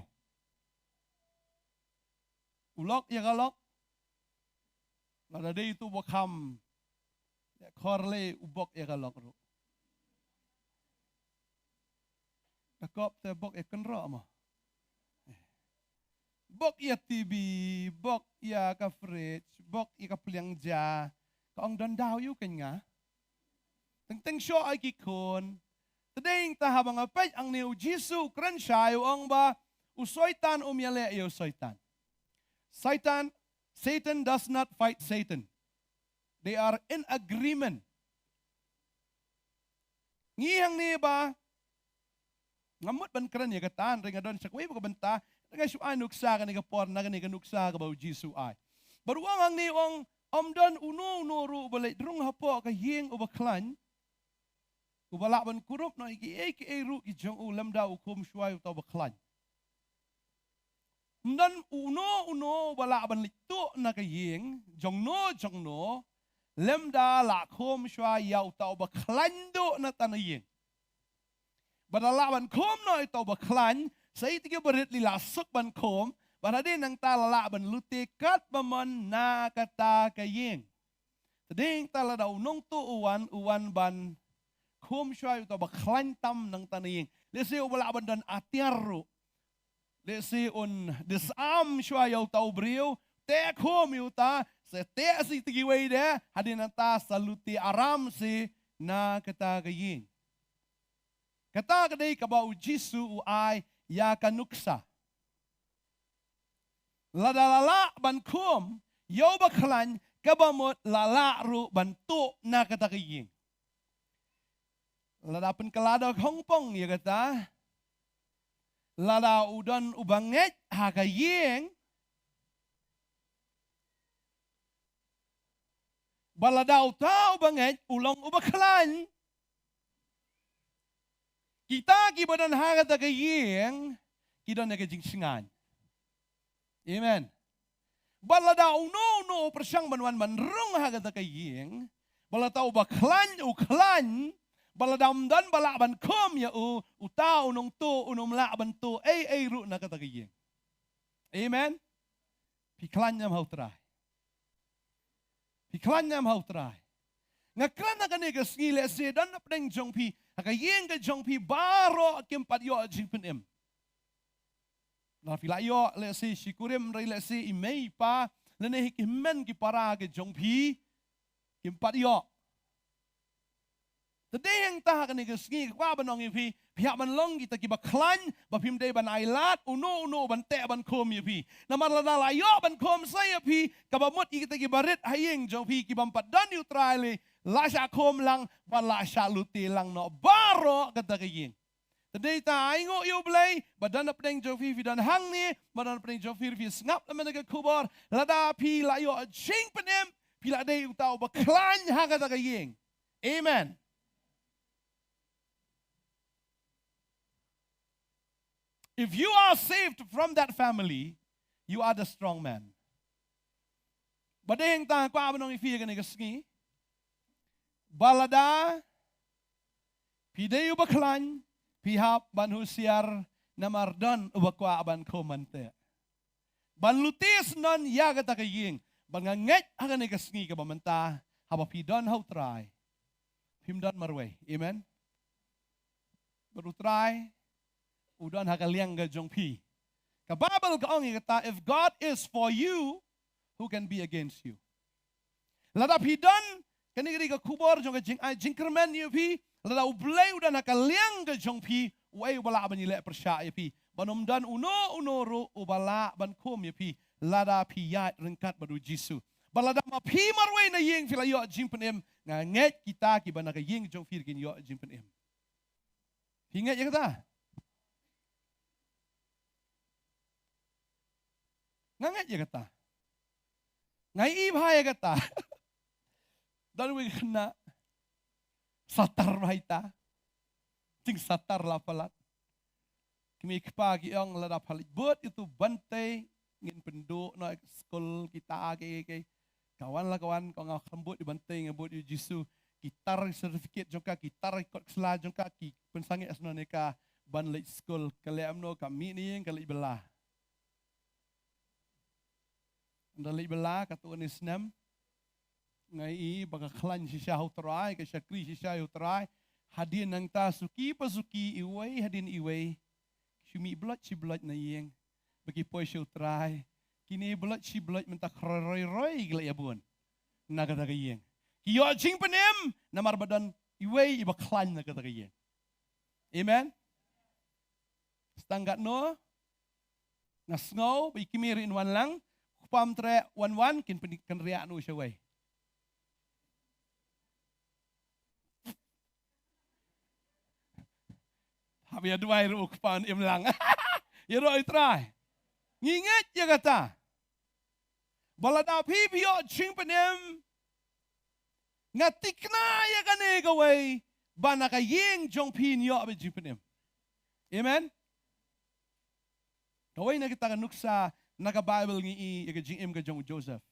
U lok ïa ka lok. Lada dei tu ba kham ïa khor lei u bok ïa ka lok ruh. Ka kop te bok ïa kynroh mo. Bok ïa T V, bok ïa ka fridge, bok ïa ka pliang ja. Ka ong don daw ïa u keiñ nga. Teng teng shuh ai ki khun. Te dei ta haba nga peit hangne u Jisu u kren shai u ong ba u Soitan um ïaleh ïa u Soitan. Satan, Satan does not fight Satan. They are in agreement. Ngi hangne ba ngam mut ban kren ïa kata, hynrei nga don sha kawei pat ka bynta, nga shu ai nuksa kane ka por, na kane ka nuksa kaba u Jisu u ai. Bad u ong hangne u ong, ym don uno uno ruh uba leit rung hapoh ka ïing uba khlaiñ, uba lah ban kurup noh ïa kiei kiei ruh ki jong u, lymda u khum shuwa ïa uta uba khlaiñ. Ym don uno uno uba lah ban leit tuh na ka ïing jongno jongno, lymda la khum shuwa ïa uta uba khlaiñ duh na tana ïing. Bad la lah ban khum noh ïa uta uba khlaiñ, sa ïa ki barit lei la suk ban khum, bad hadien nangta la lah ban lute katba mon na kata ka ïing. Te dei ta lada u nongtuh u wan, u wan ban khum shuwa ïa uta uba khlaiñ tam nangta na ïing. Lehse uba lah ban don atiar ruh. Lehse un disarm shuwa ïa uta u briew. Teh khum ïa uta, sa teh sa ïa kiwei de, hadien nangta sa lute aram sa na kata ka ïing. Kata ka dei kaba u Jisu u ai ïa ka nuksa. Lada la lah ban khum ïa uba khlaiñ, kaba mut la lah ruh ban tuh na kata ka ïing. Lada pynkylla da hongpong ïa kata, lada u don uba ngeit ha ka ïing, bad lada uta uba ngeit u long uba khlaiñ, kita kiba don ha kata ka ïing ki don ïa ka jingsngewsih. Amen. Bad lada uno uno u pyrshang ban wan ban rung ha kata ka ïing, bad lada uba khlaiñ u khlaiñ, bad lada ym don ba lah ban khum ïa u, uta u nongtuh un ym lah ban tuh ei ei ruh na kata ka ïing. Amen. Phi khlaiñ ne em ha u Trai? Phi khlaiñ ne em ha u Trai? Nga kren ha kane ka sngi, lehse don napdeng jong phi, ha ka ïing ka jong phi baroh kim pat ïoh jingpynim. Lada phi la ïoh lehse shi kurim, hynrei lehse i mei i pa lane ki hynmen ki para ka jong phi kim pat ïoh. Te dei hangta ha kane ka sngi nga kwah ban ong ïa phi, phi hap ban long kita kiba khlaiñ, ba phim dei ban ailad uno uno ban teh ban khum ïa phi. Namar lada la ïoh ban khum sa ïa phi, kaba mut ïa kita kiba rit ha ïing jong phi, ki bym pat don ïa u Trai lei, la shah khum lang bad la shah lute lang noh baroh kata ka ïing. Te dei ta ainguh ïa u Blei, ba don napdeng jong phi, phi don hangne, ba don napdeng jong phi, phi sngap lem na ka khubor, lada phi la ïoh jingpynim, phi la dei uta uba khlaiñ ha kata ka ïing. Amen. If you are saved from that family, you are the strong man. Ba dei hangta nga kwah ban ong ïa phi ha kane ka sngi, ba lada phi dei uba khlaiñ, phi hap ban husiar, namar don uba kwah ban khum ban teh, ban lute syndon ïa kata ka ïing. Bad nga ngeit ha kane ka sngi kaba mynta, haba phi don ha u Trai, phim don marwei. Amen. Bad u Trai u don ha ka liang ka jong phi. Ka Baibl ka ong ïa kata, "If God is for you, who can be against you?" Lada phi don, kane ka dei ka khubor jong ka jingai jingkyrmen ïa phi, lada u Blei u don ha ka liang ka jong phi, uei uba lah ban ïaleh pyrshah ïa phi? Bad ym don uno uno ruh uba lah ban khum ïa phi, lada phi ïaid ryngkat bad u Jisu. Bad lada ma phi marwei na ïing phi la ïoh jingpynim, nga ngeit kita kiba na ka ïing jong phi kin ïoh jingpynim. Phi ngeit ïa kata? Nga ngeit ïa kata. Nga ïohi bha ïa kata. Don uwei u khynnah, satar bha ita. Jingsatar la palat. Ki mei ki pa ki ong, lada pha leit bud ïa uto u bynta, ngin pynduh noh ïa ka skul, kita ki, ki. Ka wan la ka wan, ka ong, nga khlem bud ïa u bynta, nga bud ïa u Jisu. Ki tar certificate jong ka, ki tar kot sla jong ka, ki pynsangeh syndon ïa ka ban leit skul. Ka leh kumno? Ka mih na ïing, ka leit bylla. Ynda leit bylla katto katne snem, nga ïohi ba ka khlaiñ shisha ha u Trai, ka shakri shisha ïa u Trai. Hadien nangta suki pa suki, iwei hadien iwei, ki shu mih bloit shi bloit na ïing ba ki poi sha u Trai. Kine bloit shi bloit mynta khroi roi roi ki la ïa bun na kata ka ïing. Ki ïoh jingpynim namar ba don iwei iba khlaiñ na kata ka ïing. Amen. Sa tang katno nga sngew ba i kmie ruh in wan lang, u kpa um treh wan wan, kin pyn-, kynriah noh shawei. Haba ïa duwai ruh u kpa un im lang. Ïaroh ïa u Trai. Ngi ngeit ïa kata. Ba lada phi phi ïoh jingpynim, nga thikna ïa kane kawei, ba na ka ïing jong phi yn ïoh beit jingpynim. Amen. Kawei na kita ka nuksa na ka Baibl ngi ïohi ïa ka jingim ka jong u Joseph.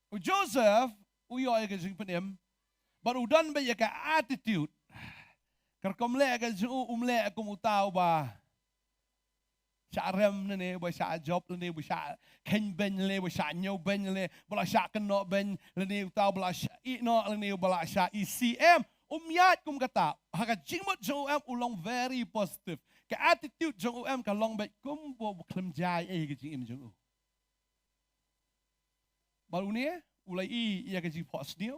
U Joseph u ïoh ïa ka jingpynim bad u don beit ïa ka attitude. Ka rukom leh ka jong u, um leh kum uta uba shah rem lane, ba shah jop lane, ba shah khein beiñ lane, ba shah ñiew beiñ lane, ba la shah kynnoh beiñ lane, uta ba la shah ïehnoh lane, ba la shah E C M. Um ïaid kum kata. Ha ka jingmut jong u em u long very positive. Ka attitude jong u em ka long beit kumba u khlem jia ei ka jingim jong u. Bad une u la ïohi ïa ka jingphohsniew.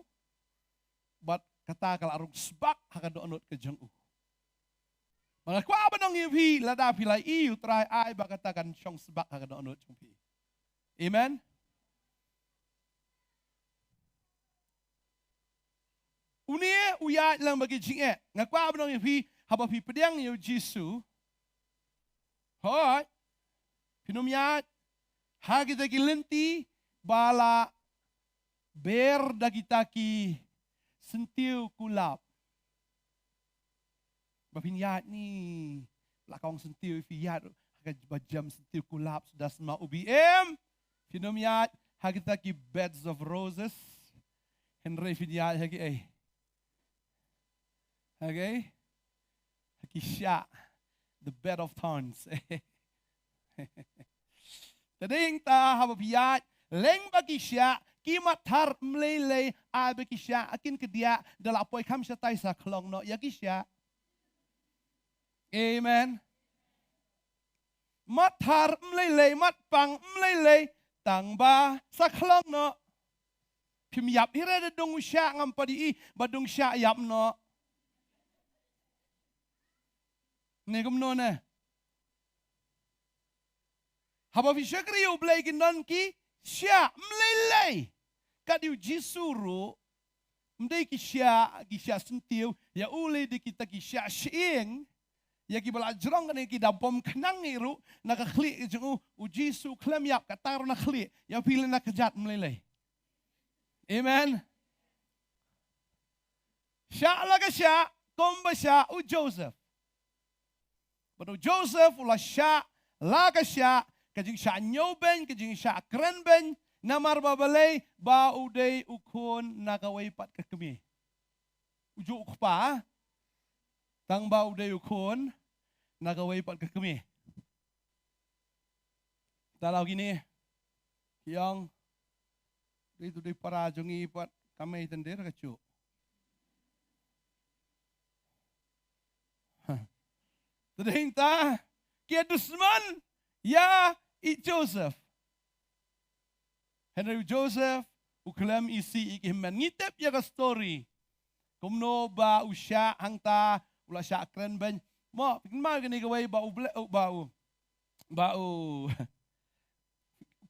Bad kata ka la rung sbak ha ka dohnud ka jong u. Bad nga kwah ban ong ïa phi, lada phi la ïohi u Trai ai, ba kata kan shong sbak ha ka dohnud jong phi. Amen. Une u ïaid lang bad ki jingeh. Nga kwah ban ong ïa phi, haba phi pdiang ïa u Jisu, hooid, phin ym ïaid ha kita ki lynti ba la ber da kita ki syntiew kulap. Ba phin ïaid ni, la ka ong syntiew, phi ïaid ha kaba jem syntiew kulap, suda sma u B M. Phin ym ïaid ha kita ki beds of roses. Hynrei phin ïaid ha ki ei? Okay? Ha ki shiah, the bed of thorns. Te dei nangta haba phi ïaid lem bad ki shiah, ki mat thar ym lei lei, ai ba ki shiah kin kdiah, da la poi kham shatai sa khlong noh ïa ki shiah. Amen. Mat thar ym lei lei, mat pang ym lei lei, tang ba sa khlong noh. Phim ïap hi re da dung shiah, ngam pat ïohi ba dung shiah ïap noh. Ne kumno ne? Haba phi shakri ïa U Blei, kin don ki shiah ym lei lei. Kat ïa u Jisu ruh, ym dei ki shiah, ki shiah syntiew, ïa u lei dei kita ki shiah shyieng, ïa kiba la jrong kane ki da bom khnang hi ruh, na ka khlieh jong u, u Jisu khlem ïap, kata ruh na khlieh, ïa phi lei na kjat ym lei lei. Amen. Shiah la ka shiah, kumba shiah u Joseph. Bad u Joseph u la shiah la ka shiah, ka jingshah ñiew beiñ, ka jingshah kren beiñ, namar ba balei, ba u dei u khun na kawei pat ka kmie. U juh u kpa, tang ba u dei u khun na kawei pat ka kmie. Te la kine, ki ong, dei tu dei para jong ngi pat, ka mei tender ka juh. Te dei nangta, ki dusman ïa i Joseph. Hynrei u Joseph u khlem isih ïa ki hynmen. Ngi tip ïa ka story. Kumno ba u shiah hangta, u la shiah kren beiñ. Mo, phi kynmaw kane kawei ba u Blei, ba u, ba u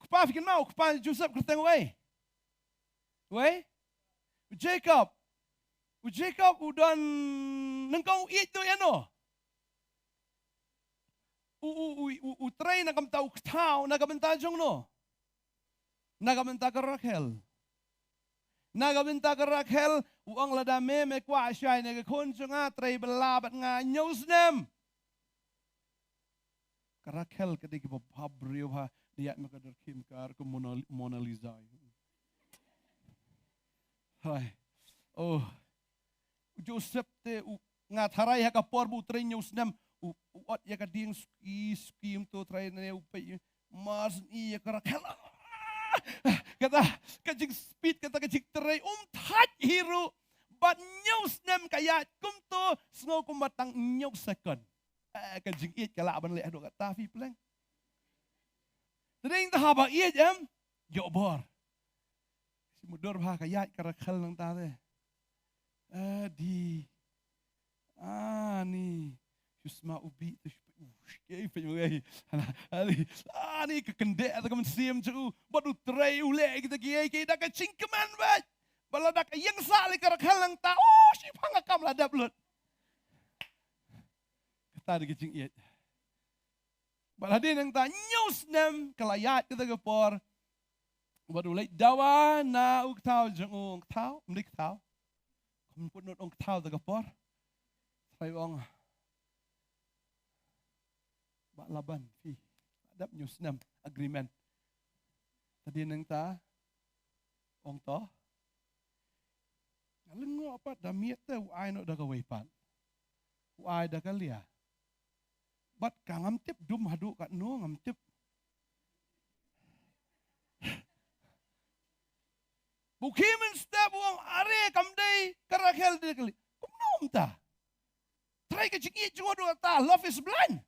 kpa, phi kynmaw u kpa Joseph kyrteng uei? Uei? U Jacob. U Jacob u don nyngkong, u ïeit noh ïa no? U, u, u, u, u trei na ka bynta u kthaw, na ka bynta jong no? Na ka bynta ka Rakhel. Na ka bynta ka Rakhel, u ong lada me, me kwah shai ne ka khun jong nga, trei bylla bad nga hynñiew snem. Ka Rakhel ka dei kaba bhabriew bha, da ïaid ma ka dor khim ka ar ka Mona, Mona Lisa. Hai. Oh. U Joseph te u, nga tharai ha ka por ba u trei hynñiew snem, u, u ot ïa ka dieng suki, suki, um to tharai ne u peit, mar syn i ïa ka Rakhel. Kata, ka jingspeed, kata ka jingtrei, um thait hi ruh, bad hynñiew snem ka ïaid kumto, sngew kumba tang hynñiew second. Eh, ka jingïeit ka lah ban leh haduh katta, phi pleng. Te dei nangta haba ïeit em, ïoh bor. Shi mudui bha ka ïaid ka Rakhel nangta te. Adi. Ani. Shu sma u bih te shu peit, u shkei peit u ei. Ani. Ani ka kyndeh te ka mynsiem jong u. Bad u trei u leh kita kiei kiei da ka jingkmen beit. Bad lada ka ïeng sah lei ka Rakhel nangta. Oh, shipang ka kam la dep lut. Kata dei ka jingïeit. Bad hadien nangta hynñiew snem ka la ïaid kata ka por. Bad u leit dawa na u kthaw jong u, ong kthaw, ym dei kthaw. Kum put not ong kthaw kata ka por. Trai ong. Bah Laban, phi. Dap hynñiew snem agreement. Hadien nangta ong to. Nga lyngngoh pat da miet te u ai noh da kawei pat. U ai da ka Lia. Pat ka ngam tip dum haduh katno ngam tip. Ba u khie mynstep u ong are kam dei ka Rakhel, dei ka Lia. Kumno mynta? Trai ka jingïeit jong u haduh katta, love is blind.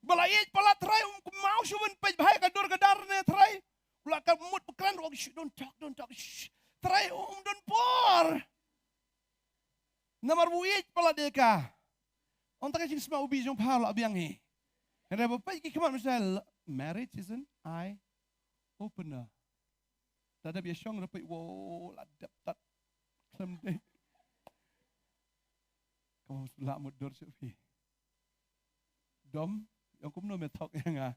Ba la ïeit palat trai, um kynmaw shuh ban peit bha ïa ka dur ka dar ne trai. U la ka mut ba kren, u ong, "Shh, don't talk, don't talk, shh." Trai um don por. Namar ba u ïeit palat ïa ka. Ong ta ka jingsma u bih jong pha u la biang hi. Hynrei ba peit ki khmat mynstep, marriage is an eye opener. Lada dep ïa shong ruh peit, wow, la dep tat khlem dei. Ka mut la mut dur shuh phi. Dom, ïa kumno me thok ïa nga.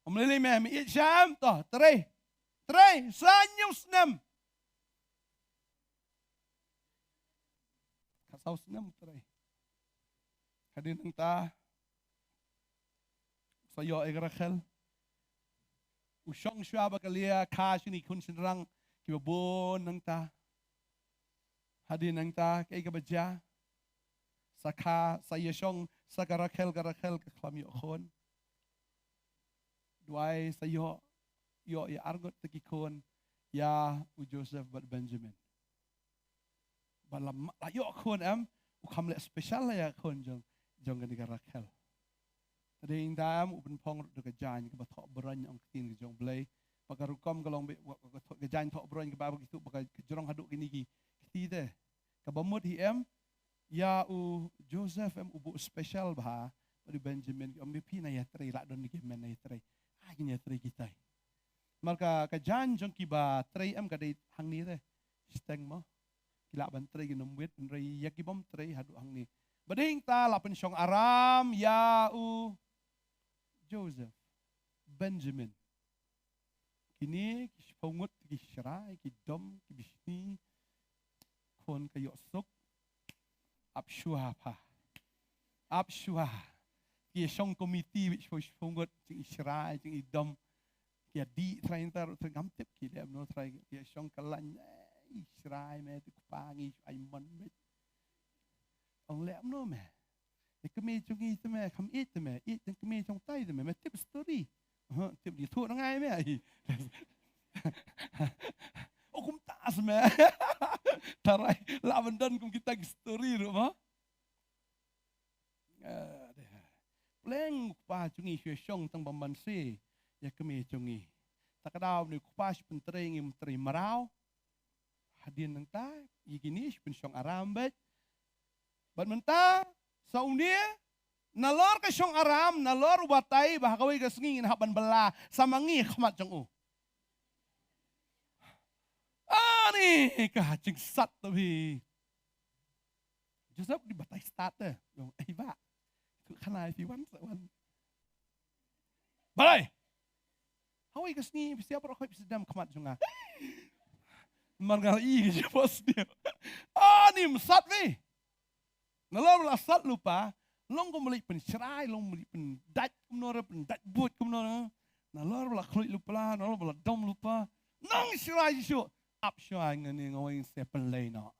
Ym lei lei me, me ïeit sham, to, trei. Trei, sa hynñiew snem. Ka saw snem trei. Hadien nangta, sa ïoh ïa ka Rakhel. U shong shuwa ba ka Lia kha shane ki khun shynrang kiba bun nangta. Hadien nangta, kaei kaba jia? Sa kha, sa ïa shong, sa ka Rakhel, ka Rakhel ka khlem ïoh khun. Duwai sa ïoh, ïoh ïa arngut ta ki khun, ïa u Joseph bad Benjamin. Ba la, la ïoh khun em, u kham leh special la ïa khun jong, jong kane ka Rakhel. Te dei ïa nda em, u pynphong ruh da ka jaiñ kaba thoh breiñ ong ktien ka jong U Blei. Ba ka rukom ka long ba, ka thoh, ka jaiñ thoh breiñ kaba, ba ki tuh, ba ka, ka jrong haduh kine ki kti te. Kaba mut hi em, ïa u Joseph em u buh special bha, bad u Benjamin, ki ong ba phi na ïatrei, lah don ki men na ïatrei. Ai kin ïatrei kita. Namar ka, ka jaiñ jong kiba trei em ka dei hangne te. Shiteng mo. Ki lah ban trei ki nym wit, hynrei ïa ki bym trei haduh hangne. Ba dei hangta la pynshong aram ïa u Joseph, Benjamin. Kine ki shiphew ngut ki shrai, ki dom, ki bishni. Khun ka ïoh suk. Ap shuwa pha. Ap shuwa. Ki shong komiti bad shiphew, shiphew ngut, jingshrai, jingdom. Ki dih trai ntar, trai ngam tip ki leh kumno trai, ki shong kyllaiñ, eh, shrai me tu kpa ngi ai mon me. Ong leh kumno me. Ïa kmie jong ngi te me, kham ïeit te me, ïeit jong kmie jong tai te me, me tip story. Huh, tip di thuh na ngai me. O kumta se me. Tharai, lah ban don kum kita ki story ruh mo. Ah, deh. Pleng u kpa jong ngi shu shong tang ba man se ïa kmie jong ngi. Ta ka daw ne u kpa shu pyntrei ngi, pyntrei mraw. Hadien nangta, ïa kine shu pynshong aram bad. Bad mynta, sa une, nalor ka shong aram, nalor u batai, ba ha kawei ka sngi ngin hap ban bylla, sa ma ngi khmat jong u. Ani, ka jingsat to phi. Joseph di batai start te. Ong, "Ei bah. Tu khana phi wan, sa wan." Balei? Hawei ka sngi, phi siap baroh, hawei phi sdang khmat jong nga. Mar nga i ka jingpos dia. Ani, ym sat phi. Nalor ba la sat lypa, long kumba leit pynshrai, long kumba leit pyndait kumno re, pyndait buit kumno re. Nalor ba la khluit lypa, nalor ba la dom lypa. Nang shrai shuh, ap shrai nga ne nga weng se pynlei noh.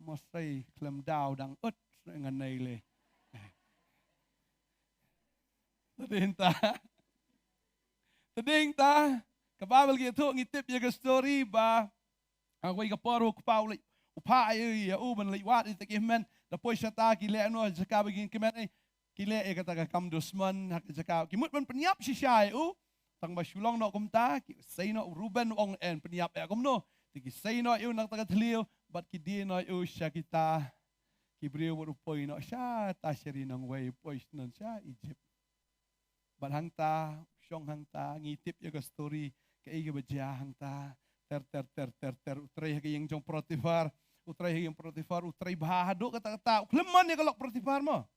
Mosei khlem daw dang ut nga nei le. Tadei ta. Tadei ta. Ka Baibl ki ïathuh ngi tip ïa ka story ba ha kawei ka por u kpa u leit, u phah ïa u, ïa u ban leit wad ïa kita ki hynmen. Da poi shata ki leh noh jaka ba ki kmen, eh, ki leh ïa kata ka kam dusmon ha ka jaka. Ki mut ban pynïap shisha ïa u. Tang ba shu long noh kumta, ki sei noh u Reuben u ong yn pynïap ïa kumno. Te ki sei noh ïa u na kata ka thliew, bad ki die noh ïa u sha kita ki briew bad u poi noh shata sha ri nongwei, u poi sha nong sha Egypt. Bad hangta, shong hangta, ngi tip ïa ka story, kaei kaba jia hangta, ter, ter, ter, ter, ter, u trei ha ka ïing jong Potiphar, u trei ha ka ïing Potiphar, u trei bha haduh katta katta, u khlem mon ïa ka lok Potiphar mo.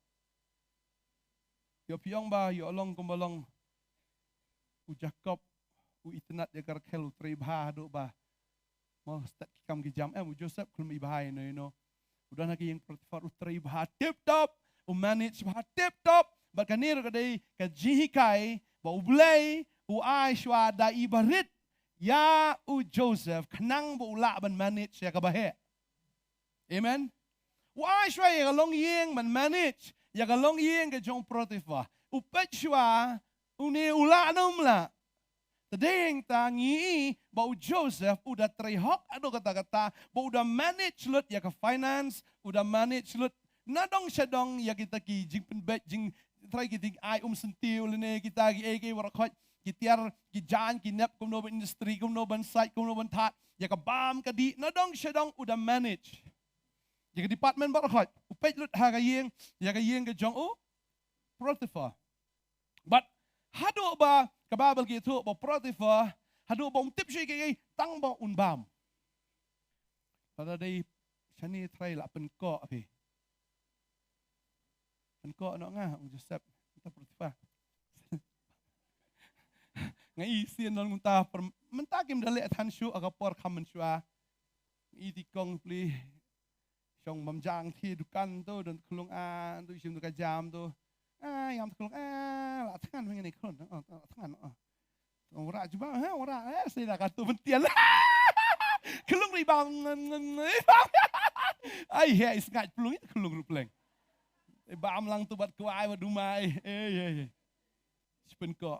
Ïoh phi ong ba, ïoh long kumba long u Jakob, u itynnad ïa ka Rakhel, u trei bha haduh ba. Mo, stet ki kam ki jam, em, u Joseph khlem i bha ïano ïano. U don ha ka ïing Potiphar, u trei bha tip top, u manage bha tip top. Bad kane ruh ka dei ka jinghikai ba U Blei u ai shuwa da i barit ïa u Joseph khnang ba u lah ban manage ïa kaba heh. Amen. U ai shuwa ïa ka longïing ban manage ïa ka longïing ka jong u Potiphar. U peit shuwa une u lah ne um lah. Te dei hangta ngi i ba u Joseph u da trei hok haduh katta katta, ba u da manage lut ïa ka finance, u da manage lut nadong shadong ïa kita ki jingpynbeit, jingtrei, ki jingai um syntiew lane kita kiei kiei baroh khoit, ki tiar ki jaiñ ki nep, kumno ban industry, kumno ban sait, kumno ban thad, ïa ka bam ka dih, nadong shadong u da manage. Ïa ka department baroh khoit u peit lut ha ka ïing, ïa ka ïing ka jong u Potiphar. Bad haduh ba ka Baibl ka ïathuh ba u Potiphar, haduh ba um tip shuh ïa kiei kiei, tang ba un bam. Lada dei shane trai la pynkoh phi. Pynkoh noh nga, ong Joseph, mynta Potiphar. Nga i sien don mynta, mynta kim da leh than shuh ha ka por kham mynshuwa. Nga i ti kong pli shong bam jang ti dukan tu, don khlung a tu, shim tu ka jam tu. A, ïam tu khlung a, la thngan meng ni khlung, o, la thngan, o. Ong ra jubab, ha, ong ra, eh, sida ka tu bentian. Khlung ri bam, ai, he, is ngat plung, khlung rupleng. Eh, bam lang tu bad kwai, bad dumai, eh, eh, eh. Spen ko.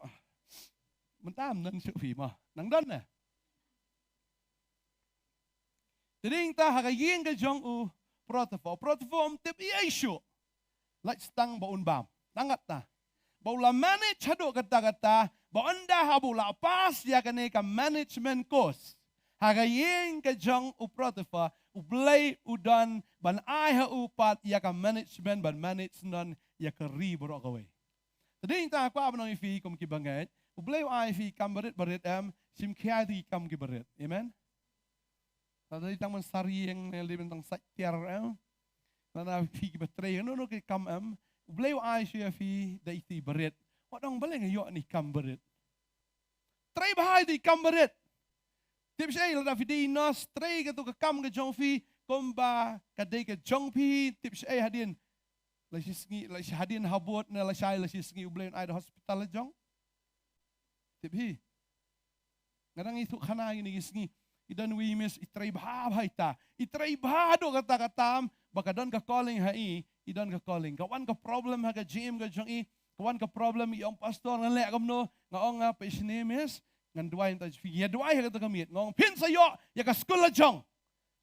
Mynta ym don shuh phi mo. Nang don ne. Te dei ta ha ka ïing ka jong u Potiphar. Potiphar um tip ei ei shuh. Lait tang ba un bam. Tang kata. Ba u la manage haduh katta katta. Ba ynda haba u la pass ïa kane ka management course ha ka ïing ka jong u Potiphar, U Blei u don ban ai ha u pat ïa ka management, ban manage noh ïa ka ri baroh kawei. Te dei ta kwah ban ong ïa phi kum ki bangeit, U Blei u ai phi kam barit barit em, shim khia ïa ki kam ki barit. Amen. Lada dei tang ban sar ïing ne, lada dei ban tang sait tiar em, lada phi ki ba trei, no, no, ki kam em, U Blei u ai shuh ïa phi da iti barit. Wat ong balei nga ïoh ïa ni kam barit. Trei bha ïa iti kam barit. Tip shaei, lada phi dei nurse, trei kato ka kam ka jong phi kumba ka dei ka jong phi, tip shaei hadien. Lashai sngi, lashai hadien ha bud ne lashai, lashai sngi U Blei un ai da hospital la jong. Tip hi. Nga dang ïathuh khana ïa kine ki sngi. I don iwei i miss, i trei bha bha ita. I trei bha haduh katta katta, ba ka don ka calling ha i, i don ka calling. Ka wan ka problem ha ka jingim ka jong i, ka wan ka problem, i ong pastor ngan leh kumno, nga ong, nga peit shane miss, ngan duwai na ka bynta jong phi. Ïa duwai ha kata ka miet, nga ong phin sa ïoh ïa ka skul la jong.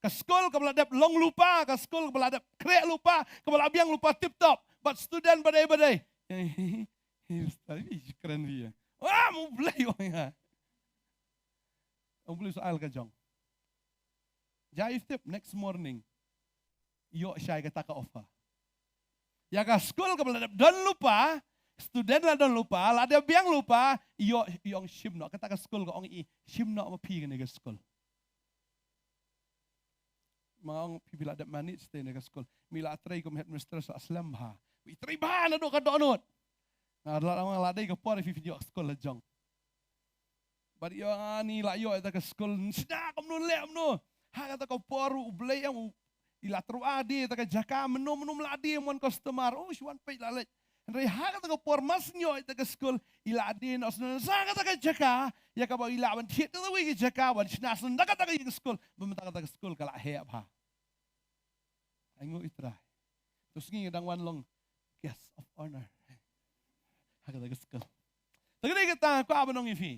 Ka skul kaba la dep long lypa, ka skul kaba la dep khreh lypa, kaba la biang lypa tip top. Bad student ba dei ba dei. Hi, ustaz, hi, kren hi. Wa, U Blei, ong ïa. U Blei sa ai la ka jong. Jai tip next morning. Ïoh shai kata ka offer. Ïa ka skul kaba la dep don lypa, student la don lypa, la dep biang lypa, ïoh, ïoh shim noh. Kata ka skul ka ong i, shim noh ma phi kane ka skul. Ma ong phi, phi la dep manage te ne ka skul. Mi la trei kum headmistress la slem bha. Phi trei bha naduh ka dohnud. Nga la ong la dei ka por phi phin ïoh skul la jong. Bad ïa ani la ïoh ïa ta ka skul. Sda kumno leh kumno. Ha kata ka por U Blei em u, i la tyrwa die ta ka jaka, mynno mynno la die mon customer. Oh, shu wan peit la leit. Hynrei ha kata ka por mas ñiuh ïa ta ka skul, i la die noh sngewsih kata ka jaka, ïa kaba i lah ban thied kata kawei ka jaka, ban shna sngewsih kata ka ïing skul, ba mynta kata ka skul ka la heh bha. Ai nguh ïa U Trai. To sngi nga dang wan long guest of honor ha kata ka skul. Te kane kata kwah ban ong ïa phi.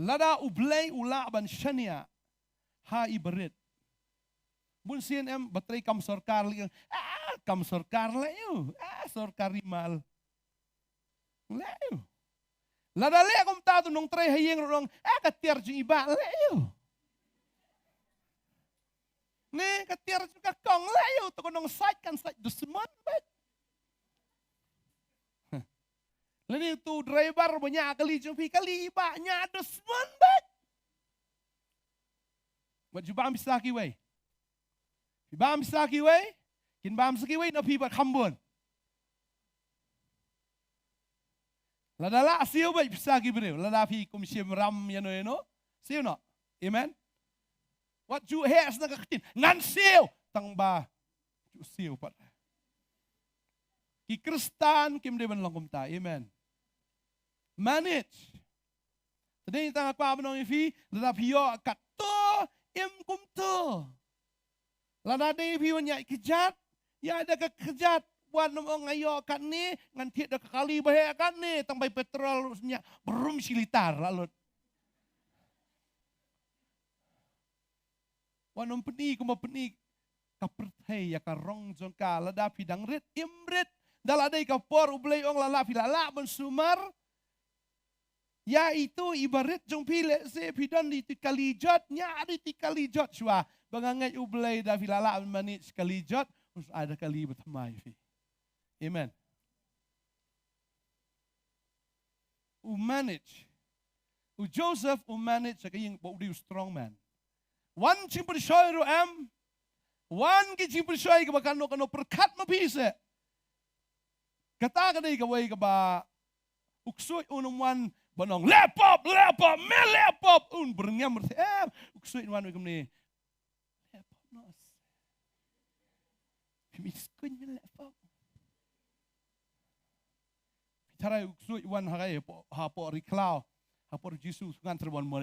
Lada U Blei u lah ban shaniah ha i barit. Bun sien em ba trei kam sorkar lei. Ah, kam sorkar lei ïu. Ah, sorkari mal. Lei ïu. Lada leh kumta tu nongtrei ha ïing ruh ong, ah, ka tiar jong i bah lei ïu. Ne ka tiar jong ka kong lei ïu, tu ka nongsait kan sait dusmon bad. Lane tu driver ba ñiah kali jong phi, kali i bah ñiah dusmon bad. Wat ju bam pisa kiwei. Phi bam pisa kiwei, kin bam sa kiwei na phi bad kham bun. Lada lah siew bad pisa ki briew, lada phi kum shim ram ïano ïano, siew noh. Amen. Wat ju heh sna ka ktien ngan siew, tang ba ju siew pat. Ki Khristan kim dei ban long kumta. Amen. Manage. Te dei tang kwah ban ong ïa phi, lada phi ïoh katto, im kumto. Lada dei phi wan ïaid kjat, ïaid da ka kjat. Wat nym ong nga ïoh katne, ngan thied da ka kali ba heh katne, tang bai petrol ruh sniah brum shi litar la lut. Wat nym pyni kumba pyni ka pyrthei ïa ka rong jong ka. Lada phi dang rit, im rit. Da la dei ka por U Blei ong la lah, phi la lah ban sumar ïa itu i barit jong phi, lehse phi don ïa itu i kali jot, ñiah ïa itu i kali jot shuwa. Ba nga ngeit U Blei da phi la lah ban manage kali jot, un sa ai da kali ba thymmai ïa phi. Amen. U manage. U Joseph u manage ha ka ïing ba u dei u strong man. Wan jingpynshoi ruh em. Wan ki jingpynshoi kaba kano kano pyrkhat ma phi seh. Kata ka dei kawei kaba u ksuid un ym wan ban ong leh pop, leh pop, me leh pop, un byrngem rthe em. U ksuid un wan wei kumne. Leh pop noh. Phi mi skuin me leh pop. Phi tharai u ksuid wan ha kai, hapoh, hapoh ri khlaw, hapoh ri Jisu, ngan tharai wan mo.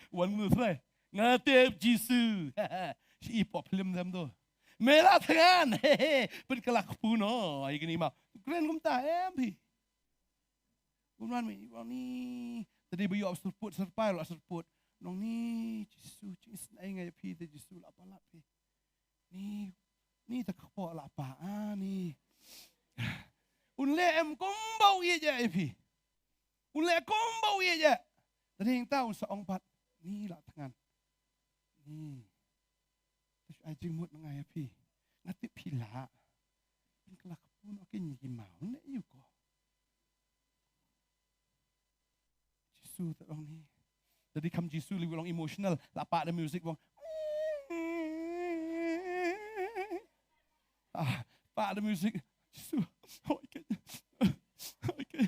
Wan ngan tharai. Nga tip Jisu. Shi i pop film dem tu. Me la thngan. Pynkylla kpu noh. Ai kini ma. Kren kumta em phi. Kumno me, wan ni. Tadi ba ïoh syrput, syrpai la syrput. Nong ni, Jisu, jingisynei nga ïa phi te Jisu la palat phi. Ni, ni ta kpoh la pa, ah, ni. Un leh em kumba u ïeit ïa phi. Un leh kumba u ïeit ïa. Tadi ta un sa ong pat, ni la thngan. Ni. Te shu ai jingmut ma nga ïa phi. Nga tip phi lah. Pynkylla kpu noh ki ngi ki maw ne ïu ko. Jisu te long ni. Tadi kam Jisu li long emotional. La pah da music bong. Ah, pah da music. Jisu. Hoi ke. Hoi ke.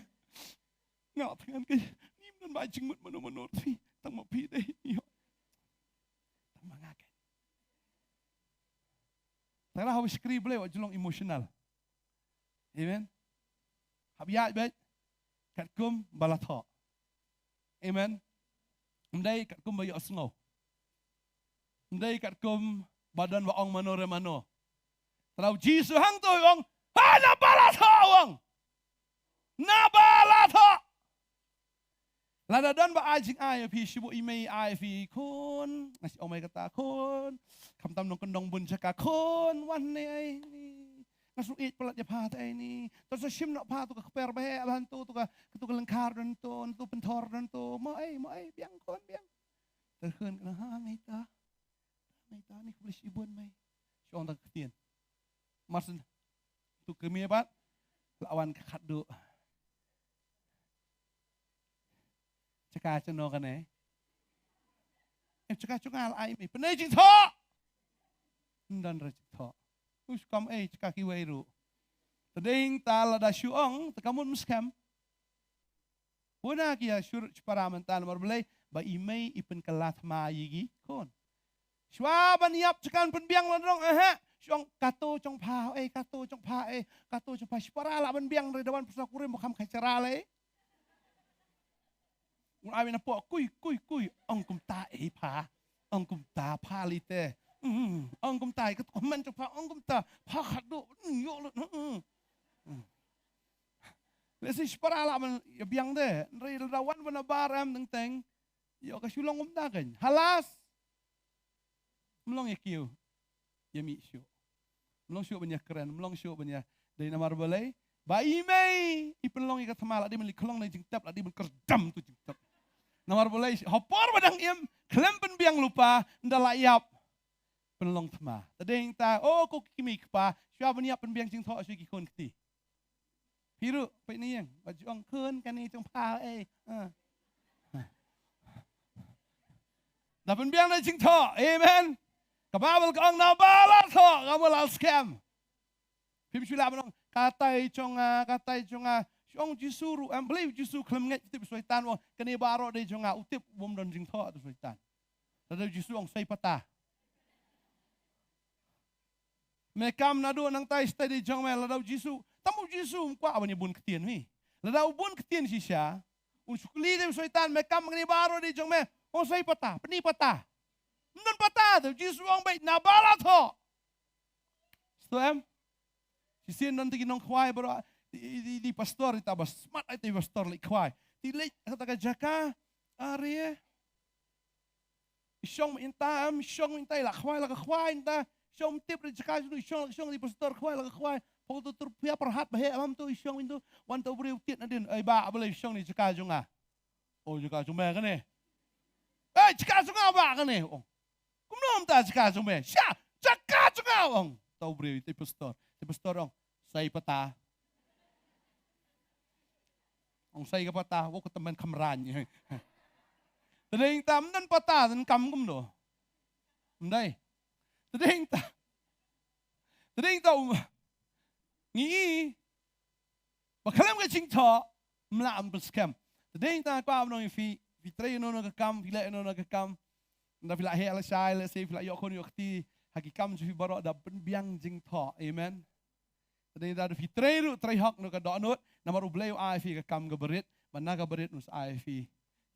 Nga thngan ke. Nim don ba jingmut mano mano phi. Tang ma phi dei. Tang ma nga ke. Tang la hawi skri Blei wat ju long emotional. Amen. Hap ïaid beit katkum ba la thoh. Amen. Ym dei katkum ba ïohsngew. Ym dei katkum ba don ba ong mano re mano. Tang u Jisu hangto u ong, ha, naba la thoh u ong. Naba la thoh. Lada don ba ai jingai ïa phi, shibun i mei ai ïa phi khun, nga shu ong mei kata khun. Khamtam nongkyndong bun jaka khun, wan ne ai ni. Nga shu ïeit palat ïa pha te ai ni. Te sa shim noh pha tu ka kper ba heh ba hangto tu ka, tu ka lyngkhar don to, tu pynthor don to. Mo ei, mo ei, biang khun biang. Te khun ka ha mei ta. Mei ta ni khublei shibun mei. Shong ta ka ktien. Marshen tu kmie bad la wan ka khatduh. Chaka chano kane. Em chaka chunga la ai mei. Pynei jingthoh. Ndan ra jingthoh. Us kam ei chaka kiwei ruh. Tading ta lada shu ong, ta ka mut mskhem. Bun na ki ïa shu shipara mynta namar balei ba i mei i pynkylla thma ïa ki khun. Shuwa ban ïap chakan pynbiang la dong eh. Shong kato chong pha eh, kato chong pha eh, kato chong pha shipara la ban biang re da wan pyrsa kurim ba kham khai chara le. Un ai na po kui kui kui ong kumta eh pha. Ong kumta pha li te. Mm, ong kumta eh kato man chong pha ong kumta pha khadu. Mm, yo lo. Mm, mm. Lehse shipara la ban ïa biang de. Nri da wan ban bar em teng teng. Ïoh ka shu long kumta kan. Halas. Mlong ïa kiew. Ïa mih shuh. Mlong shuh ban ïa kren, mlong shuh ban ïa. Dei namar balei. Ba i mei i pynlong ïa ka thma la dei ban li khlong na jingtep la dei ban kyrdam tu jingtep. Namar balei ha por ba dang im khlem pynbiang lypa nda la ïap. Pynlong thma. Tading ta o ko ki mei kpa shuwa ban ïap pynbiang jingthoh shuwa ki khun kti. Phi ruh peit na ïing ba ju ong khun kane chong pha eh. Ha. Da pynbiang da jingthoh. Amen. Ka Baibl ka ong naba la thoh ka mut la skhem. Phim shu lah ban ong katai chong nga, katai chong nga. Shu ong Jisu ruh em, balei Jisu khlem ngeit tip Soitan, ong kane baroh dei chong nga, u tip bym don jingthoh tu Soitan. Lada u Jisu ong sei pata. Me kam naduh nangtai stei dei jong me, lada u Jisu. Tang u Jisu um kwah ban ïa bun ktien hi. Lada u bun ktien shisha. Un shu kylli dei u Soitan, me kam kane baroh dei jong me. Ong sei pata, pyni pata. Ym don pata Te u Jisu u ong beit, naba la thoh. Sngewthuh em? Shisien don te ki nongkhwai baroh, i, i, i, i pastor, ita ba smat, ita i pastor leit khwai. Te leit ha kata ka jaka, are. I shong mynta em, i shong mynta, i la khwai la ka khwai mynta. Shong tip re jaka jong u, i shong la ka shong, i pastor khwai la ka khwai. Pol tu tur pia parhat ba heh bam tu, i shong mynta. Wan tu briew tied nadien, "Ei bah, balei i shong ne jaka jong nga?" "Oh, jaka jong me kane." "Eh, jaka jong nga bah kane." "Oh. Kumno mynta jaka jong me?" "Sha, jaka jong nga," ong. Tu briew, i pastor. I pastor ong, "Sei pata." Ong sei ka pata, wa ka tymmen kham rang. Te dei ta ym don pata, don kam kumno. Ym dei. Te dei ta. Te dei ta, um, ngi i ba khlem ka jingthoh, ym lah ban pynskhem. Te dei ta kwah ban ong ïa phi, phi trei ïa no no ka kam, phi leh ïa no no ka kam. Ynda phi la heh la shai, lehse phi la ïoh khun ïoh kti ha ki kam jong phi baroh, da pynbiang jingthoh. Amen. Te dei ta, da phi trei ruh, trei hok na ka dohnud, namar U Blei u ai phi ka kam ka barit, bad na ka barit un sa ai phi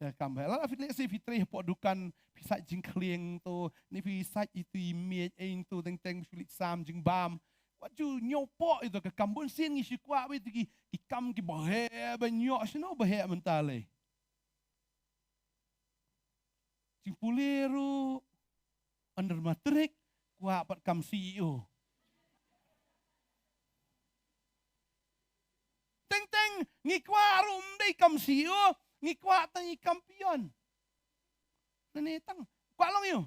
ïa ka kam bha. Lada phi, lehse phi trei hapoh dukan, phi sait jingkhlieng to, ne phi sait itu i miej, ïa to teng teng, phi leit sam jingbam. Wat ju ñiewpoh ïa ka kam. Bun sien ngi shu kwah ba ïa ki, ki kam kiba heh ban ïoh, shano ba heh mynta lei. Jingpule ruh, under matric, kwah pat kam C E O. Teng teng ngi kwah ruh ym dei kam C E O, ngi kwah tang i kam peon. Nane tang, kwah long ïa u.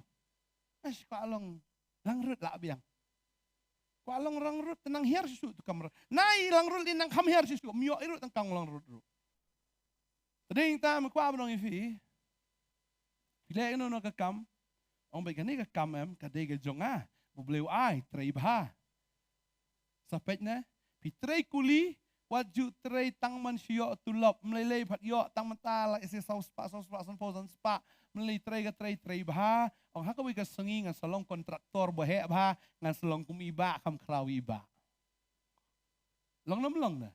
Ash, kwah long rangrit lah biang. Kwah long rangrit te nang hiar shisha tu kam rangrit. Nai rangrit lei nang kham hiar shisha, ym ïoh i ruh tang kam rangrit ruh. Te dei ta me kwah ban ong ïa phi. Phi leh ïa no no ka kam. Ong beit kane ka kam em, ka dei ka jong nga. U Blei u ai, trei bha. Sa peit ne, phi trei kuli, wat ju trei tang man shu ïoh tulop, ym lei lei pat ïoh tang mynta la ïa saw spah, saw spah, san phew, san spah, ym lei lei trei ka trei, trei bha, ong ha kawei ka sngi ngan sa long kontraktor ba heh bha, ngan sa long kum i bah, kham khraw i bah. Long ne ym long ne?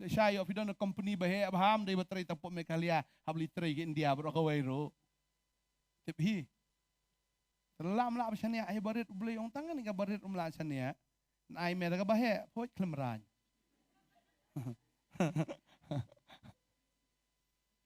Lehse ïoh phi don na company ba heh bha, ym dei ba trei tang hapoh Meghalaya, hap leit trei ki India baroh kawei ruh. Tip hi. Te lah ym lah ba shaniah hi barit, U Blei ong tang kane ka barit um lah shaniah. Nai me da kaba heh, phoit khlem rang.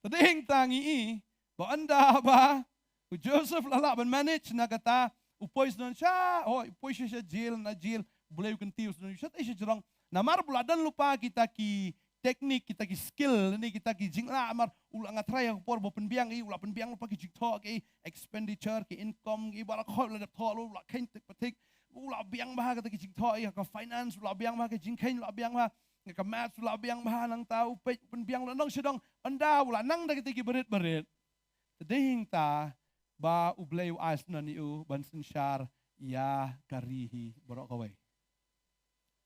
Te dei ta ngi i ba ynda ba u Joseph la lah ban manage na kata, u poi sha, hooid, u poi sha, sha jail, na jail, U Blei u kyntiew sha, sha, sha jrong. Namar ba u la don lypa kita ki teknik, kita ki skill, ne kita ki jinglah, namar u la, nga tharai ha ka por ba pynbiang i, u la pynbiang lypa ki jingthoh ki, expenditure, ki income ki, ba la khot, u la dep thoh, u la kheiñ tik pa tik, u la biang bha kata ki jingthoh i, ha ka finance u la biang bha, ka jingkheiñ u la biang bha, ha ka maths u la biang bha, nangta u peit u pynbiang la nong sha dong, ynda u la nang da kita ki barit barit. Te dei hangta ba U Blei u ai sngewbha ïa u ban synshar ïa ka ri hi baroh kawei.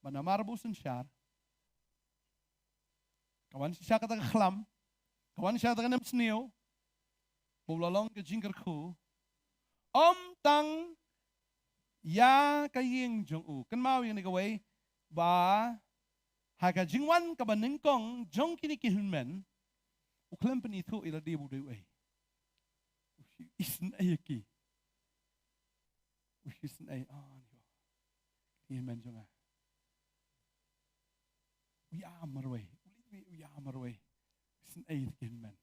Ba namar ba u synshar, ka wan shisha kata ka khlam, ka wan shisha kata ka nemsniew, ba u la long ka jingkyrkhu, ym tang ïa ka ïing jong u. Kynmaw ïa kane kawei, ba ha ka jingwan kaba nyngkong jong kine ki hynmen, u khlem pynithuh ïa lade ba u dei uei. U shu isynei ïa ki. U shu isynei, ah, ni ko, ki hynmen jong nga. U ïa marwei, u leit, u ïa marwei. Isynei ïa ki hynmen.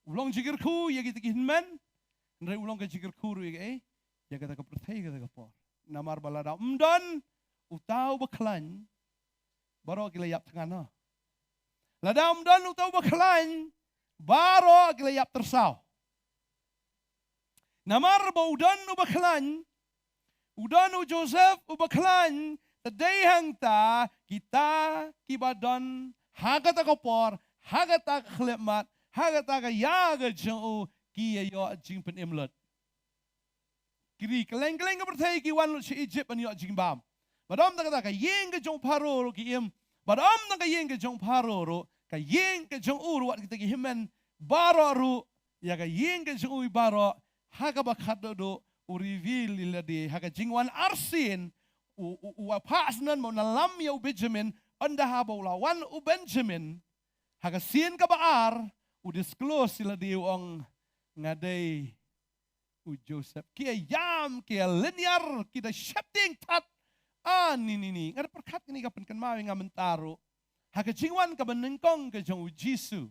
U long jingkyrkhu ïa kita ki hynmen, hynrei u long ka jingkyrkhu ruh ïa kaei, ïa kata ka pyrthei kata ka por. Namar ba lada ym don uta uba khlaiñ, baroh ki la ïap thngan noh. Lada ym don uta uba khlaiñ, baroh ki la ïap tyrsaw. Namar ba u don uba khlaiñ, u don u Joseph uba khlaiñ, te dei hangta kita kiba don ha kata ka por, ha kata ka khyllipmat, ha kata ka ïa ka jong u, ki ïa ïoh jingpynim lut. Ki ri kylleng kylleng ka pyrthei ki wan lut sha Egypt ban ïoh jingbam. Bad ym tang kata, ka ïing ka jong Pharaoh ruh ki im. Bad ym tang ka ïing ka jong Pharaoh ruh, ka ïing ka jong u ruh, wat kita ki hynmen baroh ruh, ïa ka ïing ka jong u baroh, ha kaba khatduh duh u reveal ïa lade, ha ka Jingwan arsien, u, u, u phah syndon ba un ïalam ïa u Benjamin, ynda haba u la wan u Benjamin ha ka sien kaba ar, u disclose ïa lade, u ong, nga dei u Joseph. Ki ïam, ki lynñiar, ki da sheptieng tat. A, ni, ni, ni. Nga da pyrkhat kane ka pynkynmaw ïa nga mynta ruh. Ha ka jingwan kaba nyngkong ka jong u Jisu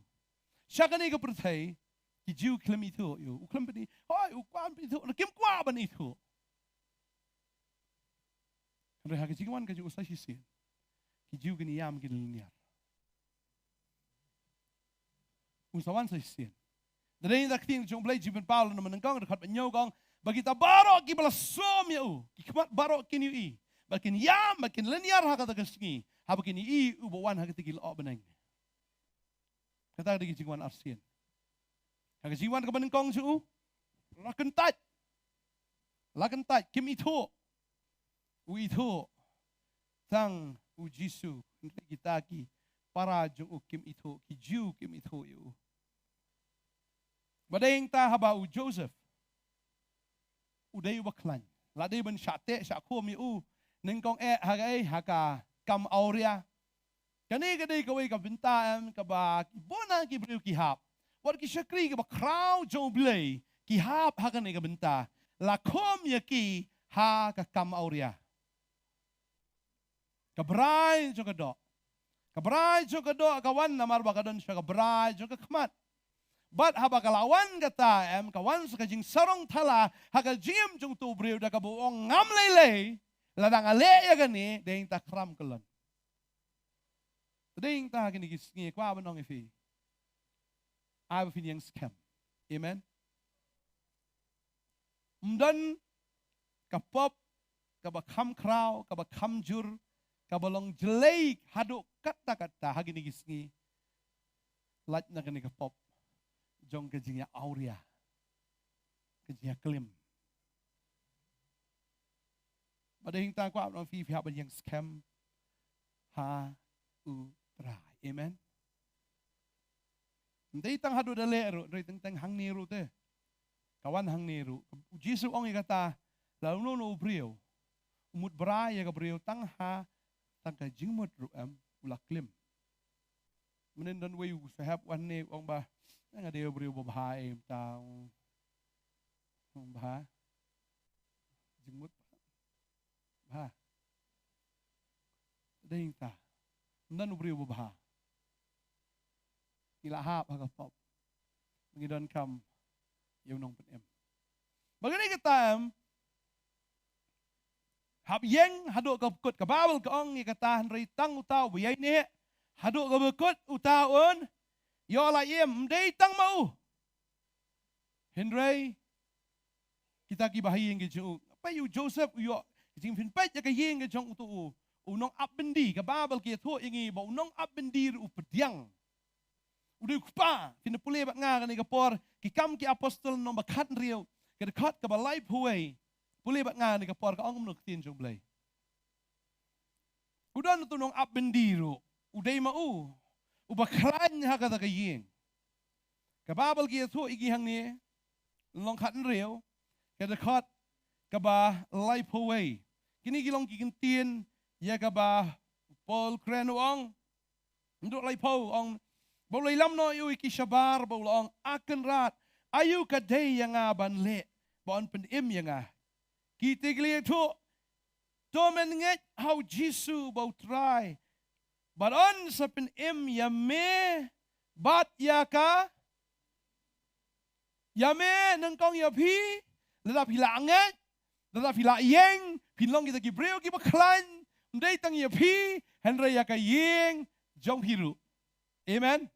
sha kane ka pyrthei, ki Jiw khlem ithuh ïa u. U khlem pyni, hoi, u kwah ban ithuh, kim kwah ban ithuh. Hynrei ha ka jingwan ka jong u sa shisien, ki Jiw ki ïam ki lynñiar. U sa wan sa shisien. Da dei na ka ktien jong u Blei, Jingpynpaw lynnong ba nyngkong, dkhot ba hynñiew ka ong, ba kita baroh kiba la sum ïa u, ki khmat baroh kin ïohi, ba kin ïam, ba kin lynñiar ha kata ka sngi, haba kin ïohi uba wan ha kata ki lyoh bneng. Kata ka dei ka jingwan arsien. Ha ka jingwan kaba nyngkong jong u, la kyntait. La kyntait, kim ithuh. U ithuh tang u Jisu, hynrei kita ki para jong u kim ithuh, ki Jiw kim ithuh ïa u. Ba dei hangta haba u Joseph u dei uba khlaiñ, la dei ban shah teh shah khum ïa u, nyngkong eh ha kaei, ha ka kam awria. Kane ka dei kawei ka bynta em kaba ki bun na ki briew ki hap. Wat ki shakri kiba khraw jong u Blei ki hap ha kane ka bynta. La khum ïa ki ha ka kam awria. Ka brai jong ka doh. Ka brai jong ka doh ka wan namar ba ka don sha ka brai jong ka khmat. Bad haba ka la wan kata em, ka wan sa ka jingsarong thala ha ka jingim jong uto u briew da kaba u ong ngam lei lei, lada nga leh ïa kane, dei hangta khram kyllon. Dei hangta ha kine ki sngi kwah ban ong ïa phi, ai ba phin ïeng skhem. Amen. Ym don ka pop kaba kham khraw, kaba kham jur, kaba long jlei haduh katta katta ha kine ki sngi, lait na kane ka pop jong ka jingïa awria, ka jingïa klim. Ba dei hangta kwah ban ong ïa phi, phi hap ban ïeng skhem ha U Trai. Amen. Ym dei tang haduh da leh ruh, hynrei teng teng hangne ruh te. Ka wan hangne ruh. U Jisu u ong ïa kata, la uno uno u briew u mut brai ïa ka briew tang ha, tang ka jingmut ruh em, u la klim. Mynnin don uwei u sahep wan ne u ong ba, nga dei u briew ba bha, em, tang bha. Jingmut bha. Dei hangta. Ym don u briew ba bha. Ngi la hap ha ka pop. Ngi donkam ïa u nongpynim. Ba kane kata em, hap ïeng haduh ka kut, ka Baibl ka ong ïa kata, hynrei tang uta uba ïaineh haduh kaba kut uta un ïoh la im, ym dei tang ma u. Hynrei kita kiba ha ïing ki jong u. Peit u Joseph u ïoh, jingpynpeit ïa ka ïing ki jong uto u, u nongap byndi, ka Baibl ka ïathuh ïa ngi ba u nongap byndi ruh u pdiang. U dei u kpa. Phin pule bad nga kane ka por, Ki Kam ki Apostol lynnong ba khathynriew, ka dkhot kaba laiphew wei. Pule bad nga kane ka por, ka ong kumno ka ktien jong U Blei. U don uto u nongap byndi ruh, u dei ma u uba khlaiñ ha kata ka ïing. Ka Baibl ka ïathuh ïa ngi hangne, lynnong khathynriew, ka dkhot kaba laiphew wei. Kine ki long ki kyntien ïa kaba u Paul u kren, u ong, dkhot laiphew, u ong, ba u la ïalam noh ïa u ïa ki shabar, ba u la ong, A Kynrad, aïu ka dei ïa nga ban leh ba yn pynim ïa nga? Kita ki la ïathuh, To men ngeit ha U Jisu uba U Trai, bad yn sa pynim ïa me bad ïa ka, ïa me nyngkong ïa phi. Lada phi la ngeit, lada phi la ïeng, phin long kita ki briew kiba khlaiñ, ym dei tang ïa phi, hynrei ïa ka ïing jong phi ruh. Amen.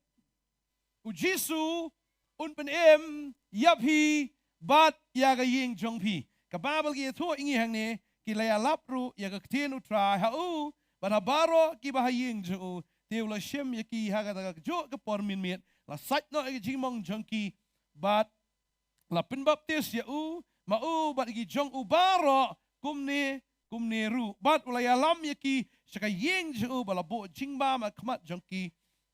U Jisu un pynim ïa phi bad ïa ka ïing jong phi. Ka Baibl ka ïathuh ïa ngi hangne, ki la ïalap ruh ïa ka ktien U Trai ha u bad ha baroh kiba ha ïing jong u. Te u la shim ïa ki ha kata kajuh ka por mynmiet, la sait noh ïa ka jingmong jong ki bad la pynbaptis ïa u ma u bad ïa ki jong u baroh kumne kumne ruh. Bad u la ïalam ïa ki sha ka ïing jong u, bad la buh jingbam ha khmat jong ki,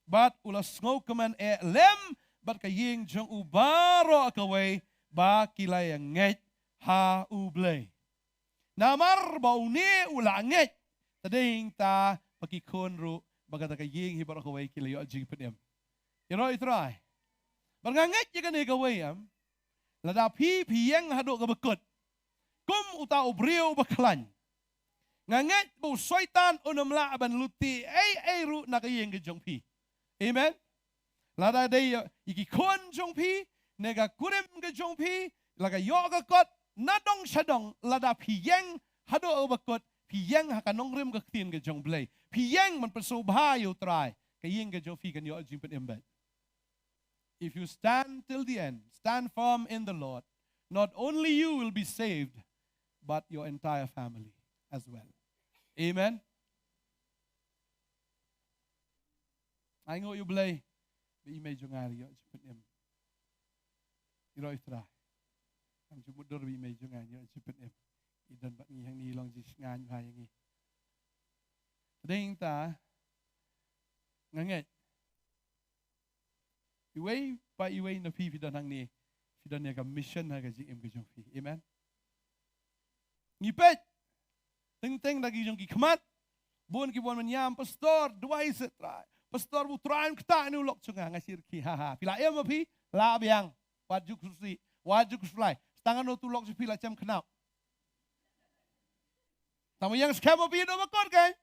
bad u la sngewkmen eh lem bad ka ïing jong u baroh kawei ba ki la ïa ngeit ha U Blei. Namar ba une u la ngeit, te dei hangta ba ki khun ruh bad kata ka ïing hi baroh kawei ki la ïoh jingpynim. Ïaroh ïa U Trai. Bad nga ngeit ïa kane kawei, em, Lada phi, phi ïeng haduh kaba kut kum uta u briew uba khlaiñ, nga ngeit ba u Soitan un ym lah ban lute ei ei ruh na ka ïing ka jong phi. Amen. Lada dei ïa ki khun jong phi, ne ka kurim ka jong phi, la ka ïoh ka kot, na dong sha dong, lada phi ïeng haduh kaba kut, phi ïeng ha ka nongrim ka ktien ka jong U Blei, phi ïeng ban pynsngewbha ïa U Trai, ka ïing ka jong phi kan ïoh jingpynim beit. If you stand till the end, stand firm in the Lord, not only you will be saved, but your entire family as well. Amen. Ai nguh ïa U Blei ba i mei jong nga i ïoh jingpynim. I roi Trai. Ngan ju mutdur ba i mei jong nga i ïoh jingpynim. I don bad ngi hangne, i long jingshngaiñ bha ïa ngi. Te dei nangta nga ngeit iwei pa iwei na phi, phi don hangne, phi don ïa ka mission ha ka jingim ka jong phi. Amen. Ngi peit teng teng da ki jong ki khmat, bun ki bun ban ïam, Pastor, duwai seh Trai. Pastor, ba U Trai un ktah ïa une u lok jong nga. Nga sngewsih, ha ha. Phi la im ma phi? Lah biang. Wat ju khuslai, wat ju khuslai. Tang katno utu u lok jong phi la jem khnap? Tang ba ïeng skhem ma phi haduh ba kut kein.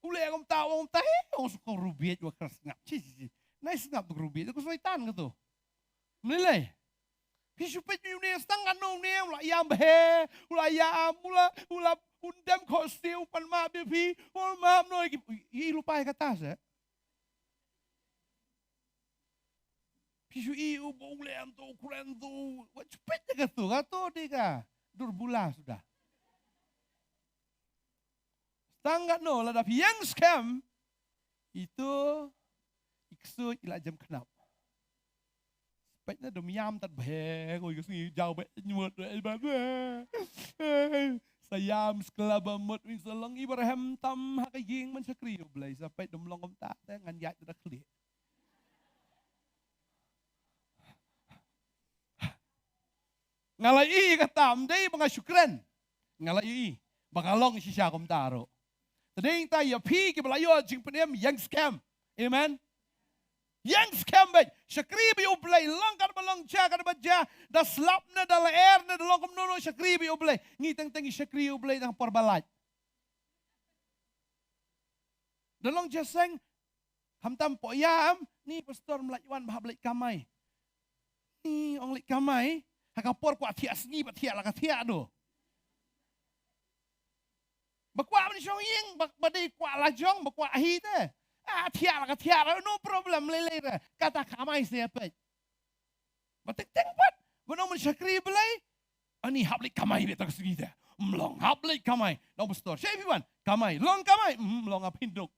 U leh kumta, u ong kumta, eh, ong shu ka rubiej wa kras sngap. Chi, chi, chi. Nai sngap tu ka rubiej, ka Soitan kato. Mlei lei. Phi shu peit ïa une, tang katno une, u la ïam bha, u la ïam, u la, u la, un dem khohsiew, u pan map ïa phi, u la map noh ïa ki, i lupa ïa kata seh. Phi shu i u ba u leh to, u kren to, wat shu peit ïa kato, kato dei ka dur bula suda. Tang katno, lada phi ïeng skhem, ito i ksuid i la jem khnap. Peit na dum ïam tad bha, ko i ka sngi jaw bha, nyut bha, bha. Sa ïam skla ba mut, win sa long i ba rhem tam ha ka ïing ban shakri U Blei, sa peit dum long kumta te ngan ïaid da khlieh. Nga la ïohi kata, ym dei ba nga shu kren. Nga la ïohi ba nga long shisha kumta ruh. Te dei nangta ïa phi kiba la ïoh jingpynim, ïeng skhem. Amen. Ïeng skhem beit. Shakri beit ïa U Blei, long katba long, jia katba jia, da slap ne da lyer ne da long kumno noh, shakri beit ïa U Blei. Ngi teng teng ngi shakri ïa U Blei tang por ba lait. Da long jingïaseng, khamtam poi ïam, ni Pastor, ym lah wan ba hap leit kamai. Ni ong leit kamai, ha ka por kwah thiah sngi bad thiah la ka thiah do. Ba kwah ban shong ïing, ba, ba dei kwah la jong, ba kwah hi te. Ah, thiah la ka thiah, no problem, lei lei re. Kata kamai se peit. Ba teng teng pat, ba nong ban shakri Blei. Ani hap leit kamai beit tang sngi te. Ym long, hap leit kamai. Nong Pastor, shei phi wan kamai, long kamai. Ym long, nga phin duk.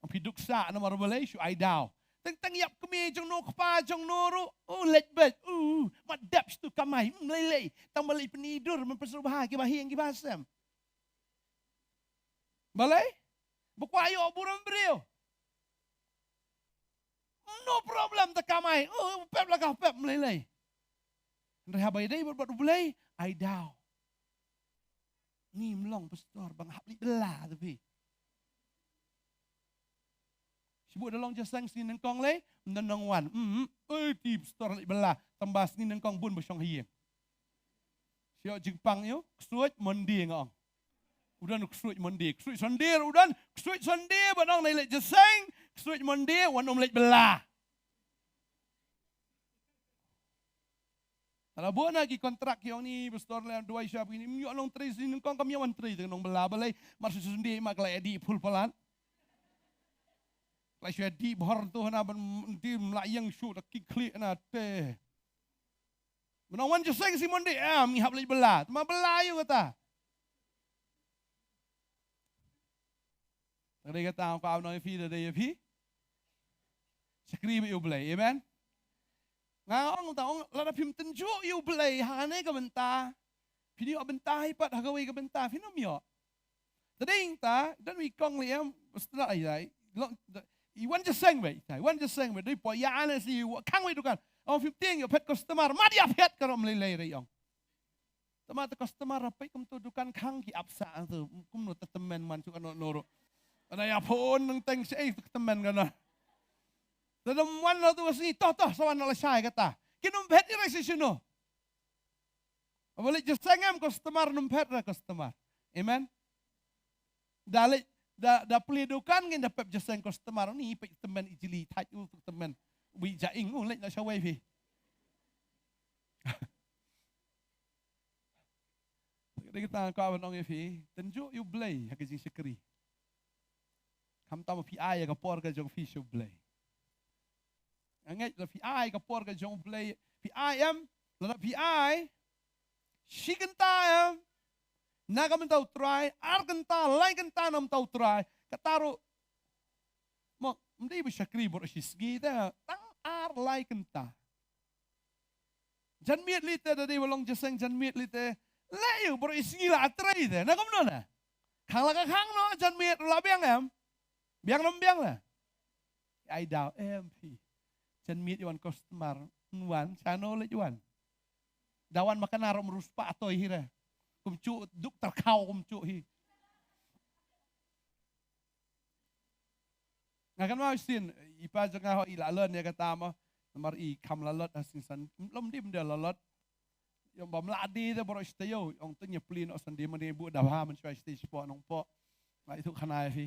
Phi duk sah namar balei? Shu ai daw. Teng teng ïap kmie jong no, kpa jong no ruh, u leit beit, u mat dep shu kamai, ym lei lei. Tang balei? Pynïdur, man pynshai bha kiba hiang kiba sem. Balei? Ba kwah ïoh burom briew. No problem, te kamai, u pep la ka pep, ym lei lei. Hynrei haba ïadei bad U Blei, ai daw. Ni ym long Pastor, ba nga hap leit bylla te phi. Shu buh da long jingïaseng, sngi nyngkong lei, ym don nongwan. Ym, ym, oi, te Pastor leit bylla. Tang ba sngi nyngkong bun ba shong ha ïing. Shu ïoh jingpang ïa u, ksuid Monday nga ong. U don ksuid Monday, ksuid Sunday u don, ksuid Sunday ban ong nai leit jingïaseng, ksuid Monday wan ym leit bylla. Te la buh na ki kontrak ki ong ni, Pastor, leh duwai sha phi ni, ym ïoh long trei, sngi nyngkong kam ïoh wan trei, te nong bylla balei? Mar shu Sunday ma ka la ïadih phul palat. La shu ïadih bhor tu hana ban, nti ym lah ïeng shuh, da ki khlieh na te. Mynta wan jingïaseng sngi Monday, ah, ngi hap leit bylla. Te ma bylla ïa u kata. Te dei kata, ka ong ïa phi, te dei ïa phi. Shakri beit ïa U Blei, amen. Nga ong, ta ong, lada phim tynjuh ïa U Blei ha kane ka bynta, phin ïoh bynta hi pat ha kawei ka bynta, phin ym ïoh. Te dei nangta, don wi kong lei em, Pastor, ai ai. Long, i wan jingïaseng beit, i wan jingïaseng beit, dei poi ïa ne si, wa khang wei dukan. Ong phim tieng ïoh phet customer, mat ïa phet ka rom lei lei re ong. Te ma te customer peit kumto dukan khang ki ap sah tu, kumno te tymmen man shu kano noro. Ana ïa phone nang teng shi ei te tymmen kana. Te da wan la tu ka sngi, to, to, sa wan la shai kata. Kin ym phet ïa re shisha no. Ba leit jingïaseng em customer, ym phet re customer. Amen. Da leit, da, da plie dukan ngin da pep jingïaseng customer, ni pep tymmen i jili, thait u tymmen. Wi ja ing u leit na shawei phi. Dei kata ka ban ong ïa phi, tynjuh ïa u Blei ha ka jingshakri. Khamtam phi ai ïa ka por ka jong phi sha u Blei. Nga ngeit la phi ai ka por ka jong u Blei, phi ai em, lada phi ai shi kynta em na ka bynta u Trai, ar kynta, lai kynta na ka bynta u Trai, kata ruh mo, ym dei ba shakri baroh shi sngi te, tang ar lai kynta. Janmiet lei te da dei ba long jingïaseng janmiet lei te. Leh ïa u baroh shi sngi la trei te. Na kumno na? Khang la ka khang noh, janmiet la biang em? Biang ne ym biang na? Ai daw em phi. Janmiet ïa wan customer, wan shano leit wan. Da wan ma ka na rom rus pa atoi hi re. Kumjuh duk tyrkhaw kumjuh hi. Nga kynmaw shisien, i pa jong nga ho i la leh ïa kata mo. Namar i kham la leh ha shisien, lom dim da la leh. Ïong bym lah die da baroh shi taïew, ïong te ïa plie noh Sunday, mane buh da bha mynshuwa shi taïew shi poh nong poh. Nga ïathuh khana ïa phi.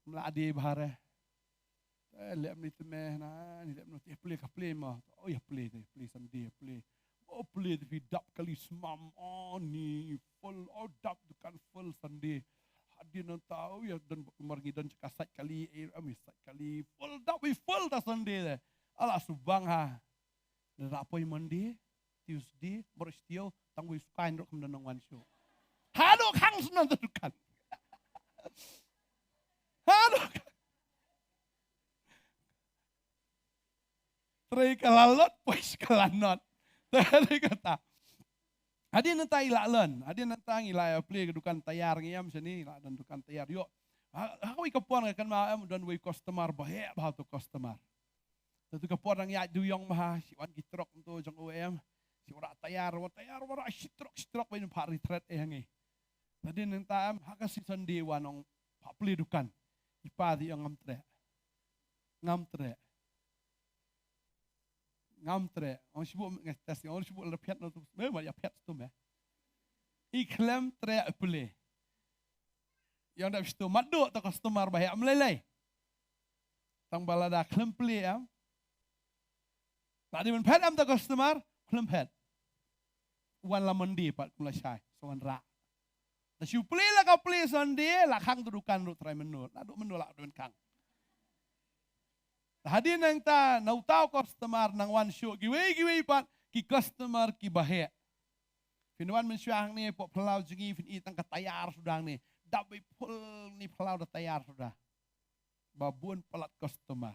Bym lah die bha re. Eh, leh mynta te me na, ni leh mynta te plie ka plie mo. Oh, ïa plie te, plie Sunday, plie. Oh, plie te phi dap kali smam, oh, ni full, oh, dap dukan full Sunday. Hadien nangta, oh, ïa don mar ngi don ka sait kali, eh, am sait kali, full dap, ïa full ta Sunday te. Ala subang ha. Da poi Monday, Tuesday, baroh shi taïew, tang wei sukain ruh kam da nang wan shuh. Haduh khang shuh nang dukan. Haduh. Trei ka la lot, poi ka la not. Trei kata. Hadien nangta i la leh, hadien nangta ngi la ïa plie ka dukan tayar ngi em shane, la don dukan tayar ïoh. Ha, ha kawei ka por nga kynmaw em, don wei customer ba heh bha to customer. Te tu ka por nang ïaid duyong bha, shi wan ki trok to jong u em. Shi wanrah tayar, wanrah tayar, wanrah shi trok, shi trok ba in pha ri tret eh hangi. Te hadien nangta em, ha ka shi Sunday wan ong pha plie dukan. I pa te ong ngam treh. Ngam treh. Ngam treh. Ong shu buh nga test, ong shu buh la phet na tu. Me ma ïa phet tu me. I khlem treh plie. Ïa da phi tu mat duh ta customer ba heh am lei lei. Tang ba lada khlem plie em. Lada dei ban phet em ta customer, khlem phet. Wan la Monday pat kum la shai, sa wanrah. Da shu plie la ka plie Sunday, la khang tu dukan ruh trai mynno, la duh mynno la duh khang. Hadien nangta, na uta u customer nang wan shuh, kiwei kiwei pat, ki customer kiba heh. Phin wan mynshuwa hangne, poh phyllaw jong ngi, phin i tang ka tayar suda hangne. Dap ba i full ni phyllaw da tayar suda. Ba bun palat customer.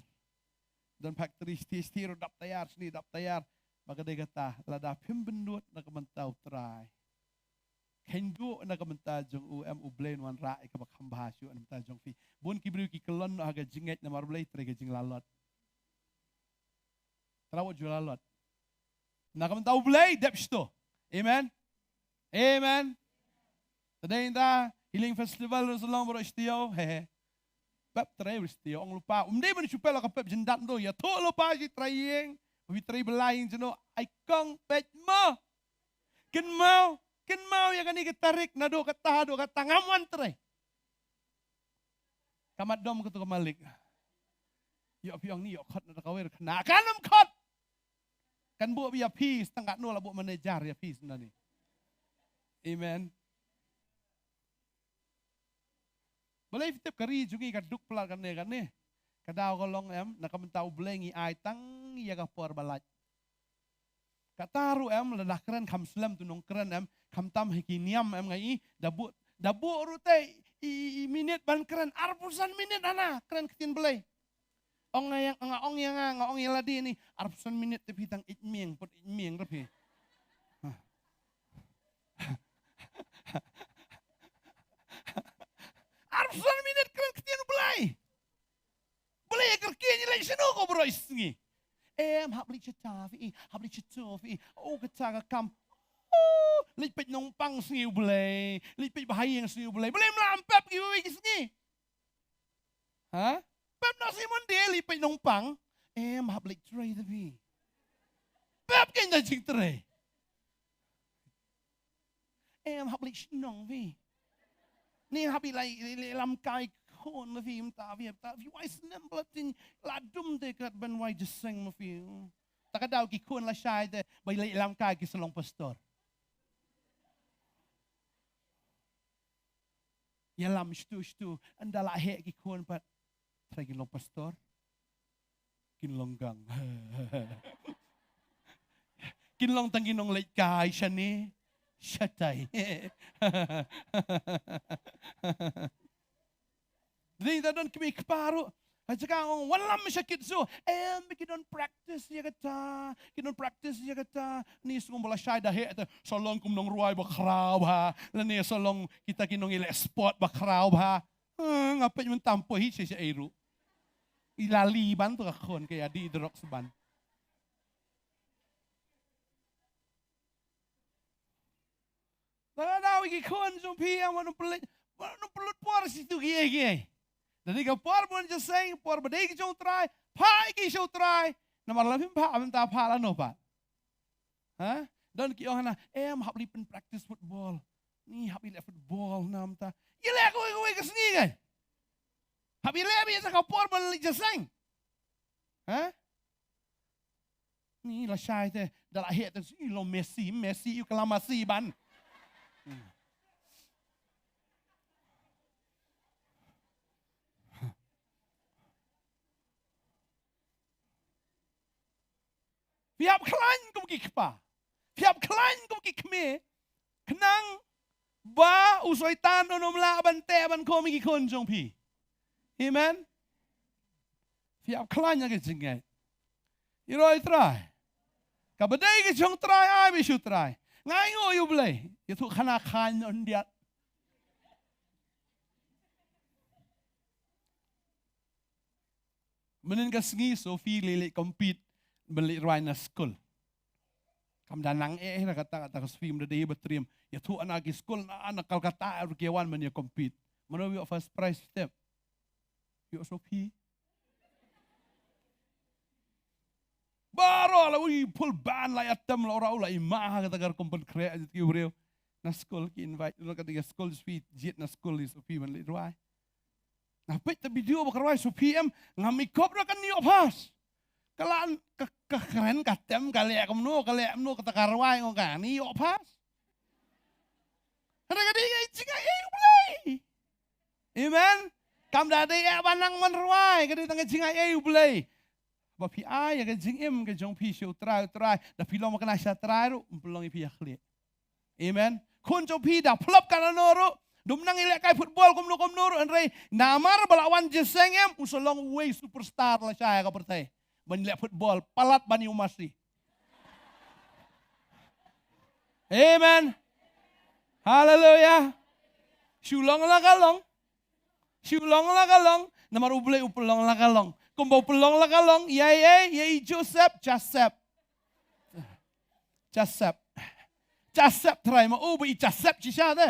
Don factory shiti shiti ruh dap tayar, shini dap tayar. Ba ka dei kata, lada phim bynnud na ka bynta u Trai. Kheiñ duh na ka bynta jong u em u Blei un wanrah ïa kaba kham bha shuh na ka bynta jong phi. Bun ki briew ki kyllon noh ha ka jingngeit namar Blei trei ka jinglalot. Tara wat ju lalot. Na ka bynta u Blei dep shto. Amen. Amen. Te dei nda Healing Festival ruh sa long baroh shi taïew. He he. Pep trei baroh shi taïew ong lypa. Um dei ban shu pep la ka pep jyndat to. Ïathuh lypa shi trai ïing. Wi trai ba la ïing jynno. Ai kong peit mo. Kynmaw, kynmaw ïa kane ka tarik naduh kata haduh kata ngam wan trei. Ka mat dom katu ka malik. Ïoh phi ong ni ïoh khot na ka wer khana kan ym khot. Kan buh ïa phi stang katno la buh manager ïa phi sngewni. Amen. Balei phi tip ka ri jong ngi ka duk palat kane kane. Ka daw ka long em na ka bynta u Blei ngi ai tang ïa ka por ba lait. Kata ruh em lada kren kham slem tu nongkren em khamtam ha ki niam em nga i da buh da buh ruh te i, i, i minit ban kren arphew san minit hana kren ktien Blei. Ong nga ïa nga ong ïa nga nga ong ïa lade ni arphew san minit te phi tang ïeit mieng put ïeit mieng ruh phi. Arphew san minit kren ktien Blei. Blei kyrkieh ïa leh shano ko baroh sngi. Em hap leit sha ta phi, hap leit sha ta phi. Oh kata ka kam. Oh, leit peit nongpang sngi u Blei. Leit peit bahaïing sngi u Blei. Blei mla am pep ki wei ki sngi. Ha? Pep na sngi Monday leit peit nongpang. Em hap leit trei da phi. Pep kein da jingtrei. Em hap leit shnong phi. Ni hap i leit, leit, leit lam kai khun da phi mynta phi, mynta phi wai snem ba la tin la dum te kat ban wai jingïaseng ma phi. Ta ka daw ki khun la shai te ba leit lam kai ki sa long pastor. Ïalam shtu shtu, ynda la heh ki khun pat, trai kin long pastor. Kin long gang. Kin long tang ki nongleit kai shane shatai. Dei ta don kmie kpa ruh. Ha jaka ong, wan lam sha kit shuh. Em, ki don practice ïa kata. Ki don practice ïa kata. Ni sngewbha la shai da heh te, sa long kum nongrwai ba khraw bha. Lane sa long kita ki nongïaleh sport ba khraw bha. Eh, nga peit mynta ym poi hi sha sha ei ruh. I la li ban tu ka khun ka ïa dih drugs ban. Lada wi ki khun jong phi ïa, wat nym pynlut, wat nym pynlut por sha kitu kiei kiei. Da dei ka por bun jingïaseng, por ba dei ki jong U Trai, phah ïa ki sha U Trai. Namar lada phim phah, mynta phah lano pat? Ha? Don ki ong hana, em, hap leit pyn practice football. Ni hap leit football namar ta. Ïaleh kawei kawei ka sngi kein. Hap ïaleh beit sa ka por ban leit jingïaseng. Ha? Ni la shai te, da la heh te, i long Messi, Messi, u kala Messi ban. Phi hap khlaiñ kum ki kpa. Phi hap khlaiñ kum ki kmie. Khnang ba u Soitan un ym lah ban teh ban khum ïa ki khun jong phi. Amen. Phi hap khlaiñ ïa ka jingngeit. Ïaroh ïa U Trai. Kaba dei ka jong U Trai, ai beit sha U Trai. Nga ainguh ïa U Blei. Ïathuh khana khlaiñ noh hyndiat. Mynnin ka sngi Sophie leit, leit compete ban leit rwai na skul. Kam da nang eh, eh, na kata, kata ka Sophie mynta dei ba triem. Ïathuh na ki skul na, na Calcutta ruh ki wan ban ïa compete. Mano ïoh first prize step? Ïoh Sophie. Baroh la ui full band la ïatem la ora u la i ma ha kata ka rukom pynkhreh jit ki briew. Na skul ki invite na kata ka skul Sophie, jied na skul i Sophie ban leit rwai. Nga peit ta video ba ka rwai Sophie em, ngam i kop ruh kan ïoh pass. Ka la ka, ka kren ka tem ka leh kumno, ka leh kumno kata ka rwai, nga ong kane ïoh pass. Hynrei ka dei ka jingaiei U Blei. Amen. Kam da dei eh ba nang ban rwai, ka dei tang ka jingaiei U Blei. Ba phi ai ïa ka jingim ka jong phi sha U Trai, U Trai, da phi long ba kane sha Trai ruh, ym pynlong ïa phi ïa khlieh. Amen. Khun jong phi da phlop katno ruh, dum nang ïalehkai football kumno kumno ruh, hynrei namar ba la wan jingïaseng em, u sa long uwei superstar lashai ka pyrthei. Ban leh football, palat ban ïa u Messi. Amen. Hallelujah. Shu long la ka long. Shu long la ka long. Namar U Blei u pynlong la ka long. Kumba u pynlong la ka long, ïa i, ïa i Joseph, Joseph. Joseph. Joseph trai ma u ba i Joseph shisha te.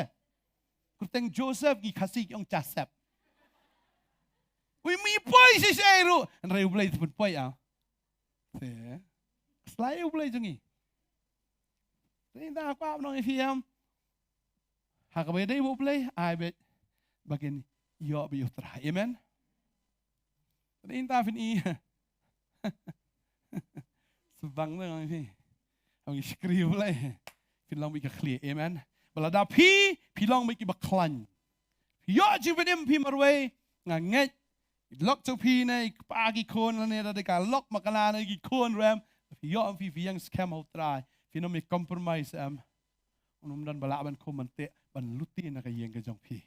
Kyrteng Joseph ki Khasi ki ong Joseph. Ui mi poi shisha ruh. Hynrei U Blei te pynpoi ah. Te. Slai U Blei jong ngi. Te ynda kwah nong i phi em. Ha kaba ïadei bad U Blei, ai beit ba kin ïoh beit ïa U Trai. Amen. Te ynda phin i. Sbang nong i phi. Haba ngi shakri U Blei. Phin long beit ka khlieh. Amen. Ba lada phi, phi long beit kiba khlaiñ. Phi ïoh jingpynim phi marwei, nga ngeit. Lok jong phi ne i kpa ki khun lane da dei ka lok ma kane ne ki khun ruh em. Phi ïoh em phi, phi ïeng skhem ha U Trai. Phin ym ïa compromise em. Un ym don ba lah ban khum ban teh ban lute na ka ïing ka jong phi.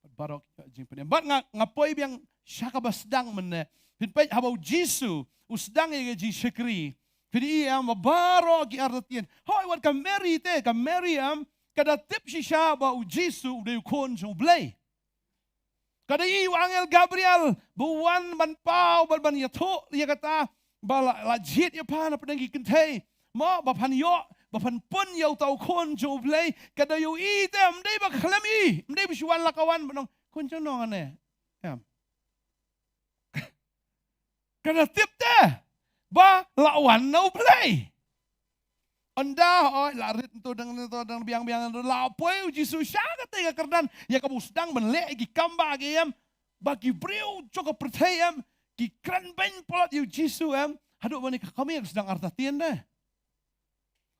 Bad baroh ki ïoh jingpynim. Bad nga, nga poi biang sha kaba sdang mynne. Phin peit haba U Jisu u sdang ïa ka jingshakri. Phin i em ba baroh ki artatien. Hooid wat ka Mary te, ka Mary em. Ka da tip shisha ba U Jisu u dei u khun jong U Blei. Ka dei u angel Gabriel ba u wan ban paw, ban, ban ïathuh ïa kata ba la, la jied ïa pha na pdeng ki kynthei. Mo ba phan ïoh, ba phan pun ïa uta u khun jong U Blei. Ka dei u i te, ym dei ba khlem i, ym dei ba shu wan la ka wan ban ong khun jong nong ane. Em. Ka da tip te ba la wan na U Blei. Ynda, oh, la rit ntu dang ntu dang biang biang ntu, la poi U Jisu sha kata ka kyrdan ïa kaba u sdang ban leh ïa ki kam ba ki em, ba ki briew jong ka pyrthei em ki kren beiñ palat ïa U Jisu em. Haduh ba kane ka kmie ka sdang artatien de.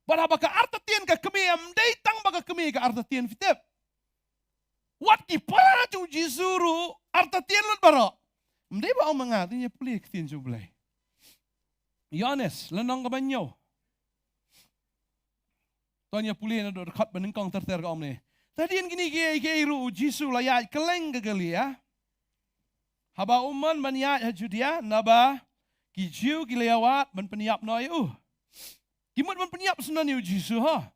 Bad haba ka artatien ka kmie em, ym dei tang ba ka kmie ka artatien, phi tip. Wat ki para jong U Jisu ruh artatien lut baroh. Ym dei ba ong ma nga, to ngin ïa pule ïa ka ktien jong U Blei. Ïoannis lynnong kaba hynñiew. To ngin ïa pule naduh dkhot ba nyngkong ter ter, ka ong ne: Te hadien kine kiei kiei ruh U Jisu u la ïaid kylleng ka Galilea, haba um mon ban ïaid ha Judia, naba ki Jiw ki la ïawad ban pynïap noh ïa u. Ki mut ban pynïap syndon ïa U Jisu, ha.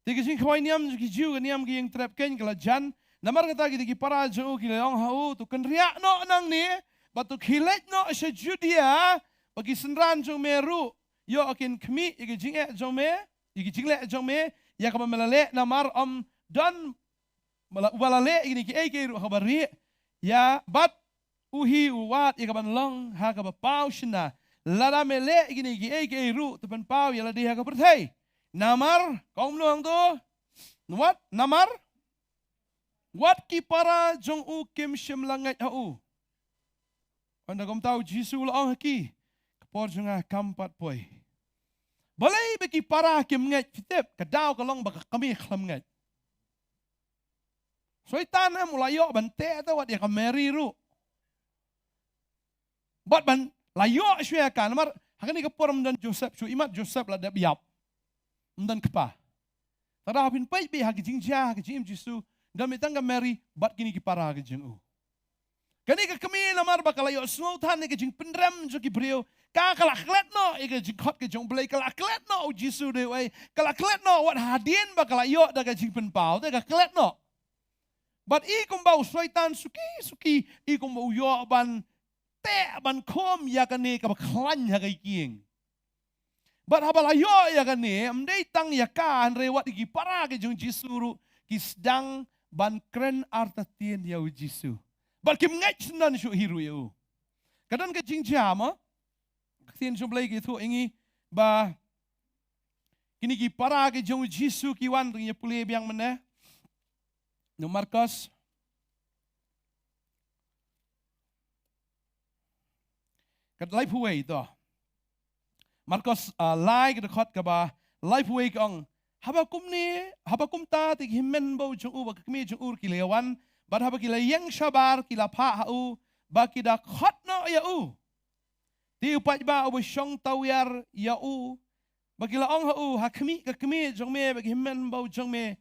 Te ka jingkhawai niam jong ki Jiw, ka niam ka ïing trep keiñ, ka la jan. Namar kata kita ki para jong u ki la ong ha u: To kynriah noh nangne bad to khie leit noh sha Judia, ba ki synran jong me ruh ïoh kin khmih ïa ka jingeh jong me, ïa ka jingleh jong me, ïa kaba me la leh, namar ym don ba la, uba la leh ïa kine kiei kiei ruh ha kaba rieh, ïa bad u hi u wad ïa kaban long ha kaba paw shynna. Lada me leh ïa kine kiei kiei ruh, to pynpaw ïa lade ha ka pyrthei. Namar, ka ong kumno hangto? Wat, namar wat ki para jong u kim shym la ngeit ha u. Ynda kumta U Jisu u la ong ha ki: Ka por jong nga kam pat poi. Balei ba ki para kim ngeit, phi tip? Ka daw ka long ba ka kmie khlem ngeit. Soitan em u la ïoh ban teh te wat ïa ka Mary ruh. Bad ban la ïoh shuh ïa ka, namar ha kane ka por ym don Joseph shuh, imat Joseph la dep ïap. Ym don kpa. Te lada phin peit beit ha ka jingjia, ha ka jingim Jisu, don beit tang ka Mary bad kine ki para ki jong u. Kane ka kmie namar ba ka la ïohsngew than ïa ka jingpynrem jong ki briew, ka, ka la klet noh ïa ka jingkhot ka jong U Blei, ka la klet noh U Jisu dei uei, ka la klet noh wat hadien ba ka la ïoh da ka jingpynpaw, te ka klet noh. Bad i kumba u Soitan suki suki, i kumba u ïoh ban teh ban khum ïa kane kaba khlaiñ ha ka ïing. Bad haba la ïoh ïa kane, ym dei tang ïa ka, hynrei wat ïa ki para ki jong U Jisu ruh ki sdang ban kren artatien ïa U Jisu. Bad kim ngeit syndon shuh hi ruh ïa u. Ka don ka jingjia mo. Ka ktien jong U Blei ka ïathuh ïa ngi ba kine ki para ki jong U Jisu ki wan, to ngin ïa pule biang mynne. Na u Markos ka laiphew wei to. Markos, ah, lai, ka dkhot kaba laiphew wei, ka ong: Haba kumne, haba kumta te ki hynmen bau jong u bad ka kmie jong u ki la ïa wan, bad haba ki la ïeng shabar ki la phah ha u ba ki da khot noh ïa u. Te u paidbah uba shong tawiar ïa u, ba ki la ong ha u: Ha khmih ka kmie jong me bad ki hynmen bau jong me,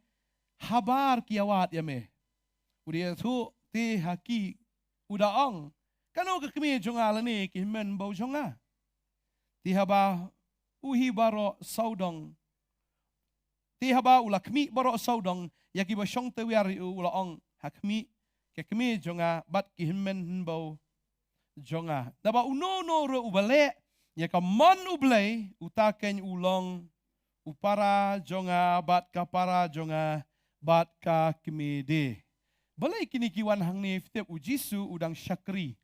habar ki ïawad ïa me. U da ïathuh te ha ki, u da ong: Kano ka kmie jong nga lane ki hynmen bau jong nga? Te haba u hi baroh sawdong, te haba u la khmih baroh sawdong ïa kiba shong tawiar ïa u, u la ong: Ha khmih ka kmie jong nga bad ki hynmen hynbau jong nga. Naba uno uno ruh uba leh ïa ka mon U Blei, uta keiñ u long u para jong nga bad ka para jong nga bad ka kmie de. Balei kine ki wan hangne? Phi tip, U Jisu u dang shakri.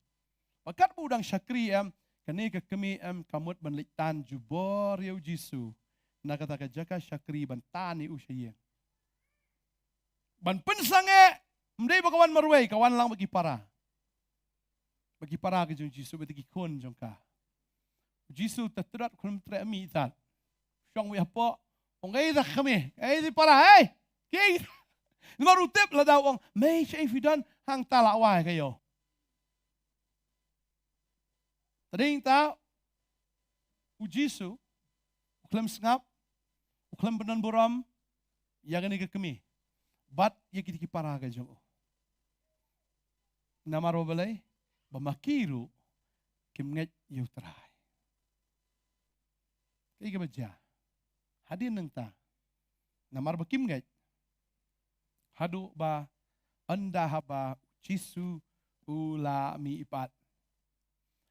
Bad katba u dang shakri em, kane ka kmie em ka mut ban leit tan jubor ïa U Jisu na kata ka jaka shakri ban tan ïa u sha ïing. Ban pynsangeh, ym dei ba ka wan marwei, ka wan lang bad ki para. Bad ki para ki jong U Jisu, bad ki khun jong ka. U Jisu te tdot khun treh mih tat. Shong wei hapoh, ong: Ei da kmie, ei da para, ei! Kiei? Namar u tip lada u ong: Mei, shaei phi don? Hangta la wai ka ïew. Te dei ta U Jisu u khlem sngap, u khlem pyndon burom ïa kane ka kmie bad ïa kita ki para ka jong u. Namar ba balei? Ba ma ki ruh kim ngeit ïa U Trai. Kaei kaba jia? Hadien nangta, namar ba kim ngeit, haduh ba ynda haba U Jisu u la mih pat.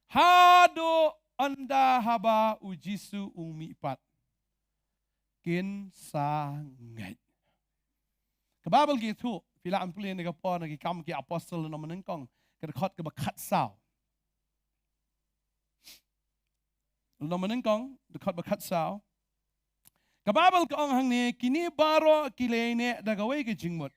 Haduh ynda haba U Jisu u mih pat, kin sa ngeit. Ka Baibl ka ïathuh, phi lah ban pule na ka por na Ki Kam ki Apostol, na mynnyngkong, ka dkhot kaba khatsaw. Lynnong ba nyngkong, dkhot ba khatsaw. Ka Baibl ka ong hangne, kine baroh ki la ïaineh da kawei ka jingmut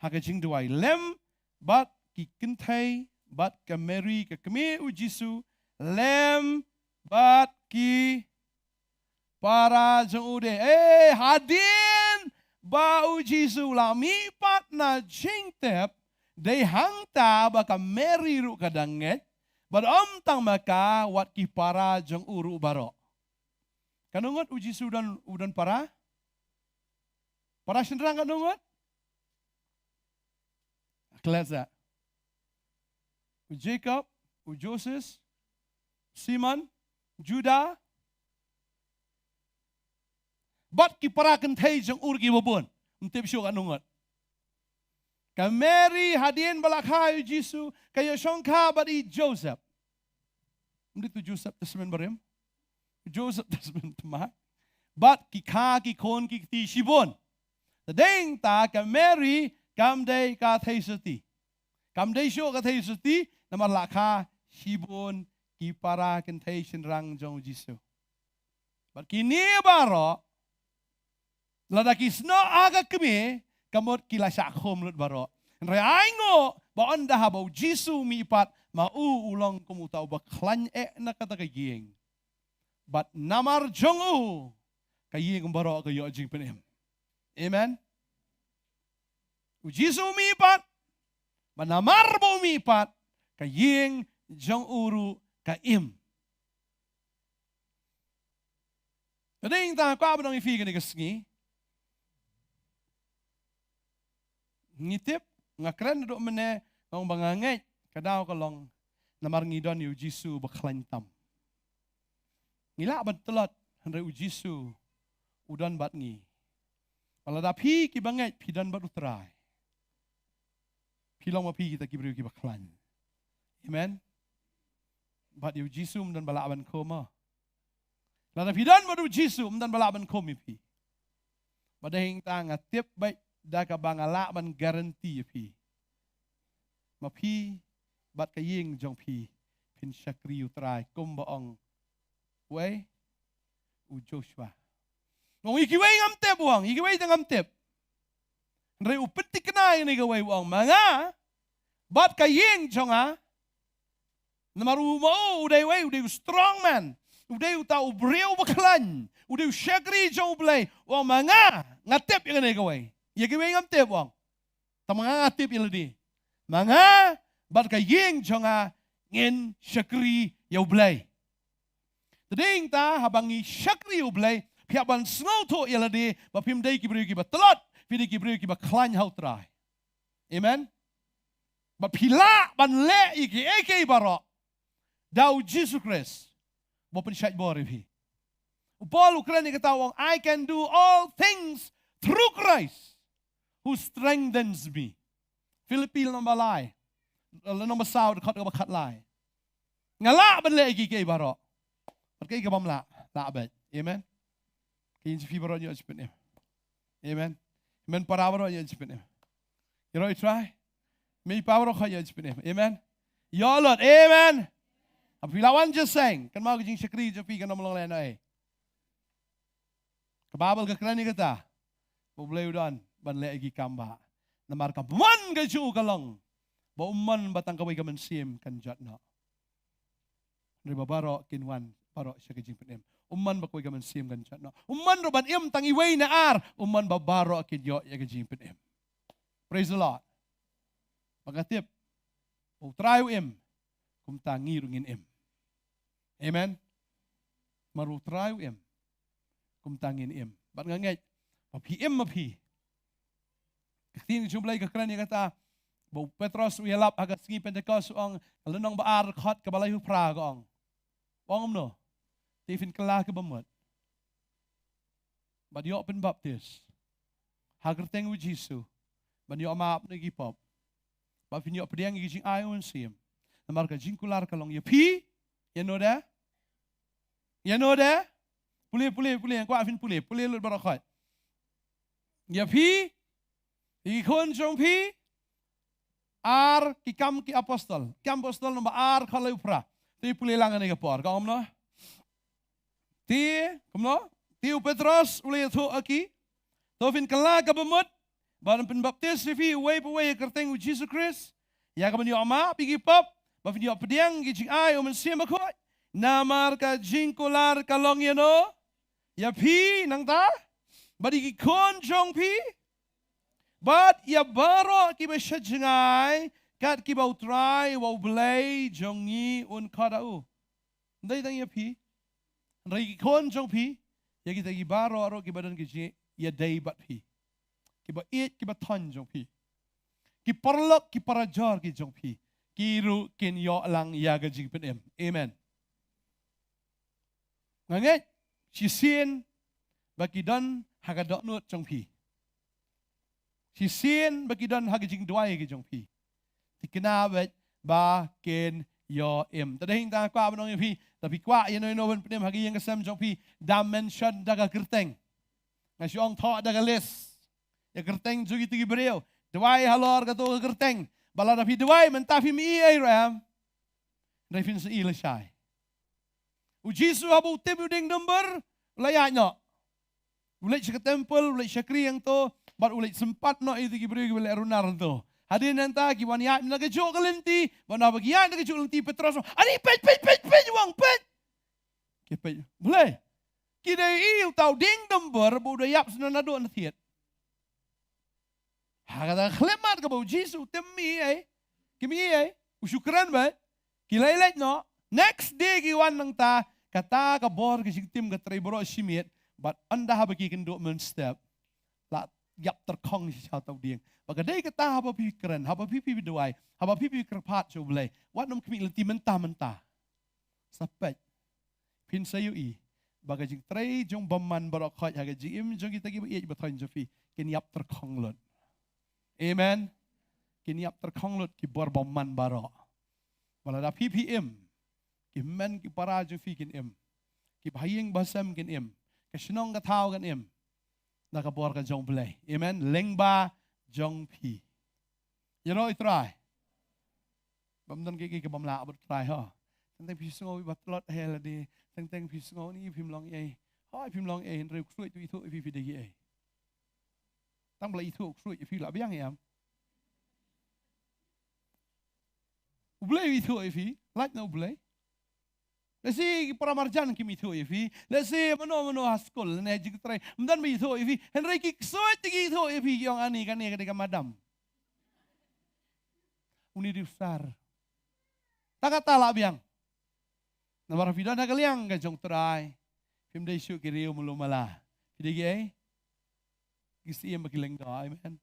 ha ka jingduwai, lem bad ki kynthei, bad ka Mary ka kmie u Jisu, lem bad ki para jong u de. Eh, hadien ba u Jisu la mihpat na jingtep, dei hangta ba ka Mary ruh ka dang ngeit, bad ym tang ma ka, wat ki para jong u ruh baroh. Katno ngut u Jisu u don, u don para? Para shynrang katno ngut? Klet sa. U Jacob, u Joseph, Simon, Judah. Bad ki para kynthei jong u ruh kiba bun. Ym tip shuh katno ngut. Ka Mary hadien ba la kha ïa u Jisu, ka ïashongkha bad i Joseph. Ym dei tu Joseph Testament Barim. Joseph Testament Tymmen. Bad ki kha ki khun ki kti shibun. Te dei hangta ka Mary kam dei ka theisotti. Kam dei shuh ka theisotti, namar la kha shibun ki para kynthei shynrang jong u Jisu. Bad kine baroh, lada ki snoh ha ka kmie, ka mut ki la shah khum lut baroh. Hynrei ai nguh ba ynda haba u Jisu u mihpat, ma u u long kum uta uba khlaiñ eh na kata ka ïing. Bad namar jong u, ka ïing baroh ka ïoh jingpynim. Amen. U Jisu u mihpat, bad namar ba u mihpat, ka ïing jong u ruh ka im. Te dei hangta nga kwah ban ong ïa phi kane ka sngi. Ngi tip, nga kren naduh mynne, nga ong ba nga ngeit, ka daw ka long, namar ngi don ïa u Jisu ba khlaiñ tam. Ngi lah ban tlot, hynrei u Jisu u don bad ngi. Bad lada phi kiba ngeit, phi don bad u Trai, phi long ma phi kita ki briew kiba khlaiñ. Amen. Bad ïa u Jisu ym don ba lah ban khum mo. Lada phi don bad u Jisu, ym don ba lah ban khum ïa phi. Bad dei hangta nga tip beit da kaba nga lah ban guarantee ïa phi, ma phi bad ka ïing jong phi, phin shakri u Trai kumba ong uei, u Joshua. Ong ïa kiwei ngam tip, u ong, ïa kiwei te ngam tip. Hynrei u pynthikna ïa kane kawei, u ong ma nga bad ka ïing jong nga. Namar u ma u, u dei uei, u dei u strong man. U dei uta u briew ba khlaiñ. U dei u shakri jong U Blei. U ong ma nga, nga tip ïa kane kawei. Ïa kiwei ngam tip, u ong. Tang ma nga nga tip ïa lade. Ma nga bad ka ïing jong nga ngin shakri ïa U Blei. Te dei hangta haba ngi shakri ïa U Blei, phi hap ban sngewthuh ïa lade ba phim dei ki briew kiba tlot, phi dei ki briew kiba khlaiñ ha u Trai. Amen. Ba phi lah ban leh ïa kiei kiei baroh da u Jisu Khrist ba u pynshait bor ïa phi. U Paul u kren ïa kata, u ong, "I can do all things through Christ who strengthens me." Philippi lynnong ba lai, lynnong ba saw, dkhot kaba khatlai. Nga lah ban leh ïa kiei kiei baroh. Bad kaei kabym lah, lah beit. Amen. Ka ïing jong phi baroh ïoh jingpynim. Amen. Amen, para baroh ïoh jingpynim. Ïaroh ïa u Trai. Mei pa baroh ka ïoh jingpynim. Amen. Ïoh lut. Amen. Haba phi lah wan jingïaseng, kynmaw ka jingshakri jong phi kan ym long lehnohei. Ka Baibl ka kren ïa kata, ba U Blei u don ban leh ïa ki kam ba, namar ka mon ka jong u ka long ba um mon ba tang kawei ka mynsiem kan jot noh. Hynrei ba baroh kin wan baroh sha ka jingpynim. Um mon ba kawei ka mynsiem kan jot noh. Um mon ruh ban im tang iwei ne ar. Um mon ba baroh kin ïoh ïa ka jingpynim. Praise the Lord. Ba nga tip, U Trai u im, kumta ngi ruh ngin im. Amen. Namar U Trai u im, kumta ngin im. Bad nga ngeit ba phi im ma phi. Ka ktien jong U Blei ka kren ïa kata, ba u Petros u ïalap ha ka sngi Pentekost, u ong, ka lynnong ba ar, dkhot kaba laiphew phra, ka ong, u ong kumno? Te phin kylla kiba mut bad ïoh pynbaptis ha ka kyrteng U Jisu ban ïoh map na ki pop, bad phin ïoh pdiang ïa ka jingai U Mynsiem. Namar ka jingkular ka long ïa phi. Ïa no de? Ïa no de? Pule, pule, pule, nga kwah phin pule, pule lut baroh khoit. Ïa phi, ïa ki khun jong phi, ar, ki Kam ki Apostol, Kam Apostol number ar, dkhot laiphew phra. Te pule lang ha kane ka por, ka ong kumno? Te, kumno? Te u Petros u la ïathuh ha ki, to phin kylla ka bamut, bad yn pynbaptis ïa phi uwei pa uwei ha ka kyrteng u Jisu Khrist ïa ka ban ïoh map ïa ki pop, bad phin ïoh pdiang ïa ki jingai u Mynsiem Bakhuid. Namar ka jingkular ka long ïano? Ïa phi nangta, bad ïa ki khun jong phi, bad ïa baroh kiba sha jngai, kat kiba U Trai uba U Blei jong ngi un khot ha u. Ym dei tang ïa phi, hynrei ki khun jong phi, ïa kita ki baroh ruh kiba don ki jingïadei bad phi, kiba ïeit kiba thoiñ jong phi, ki paralok ki parajor ki jong phi, ki ruh kin ïoh lang ïa ka jingpynim. Amen. Nga ngeit shisien ba ki don ha ka dohnud jong phi, shisien ba ki don ha ka jingduwai ka jong phi. Thikna bad ba kin ïoh im. Te dei hangta nga kwah ban ong ïa phi, lada phi kwah ïano ïano ban pynim ha ka ïing ka sem jong phi, da mention da ka kyrteng. Nga shu ong thoh da ka list ïa ka kyrteng jong kito ki briew. Duwai halor kato ka kyrteng. Bad lada phi duwai mynta phim ïohi ei ruh em, hynrei phin sa ïohi lashai. U Jisu haba u tim ïa u dieng dumbur, u la ïaid noh. U leit sha ka temple, u leit shakri hangto, bad u leit sympat noh ïa kito ki briew kiba leh runar hangto. Hadien nangta ki wan ïaid na kajuh ka lynti, bad naba ki ïaid na kajuh ka lynti, Petros u ong, "Ani, peit, peit, peit, peit, u ong, peit." Ki peit. Balei? Ki dei i uta u dieng dumbur ba u da ïap shen naduh na thied. Ha kata ka khyllipmat kaba u Jisu u tim, ym i ei, kim i ei, u shu kren beit. Ki la leit noh. Next day ki wan nangta, kata ka bor ka jingtim ka trei baroh shi miet, bad ynda haba ki kynduh mynstep, la ïap tyrkhong shisha uta u dieng. Bad ka dei kata, haba phi kren, haba phi, phi duwai, haba phi, phi kyrpad sha U Blei, wat nym khmih lynti mynta mynta. Sa peit, phin sa ïohi ba ka jingtrei jong u bymman baroh khoit ha ka jingim jong kita kiba ïeit ba thoiñ jong phi kin ïap tyrkhong lut. Amen. Kin ïap tyrkhong lut ki bor bymman baroh. Bad lada phi, phi im, ki hynmen ki para jong phi kin im, ki bahaïing bahasem kin im, ka shnong ka thaw kan im, da ka bor ka jong U Blei. Amen. Lyngba jong phi. Ïaroh ïa U Trai. Bym don kiei kiei kaba ym lah bad U Trai, ho. Teng teng phi sngew ba tlot ha ïa lade. Teng teng phi sngew ni phim long ei. Hooid phim long ei, hynrei u ksuid u ithuh ïa phi, phi dei kiei. Tang ba la ithuh u ksuid ïa phi, la biang ïa em? U Blei u ithuh ïa phi, lait na U Blei. Lehse ki para marjan kim ithuh ïa phi. Lehse mano mano ha skul ne jingtrei, ym don ba ithuh ïa phi. Hynrei ki ksuid te ki ithuh ïa phi, ki ong, "Ani, kane ka dei ka madam. Une dei u sar." Tang kata la biang. Namar phi don ha ka liang ka jong U Trai. Phim dei shuh ki riew malu mala. Phi dei kiei? Ki syiem bad ki lyngdoh. Amen.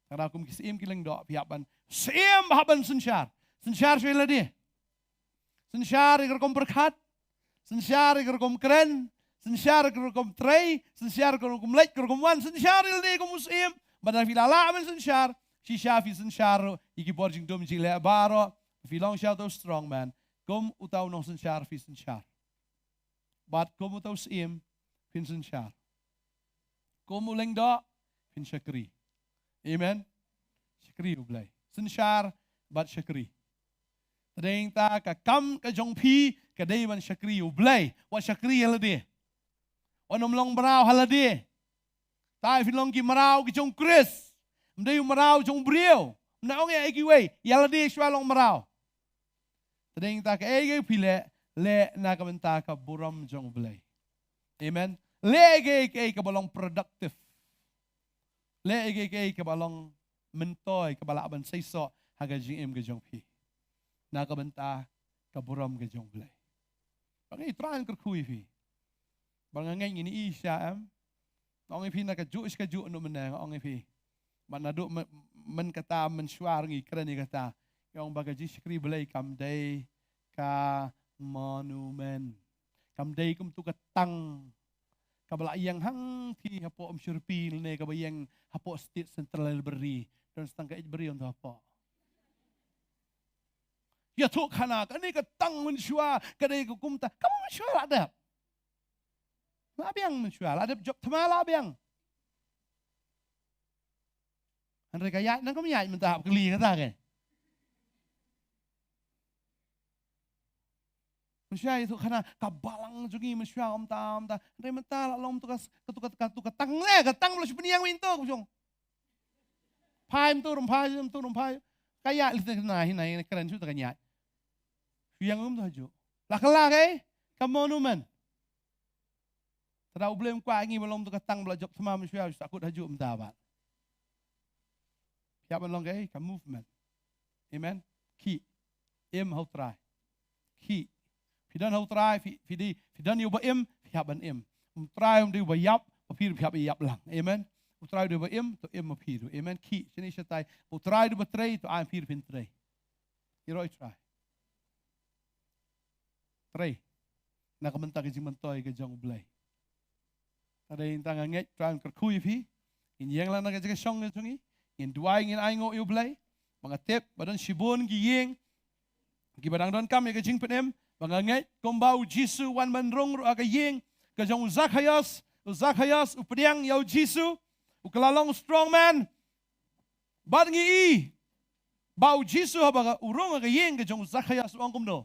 Tang da kum ki syiem ki lyngdoh, phi hap ban syiem, hap ban synshar. Synshar shuwa ïa lade. Synshar ïa ka rukom pyrkhat. Synshar ïa ka rukom kren. Synshar ïa ka rukom trei. Synshar ïa ka rukom leit, ka rukom wan. Synshar ïa lade kum u syiem. Bad lada phi la lah ban synshar, shisha phi synshar ruh ïa ki bor jingdum jingleh baroh. Phi long shisha uta u strong man. Kum uta u nongsynshar phi synshar. Bad kum uta u syiem phin synshar. Kum u lyngdoh phin shakri. Amen. Shakri U Blei. Synshar bad shakri. Te dei hangta ka kam ka jong phi ka dei ban shakri U Blei. Wat shakri ïa lade. Wat nym long mraw ha lade. Te phin long ki mraw ki jong Khrist. Ym dei u mraw jong u briew. Ym da ong ïa kiwei, ïa lade shuwa long mraw. Te dei hangta kaei kaei phi leh, leh na ka bynta ka burom jong U Blei. Amen. Leh kaei kaei kaba long productive. Leh kaei kaei kaba long myntoi, kaba lah ban seisoh ha ka jingim ka jong phi. Na ka bynta ka burom ka jong U Blei. Ba ngi trai kyrkhu ïa phi. Ba nga ngeit ngin ïohi shisha em. Nga ong ïa phi na kajuh shi kajuh, naduh mynne nga ong ïa phi. Ba naduh myn, myn kata, mynshuwa ngi kren ïa kata. Nga ong ba ka jingshakri Blei kam dei ka monument. Kam dei kum tu ka tang kaba la ïeng hangtei hapoh Umshyrpi lane kaba ïeng hapoh State Central Library. Don tang ka eit briew hangto hapoh. Ïathuh khana, kane ka tang mynshuwa ka dei ka kumta. Ka mynshuwa la dep. La biang mynshuwa, la dep jop thma la biang. Hynrei ka ïaid nang kam ïaid mynta hap kylli kata ke. Mynshuwa ïathuh khana ka balang jong ngi mynshuwa ym tam da. Hynrei mynta la long to ka, ka to ka, ka to ka tang ne, ka tang ba la shu pynïeng win to ka jong. Phai mynta rum phai, mynta rum phai. Ka ïa li te na hi na hi kren shu ta ka nya. Shu ïeng um to ha ju. La ka la ka, eh? Ka monument. Te da U Blei um kwah ngi ba long to ka tang ba la jop thma mynshuwa shu sakut ha ju mynta ba. Phi hap ban long kaei ka movement. Amen. Khih. Im ha U Trai. Khih. Phi don ha U Trai, phi, phi dei, phi don ïa uba im, phi hap ban im. U Trai um dei uba ïap, ba phi ruh phi hap ïap lang. Amen. U Trai u dei uba im, to im ma phi ruh. Amen. Khih shane shatai. U Trai u dei uba trei, to ai phi ruh phin trei. Ïaroh ïa U Trai. Trei na ka bynta ka jingmyntoi ka jong U Blei. Te dei tang nga ngeit Trai un kyrkhu ïa phi. Ngin ïeng lang na ka jaka shong ka jong ngi. Ngin duwai, ngin ainguh ïa U Blei. Ba nga tip ba don shibun ki ïing kiba dang donkam ïa ka jingpynim. Ba nga ngeit kumba U Jisu u wan ban rung ruh ha ka ïing ka jong u Zakhaios. U Zakhaios u pdiang ïa U Jisu. U ka la long strong man. Bad ngi i ba U Jisu haba u rung ha ka ïing ka jong u Zakhaios u ong kumno?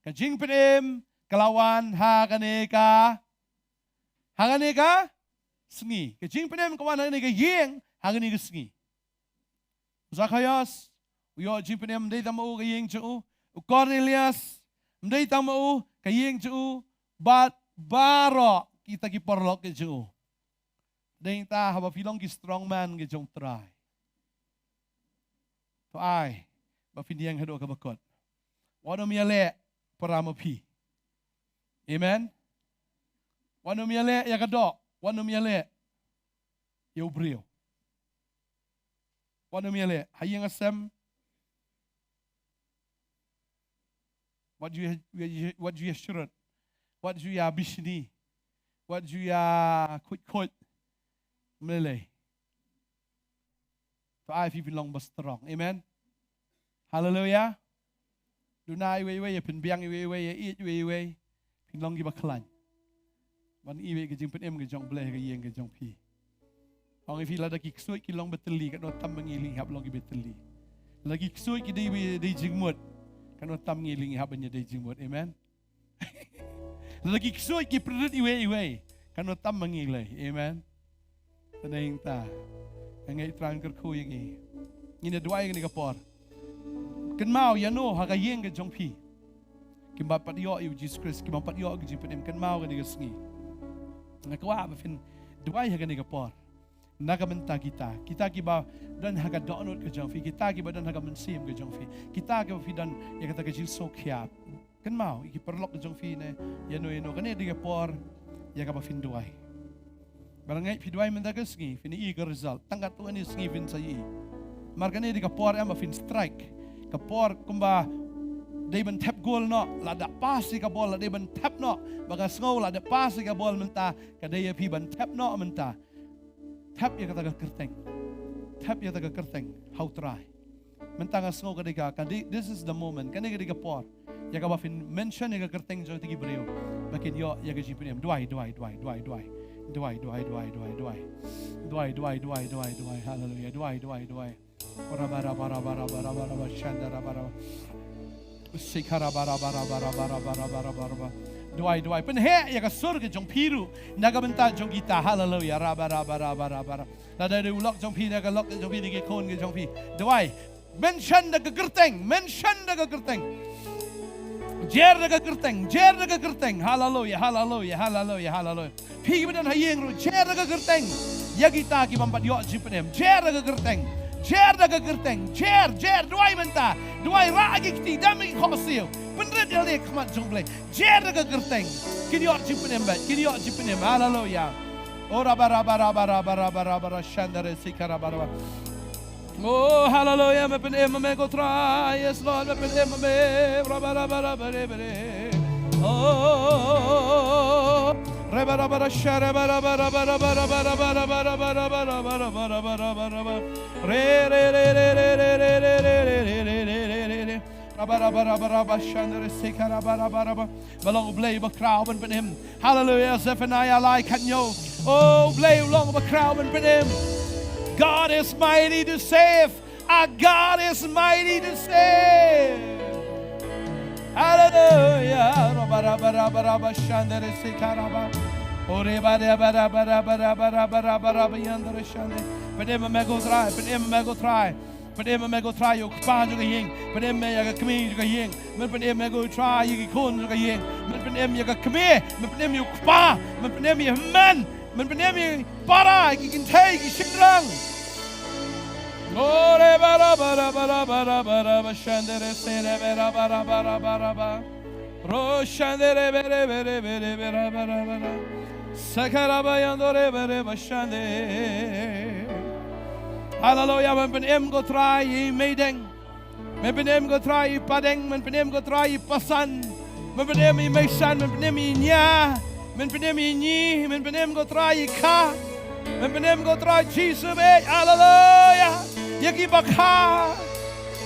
Ka jingpynim ka la wan ha kane ka, ha kane ka sngi. Ka jingpynim ka wan ha kane ka ïing ha kane ka sngi. U Zakhaios u ïoh jingpynim, ym dei tang ma u ka ïing jong u. U Kornelios, ym dei tang ma u ka ïing jong u. Bad baroh kita ki paralok ki jong u. Dei ta haba phi long ki strong man ki jong U Trai, to ai ba phin ïeng haduh kaba kut. Wat nym ïaleh para ma phi. Amen. Wat nym ïaleh ïa ka doh. Wat nym ïaleh ïa u briew. Wat nym ïaleh ha ïing ha sem. Wat ju ïa, wat ju, wat ju ïa shrut. Wat ju ïa bishni. Wat ju ïa khuid khuid. Ym lei lei. To ai phi phin long ba strong. Amen. Haleluia. Duna iwei iwei, ïa pynbiang iwei iwei, ïa ïeit iwei iwei. Phin long kiba khlaiñ. Ban ïohi ïa ka jingpynim ka jong U Blei ha ka ïing ka jong phi. Ong ïa phi, lada ki ksuid ki long ba tylli, katno tam ma ngi lei ngi hap long kiba tylli. Lada ki ksuid ki dei ba dei jingmut, katno tam ngi lei ngi hap ban ïadei jingmut. Amen. Lada ki ksuid ki pynrit iwei iwei, katno tam ma ngi lei. Amen. Te nangta nga ngeit Trai un kyrkhu ïa ngi. Ngin ïa duwai kane ka por. Kynmaw ïano ha ka ïing ka jong phi kim pat ïoh ïa U Jisu Khrist, kim pat ïoh ka jingpynim, kynmaw kane ka sngi. Nga kwah ba phin duwai ha kane ka por. Na ka bynta kita, kita kiba don ha ka dohnud ka jong phi, kita kiba don ha ka mynsiem ka jong phi, kita kiba phi don ïa kata ka jingsngewkhia. Kynmaw ïa ki paralok ka jong phi ne ïano ïano, kane dei ka por ïa kaba phin duwai. Ba nga ngeit phi duwai mynta ka sngi phin ïohi ka result. Tang katto katne sngi phin sa ïohi. Namar kane dei ka por em ba phin strike. Ka por kumba dei ban thep gol noh, la dep pass ïa ka bol, la dei ban thep noh. Ba nga sngew la dep pass ïa ka bol mynta, ka dei ïa phi ban thep noh mynta. Thep ïa kata ka kyrteng. Thep ïa kata ka kyrteng ha U Trai. Mynta nga sngew ka dei ka, ka dei, this is the moment. Kane ka dei ka por ïa kaba phin mention ïa ka kyrteng jong kito ki briew ba kin ïoh ïa ka jingpynim. Duwai, duwai, duwai, duwai, duwai. Duwai, duwai, duwai, duwai, duwai. Duwai, duwai, duwai, duwai, duwai. Haleluia. Duwai, duwai, duwai. Raba, raba, raba, raba, raba, shanda, raba, raba. Shikha, raba, raba, raba. Duwai, duwai. Pynheh ïa ka sur ka jong phi ruh na ka bynta jong kita. Haleluia. Raba, raba, raba, raba, raba. Lada dei u lok jong phi, na ka lok jong phi, na ki khun ki jong phi. Duwai. Mention da ka kyrteng, mention da ka kyrteng. Jer da ka kyrteng, jer da ka kyrteng. Haleluia, haleluia, haleluia, haleluia. Phi kiba don ha ïing ruh, jer da ka kyrteng. Ïa kita ki bym pat ïoh jingpynim, jer da ka kyrteng. Jer da ka kyrteng, jer, jer, duwai mynta. Duwai, rah ki kti, dem ki khohsiew. Pynrit ïalade ha khmat jong U Blei. Jer da ka kyrteng. Kin ïoh jingpynim bad, kin ïoh jingpynim. Haleluia. O raba, raba, raba, shandare sika raba, raba. Oh, hallelujah, me pynim me ko Trai, yes, Lord, me pynim me, raba, raba, raba, re, re. Oh, raba, raba, ra, sha, raba, raba, raba, re, re, re. Raba, raba, raba, raba, shandare, seka, raba, raba, raba. Ba long U Blei uba khraw ban pynim. Hallelujah, Zephaniah lai khat hynñiew. Oh, U Blei u long uba khraw ban pynim. God is mighty to save. Our God is mighty to save. Hallelujah. Roba raba raba raba shandere sika raba. Ore ba de ba raba raba raba raba raba raba yandere shande. Pynim me ko Trai, pynim me ko Trai. Pynim me ko Trai ïa u kpa jong ka ïing. Pynim me ïa ka kmie jong ka ïing. Men pynim me ko Trai ïa ki khun jong ka ïing. Men pynim ïa ka kmie, men pynim ïa u kpa, men pynim ïa hynmen. Men pynim ïa para, ki kynthei, ki shynrang. Ore bara bara bara bara bara shandere sere bara bara bara bara bara. Ro shandere bere bere bere bara bara bara. Sakaraba yandore bere bashande. Hallelujah, men pynim ko Trai ïa i meideng. Men pynim ko Trai i padeng, men pynim ko Trai i pasan. Men pynim i meisan, men pynim i nia. Men pynim i ni, men pynim ko Trai i kha. Men pynim ko Trai Jisu beit, hallelujah. Ïa ki ba kha.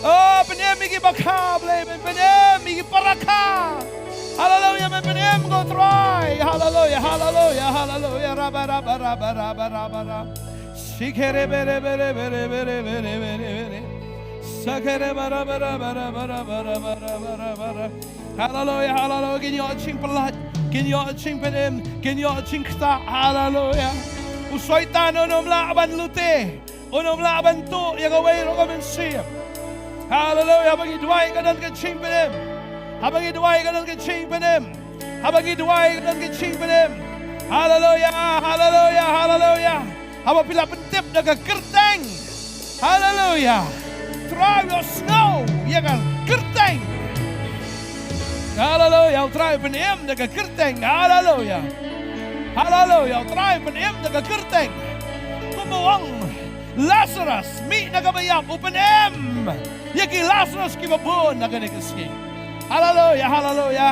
Oh, pynim ïa ki ba kha, Blei, men pynim ïa ki para kha. Hallelujah, men pynim ko Trai. Hallelujah, hallelujah, hallelujah. Raba raba raba raba raba raba. Sikere bere bere bere bere bere bere bere. Sakere bara bara bara bara bara bara bara bara. Hallelujah, hallelujah. Kin ïoh jingpyllait, kin ïoh jingpynim, kin ïoh jingkta. Hallelujah. U Soitan un ym lah ban lute, un ym lah ban tuh ïa kawei ruh ka mynsiem. Hallelujah. Haba ngi duwai ka don ka jingpynim, haba ngi duwai ka don ka jingpynim, haba ngi duwai ka don ka jingpynim. Hallelujah, hallelujah, hallelujah. Haba phi la pyntip da ka kyrteng. Haleluya. Trai u ïohsngew ïa ka kyrteng. Haleluya. U Trai u pynim da ka kyrteng. Haleluya. Haleluya. U Trai u pynim da ka kyrteng. Kumba u ong Lazarus mih na kaba ïap, u pynim ïa ki Lazarus kiba bun na kane ka sngi. Haleluya. Haleluya.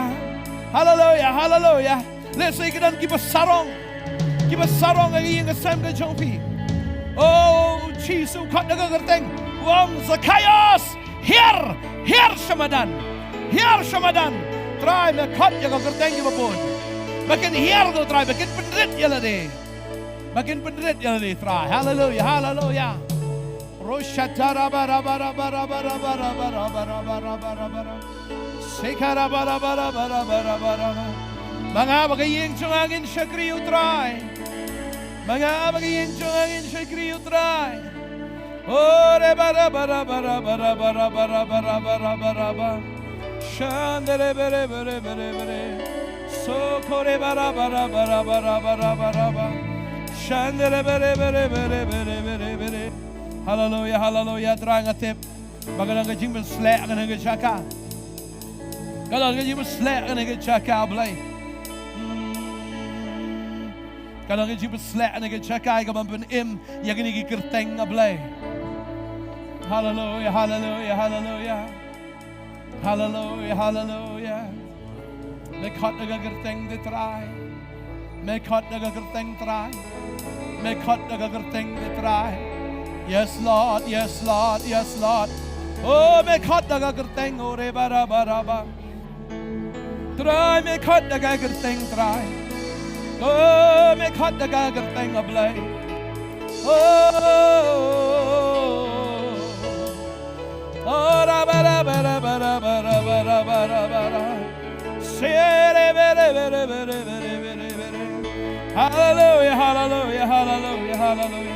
Haleluya. Haleluya. Lehse ki don kiba sarong, kiba sarong ha ïing ha sem ka jong phi. O Jisu, khot da ka kyrteng. U ong, Zakaios, hiar, hiar sha madan. Hiar sha madan. Trai, me khot ïa ka kyrteng kiba bun. Ba kin hiar, ko Trai, ba kin pynrit ïa lade. Ba kin pynrit ïa lade, Trai. Haleluya, haleluya. Roshatara bara bara bara bara bara bara bara bara bara. Sekara bara bara bara bara bara bara. Ma nga bad ka ïing jong nga ngin shakri ïa u Trai. Ma nga bad ka ïing jong nga ngin shakri ïa u Trai. Ore bara bara bara bara bara bara bara bara bara. Shandere bere bere bere bere. Sokore bara bara bara bara bara bara bara. Shandere bere bere bere bere bere bere. Haleluya, haleluya, Trai nga tip ba ka don ka jingpynsleh ha kane ka jaka. Ka don ka jingpynsleh ha kane ka jaka, Blei. Hmm. Ka don ka jingpynsleh ha kane ka jaka, ïa kaba pynim ïa kine ki kyrteng, Blei. Haleluya, haleluya, haleluya. Haleluya, haleluya. Me khot da ka kyrteng te Trai. Me khot da ka kyrteng Trai. Me khot da ka kyrteng te Trai. Yes, Lord, yes, Lord, yes, Lord. Oh, me khot da ka kyrteng, ore bara bara ba. Trai, me khot da ka kyrteng Trai. Oh, me khot da ka kyrteng, a Blei. Oh. Ora bara bara bara bara bara bara bara. Sere bere bere bere bere bere bere. Haleluya, haleluya, haleluya, haleluya.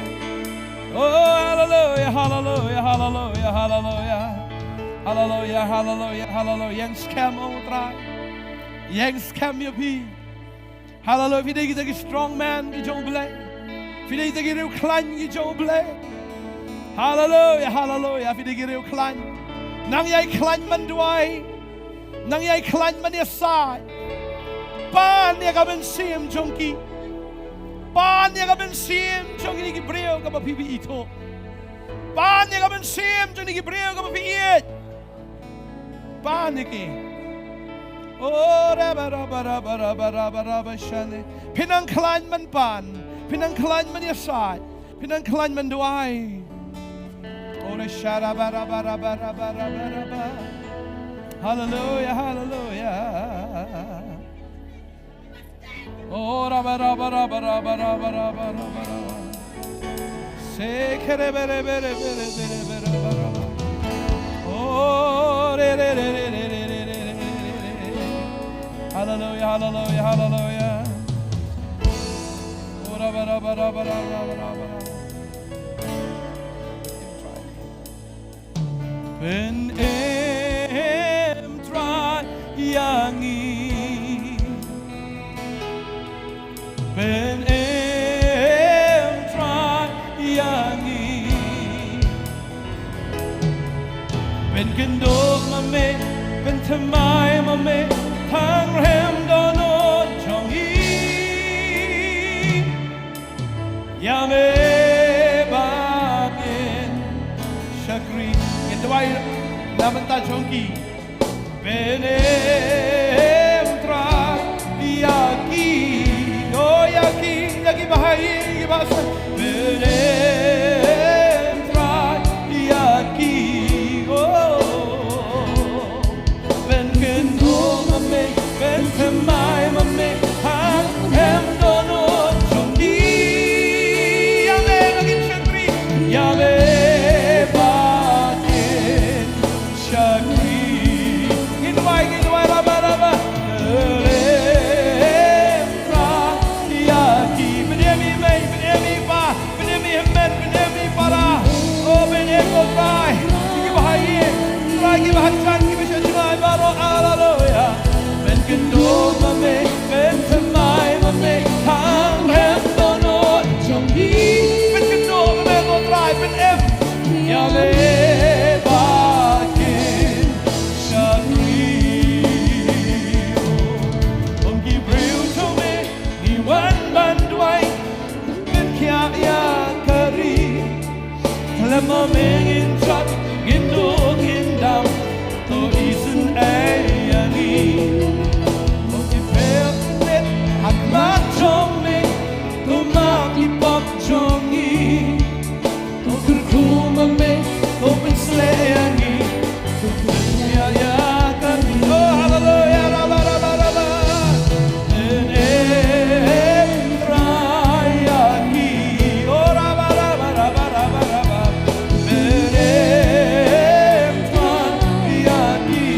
Oh, haleluya, haleluya, haleluya, haleluya. Haleluya, haleluya, haleluya. Ïeng skhem, o Trai. Ïeng skhem ïa phi. Haleluya, phi dei kita ki strong man ki jong u Blei. Phi dei kita ki riewkhlaiñ ki jong u Blei. Haleluya, haleluya, phi dei ki riewkhlaiñ. Nang ïai khlaiñ ban duwai. Nang ïai khlaiñ ban ïasaid. Pan ïa ka mynsiem jong ki. Pan ïa ka mynsiem jong kine ki briew kaba phi, phi ithuh. Pan ïa ka mynsiem jong kine ki briew kaba phi ïeit. Pan ïa ki. O raba raba raba raba raba raba shane. Phi nang khlaiñ ban pan. Phi nang khlaiñ ban ïasaid. Phi nang khlaiñ ban duwai. O re sha raba raba raba raba raba raba. Haleluya, haleluya. O raba raba raba raba raba raba raba. Se kere bere bere bere bere bere raba raba. O re re re re re re re re re re. Hallelujah, hallelujah, hallelujah. Oh, rabba, rabba, rabba. Pyn-im Trai ïa ngi. Pyn-im Trai ïa ngi. Pynkynduh ma me, pynthymmai ma me, tang rhem dohnud jong ngi. Ïa me ba kin shakri. Ngin duwai na bynta jong ki. Pyn-im Trai ïa ki. Oh, ïa ki, ïa ki ba ha ïing, ki ba ha seng. Pyn-im Trai ïa ki. Oh. Pynkynduh ma me, pynthymmai ma me, tang rhem dohnud jong ngi. Ïa me ba kin shakri, ïa me ba kin shakri. Ngin duwai, ngin duwai, rabba, rabba. Pyn-im Trai ïa ki. Pyn-im i mei, pyn-im i pa, pyn-im i hynmen, pyn-im i para. Oh, pyn-im, oh Trai. Ki ba ha ïing, Trai, ki ba ha jan, ki ba sha jngai baroh, haleluya. Pynkynduh ma me, pynthymmai ma me, tang rhem dohnud jong ngi. Pynkynduh ma me, oh Trai, pyn-im ïa me ba kin shakri. Kum ki briew jong me, ngi wan ban duwai, ngin khiah ïa ka ri. Khlem ma me ngin jot, ngin duh, ngin dam, to isynei ïa ngi. To ïeit rit ha khmat jong me, to map ïa ki pop jong ngi. To kyrkhu ma me, to pynshlur ïa ngi. To pynïaid ïa kane. Oh, haleluya, rabba, rabba, rabba. Pyn-im Trai ïa ngi. Oh, rabba, rabba, rabba, rabba, rabba. Pyn-im Trai ïa ngi.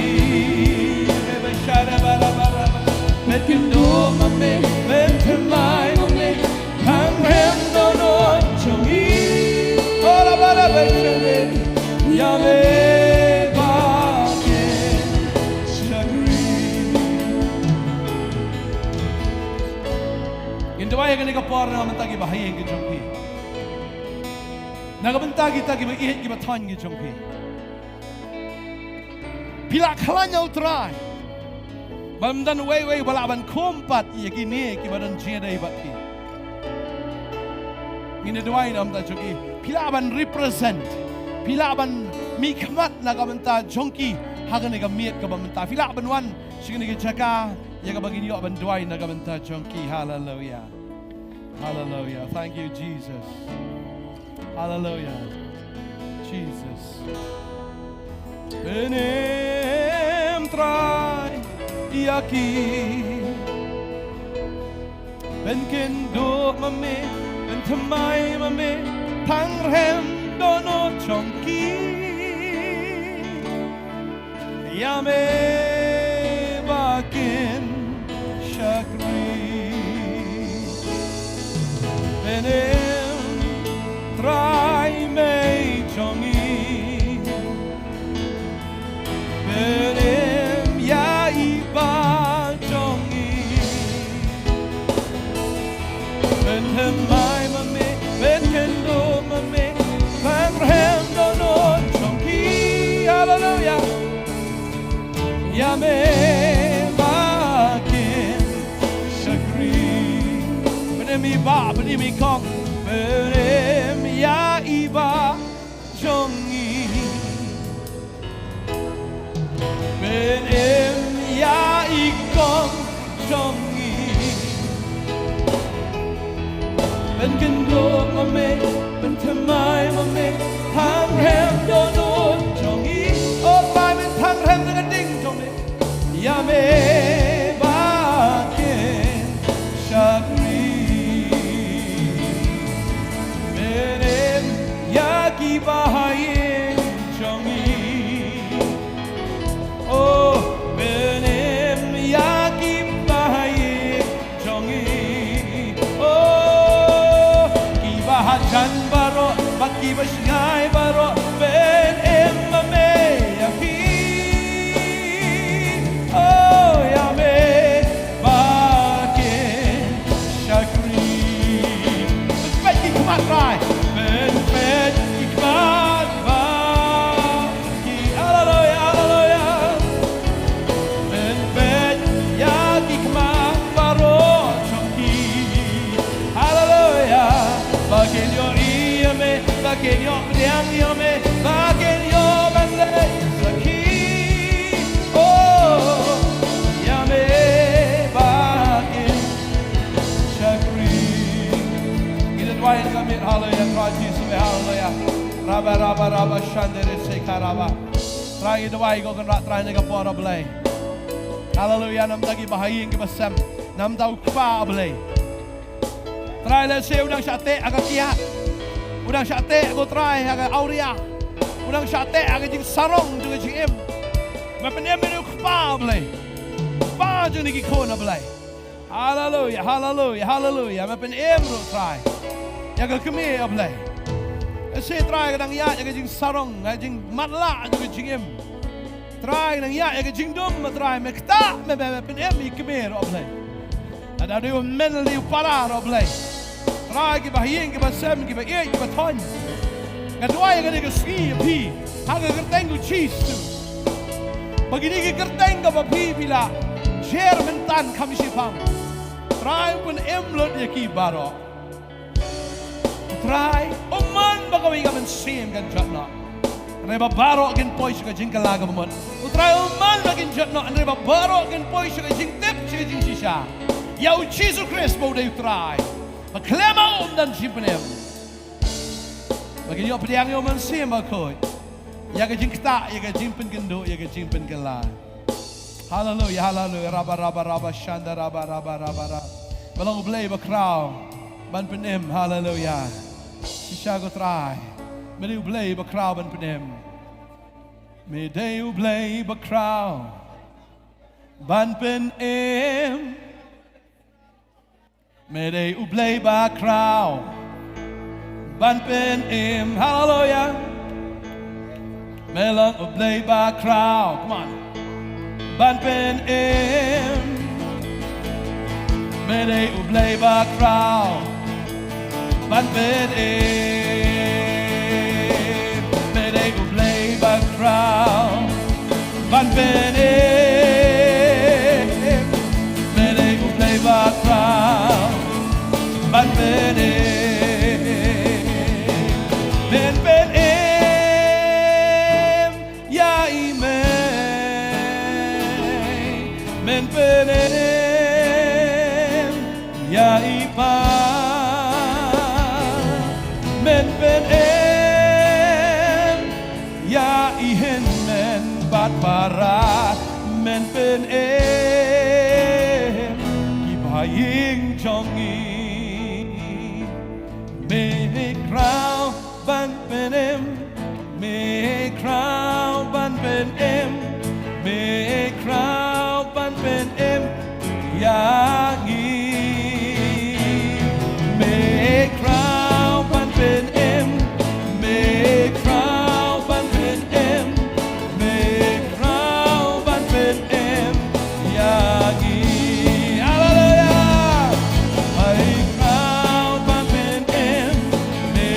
Pynkynduh ma me, pynthymmai ma me, tang rhem dohnud jong ngi. Ïa me ba kin shakri. Ngin duwai ha kane ka por na ka bynta ki ba ha ïing ki jong phi. Na ka bynta kita ki ba ïeit ki ba thoiñ ki jong phi. Phi la khlaiñ, oh Trai. Ba ym don uwei uwei ba lah ban khum pat ïa kine ki ba don jingïadei bad phi. Ngin ïa duwai na ka bynta jong ki. Phi lah ban represent, phi lah ban mih khmat na ka bynta jong ki ha kane ka miet kaba mynta. Phi lah ban wan sha kane ka jaka ïa kaba ngin ïoh ban duwai na ka bynta jong ki. Haleluya. Haleluya. Thank you, Jesus. Haleluya. Jesus. Pyn-im Trai ïa ki. Pynkynduh ma me, pynthymmai ma me, tang rhem dohnud jong ki. Ïa me ba kin shakri. Pyn-im Trai mei jong ngi. Pyn-im ïa i bah jong ngi. Pynthymmai ma me, pynkynduh ma me, tang rhem dohnud jong ki. Haleluya. Ïa me ba kin shakri. Pynim i bah, pynim i kong. Pynim ïa i bah jong ngi. Pynim ïa i kong jong ngi. Pynkynduh ma me, pynthymmai ma me, tang rhem dohnud jong ngi. Oh, ba me tang rhem na ka ding jong me. Ïa me ba kin shakri. Pynim ïa ki ba ha ïing jong ngi. Oh, pynim ïa ki Trai. Men peit ki khmat ba ki, haleluya, haleluya. Men peit ïa ki khmat baroh jong ki. Haleluya. Ba kin ïohi ïa me, ba kin ïoh pdiang ïa me, ba kin ïoh ban leh sakhi. Oh, ïa me ba kin shakri. Ngi da duwai na ka miet, haleluya, Trai Jisu, haleluya. Raba, raba, raba, shandere, seka, raba. Trai, ngi duwai ko Kynrad Trai na ka por, ah Blei. Haleluya, namar ki ba ha ïing ki ba sem, namar u kpa, ah Blei. Trai, lehse u dang shah teh ha ka kiad, u dang shah teh ko Trai ha ka awria, u dang shah teh ha ka jingsarong jong ka jingim. Me pynim ïa u kpa, ah Blei. Kpa jong kine ki khun, ah Blei. Haleluya, haleluya, haleluya. Me pynim ruh Trai ïa ka kmie, ah Blei. Lehse Trai ka dang ïaid ïa ka jingsarong, ïa ka jingmatlah jong ka jingim. Trai, ka dang ïaid ïa ka jingdum, ah Trai, me ktah, me, me, me pynim ïa ka kmie ruh, ah Blei. Lada dei u mei, dei u para ruh, ah Blei. Trai, ki ba ha ïing, ki ba sem, ki ba ïeit, ki ba thoiñ, nga duwai ïa kane ka sngi ïa phi ha ka kyrteng u Jisu. Ba kine ki kyrteng kaba phi, phi la jer mynta kham shiphang, Trai, pynim lut ïa ki baroh. Trai, u mon ba kawei ka mynsiem kan jot noh, hynrei ba baroh kin poi sha ka jingkylla kaba mut. U Trai, u mon ba kin jot noh, hynrei ba baroh kin poi sha ka jingtip, sha ka jingshisha ïa u Jisu Khrist ba u dei u Trai. Ba khlem ma um don jingpynim. Ba kin ïoh pdiang ïa u Mynsiem Bakhuid ïa ka jingktah, ïa ka jingpynkynduh, ïa ka jingpynkylla. Haleluya, haleluya. Raba, raba, raba, shanda, raba, raba, raba, raba. Me long U Blei bakhraw ban pynim, haleluya. Shisha ko Trai, me dei U Blei bakhraw ban pynim. Me dei U Blei bakhraw ban pynim. Me dei U Blei bakhraw ban pynim. Haleluya. Me long U Blei bakhraw. Come on. Ban pynim. Me dei U Blei bakhraw ban pynim. Me dei U Blei bakhraw ban pynim. Me dei U Blei bakhraw ban pynim. Men pynim ïa i mei, men pynim ïa i pa, men pynim ïa i hynmen bad para, men pynim ki ba ha ïing jong ngi. Me khraw ban pynim, me khraw ban pynim, me khraw ban pynim ïa ngi. Me khraw ban pynim, me khraw ban pynim, me khraw ban pynim ïa ngi. Haleluya. Me khraw ban pynim, me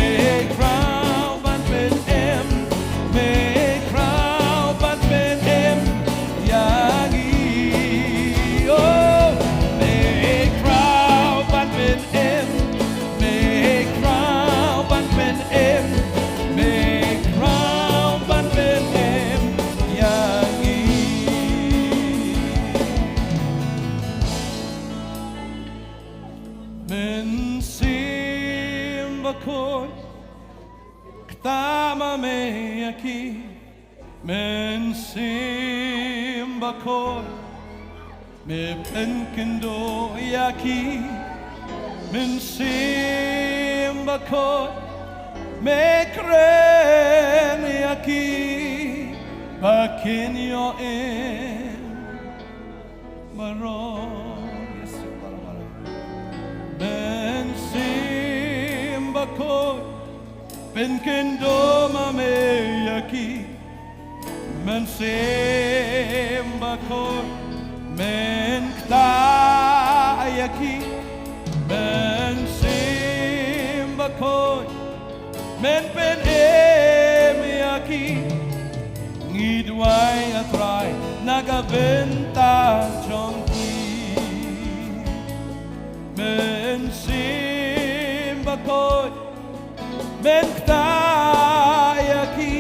khraw ban pynim, me khraw ban pynim ïa ngi. Oh, me khraw ban pynim, me khraw ban pynim, me khraw ban pynim ïa ngi. Mynsiem Bakhuid, ktah ma me ïa ki. Mynsiem Bakhuid, me pynkynduh ïa ki. Mynsiem Bakhuid, me kren ïa ki ba kin ïoh im baroh. Mynsiem Bakhuid, pynkynduh ma me ïa ki. Mynsiem Bakhuid, men ktah ïa ki. Mynsiem Bakhuid, Men pynim ïa ki, ngi duwai A Trai na ka bynta jong ki. Mynsiem Bakhuid, men ktah ïa ki.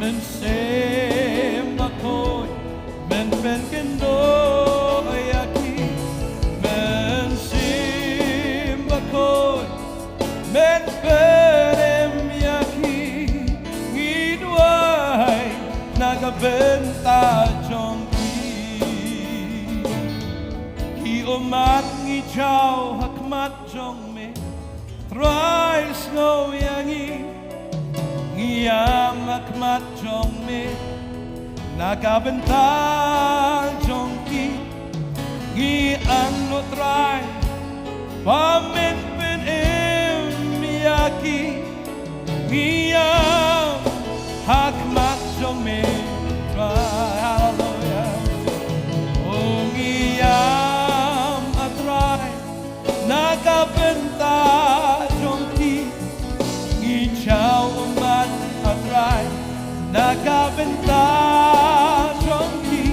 Mynsiem Bakhuid, men pynkynduh ïa ki. Mynsiem Bakhuid, men pynim ïa ki. Ngi duwai na ka bynta jong ki. Ki ummat ngi jaw ha khmat jong me, Trai sngew ïa ngi. Ngi ïam ha khmat jong me na ka bynta jong ki. Ngi angnud Trai ba men pynim ïa ki. Ngi ïam ha khmat jong me, Trai. Haleluya. O ngi ïam, A Trai, na ka bynta jong ki. Ngi jaw ummat, A Trai, na ka bynta jong ki.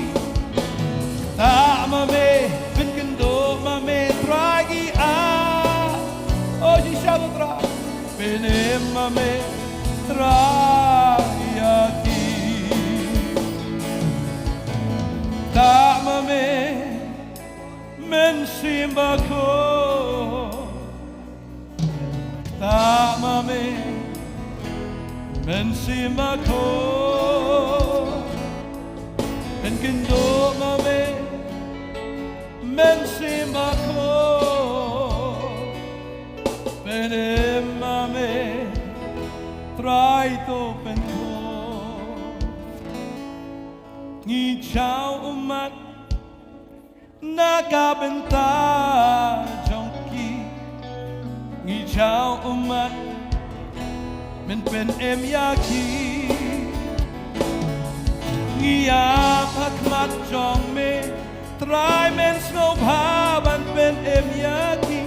Ktah ma me, pynkynduh ma me, Trai, ngi ïam. O, jingshisha, Trai. Pynim ma me, Trai, ïa ki. Ktah ma me, Mynsiem Bakhuid. Ktah ma me, Mynsiem Bakhuid. Pynkynduh ma me, Mynsiem Bakhuid. Pynim ma me, Trai, to pynkhuid. Ngi jaw ummat na ka bynta jong ki. Ngi jaw ummat, men pynim ïa ki. Ngi ïam ha khmat jong me, Trai, men sngewbha ban pynim ïa ki.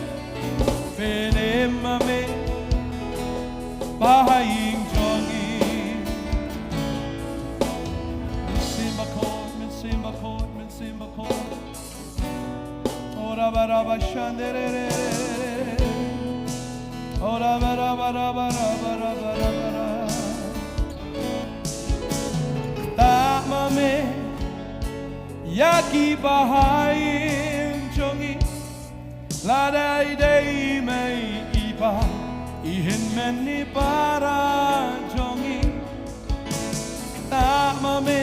Pynim ma me, Baiing jong ngi. Mynsiem Bakhuid, Mynsiem Bakhuid, Mynsiem Bakhuid. Ora bara ba shandere. Ora bara bara bara bara bara. Ktah ma me ïa ki, Baiing jong ngi. Lada i dei i mei i pa, i hynmen i para jong ngi. Ktah ma me,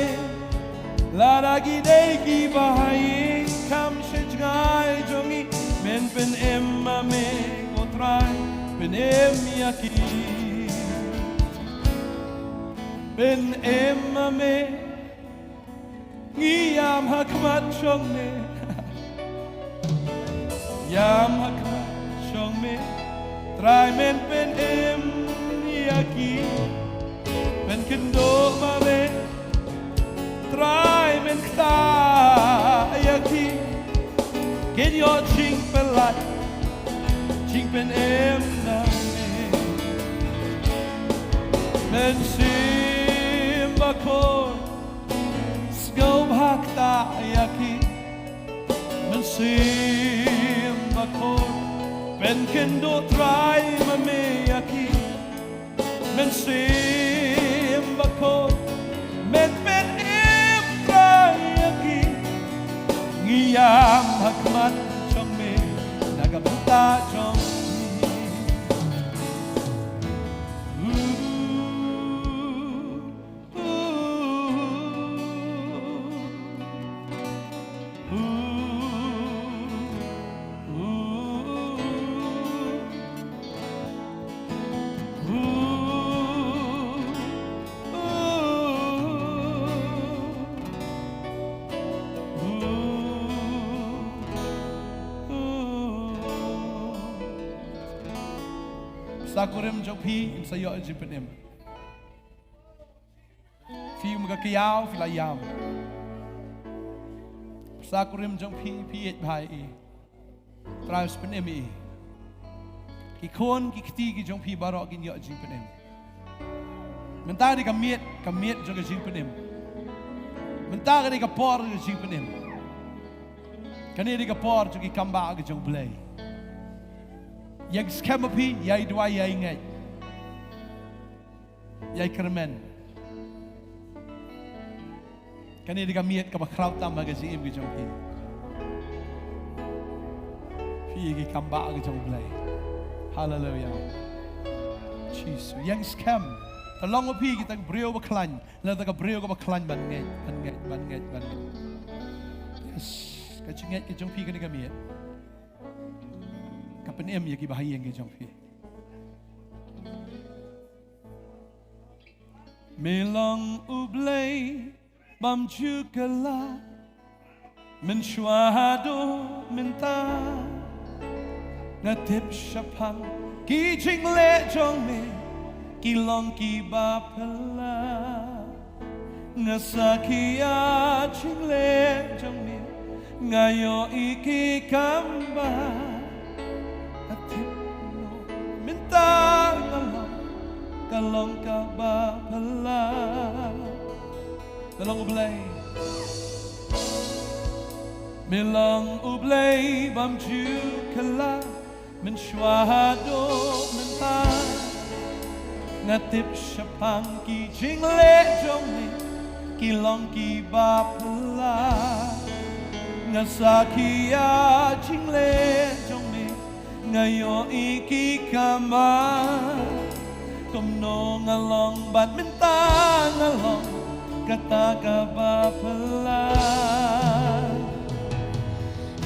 lada ki dei ki Baiing kham sha jngai jong ngi, men pynim ma me, ko Trai, pynim ïa ki. Pynim ma me, ngi ïam ha khmat jong me. Ïam ha khmat jong me, Trai, men pynim ïa ki. Pynkynduh ma me, Trai, men ktah ïa ki. Kin ïoh jingpyllait, jingpynim na me. Mynsiem Bakhuid, sngewbha ktah ïa ki. Mynsiem Bakhuid, pynkynduh, Trai, ma me ïa ki. Mynsiem Bakhuid, men pynim, Trai, ïa ki. Ngi ïam ha khmat jong me na ka bynta jong ki. Sa kurim jong phi, ngin sa ïoh jingpynim. Phi ym ka kyiaw, phi la ïam. Sa kurim jong phi, phi ïeit bha ïa i. Trai u pynim ïa i. Ki khun ki kti ki jong phi baroh kin ïoh jingpynim. Mynta ka dei ka miet, ka miet jong ka jingpynim. Mynta ka dei ka por ka jingpynim. Kane ka dei ka por jong ki kambah ka jong U Blei. Ïeng skhem ma phi, ïai duwai, ïai ngeit, ïai kyrmen. Kane ka dei ka miet kaba khraw tam ha ka jingim ka jong phi. Phi ki kambah ka jong U Blei. Haleluia. Jisu, ïeng skhem. Te long ma phi kita ki briew ba khlaiñ, lada ka briew kaba khlaiñ ban ngeit, ban ngeit, ban ngeit, ban ngeit. Yes. Ka jingngeit ka jong phi kane ka miet ka pynim ïa kiba ha ïing ka jong phi. Me long U Blei bym ju kylla, mynshuwa haduh mynta. Nga tip shaphang ki jingleh jong me ki long kiba phylla. Nga sakhi ïa jingleh jong me, nga ïohi ki kambah. Nga tip noh mynta nga long, ka long kaba phylla. Me long U Blei. Me long U Blei bym ju kylla, mynshuwa haduh mynta. Nga tip shaphang ki jingleh jong me ki long kiba phylla. Nga sakhi ïa jingleh jong me, nga ïohi ki kambah. Kumno nga long bad mynta nga long kata kaba phylla.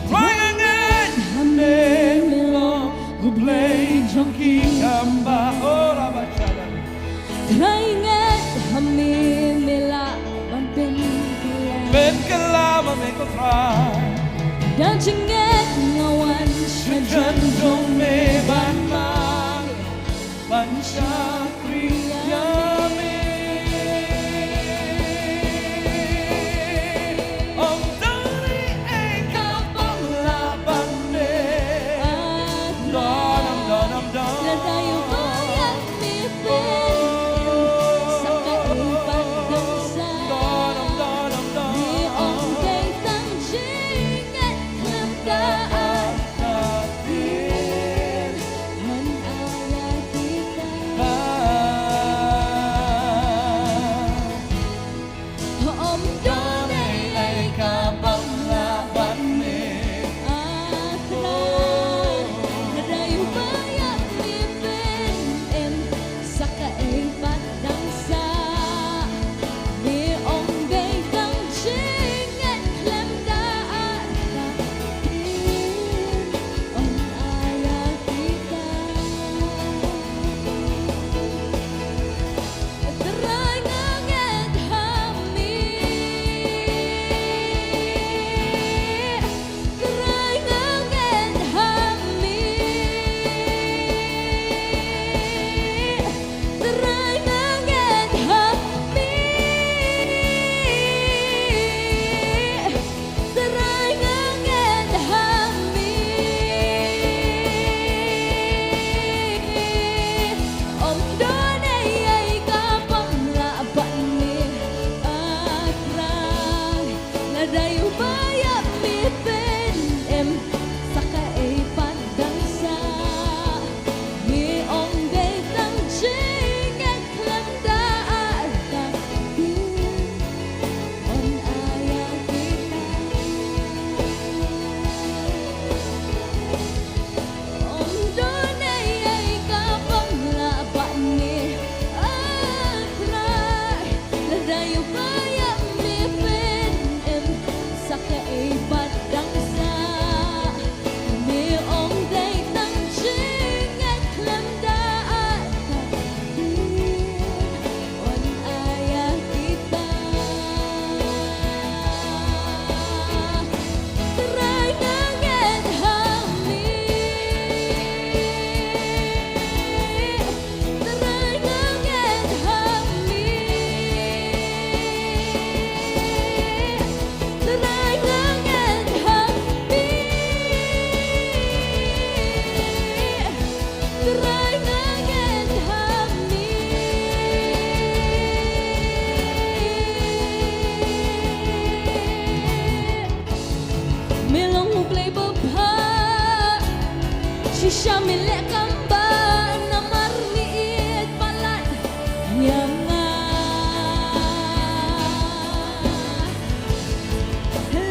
Trai nga ngeit ha me, me long U Blei jong ki kambah. Oh, rabashaba. Trai nga ngeit ha me, me lah ban pynkylla. Pynkylla ma me ko Trai. Da jingngeit nga wan sha jan jong me ban mane, ban shakri ïa me. Ym don ei ei kaba lah ban mih. Don ym don ym don. Lada ïa ba ïa me pynïeng sa ka u ban don sa. Don ym don ym don. Me ong dei tang jingngeit khlem ka ai ka dien. Ngan ai ïa kita. Shisha me leh kam ba namar me ïeit palat ïa nga.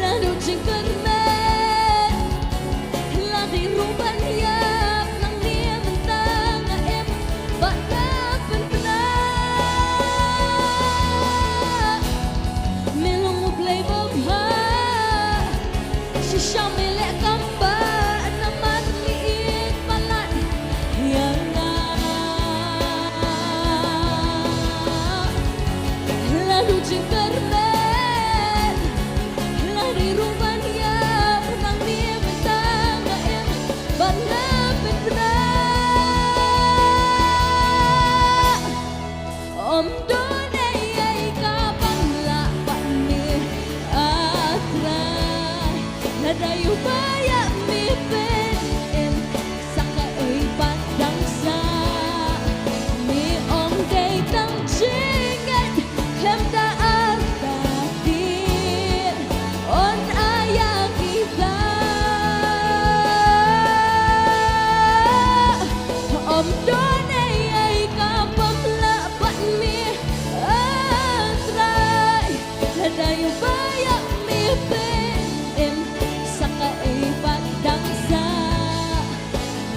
La duh jingkyrmen, la dei ruh ban ïap, nangne mynta nga im bad nga pynbna. Me long U Blei babha, shisha me leh kam ba namar me ïeit palat ïa nga. La duh jingkyrmen, la dei ruh ban ïap, nangne mynta nga im bad nga pynbna. Ym don ei ei ka ban lah bad me, ah Trai. Lada ïoh ba ïa me pyn-im sa kaei pat dang sah, me ong dei tang jingngeit khlem da artatien. Un ïa kita, ym don ei ei ka bym lah bad me, ah Trai. Lada ïoh ba ïa me pyn-im sa kaei pat dang sah,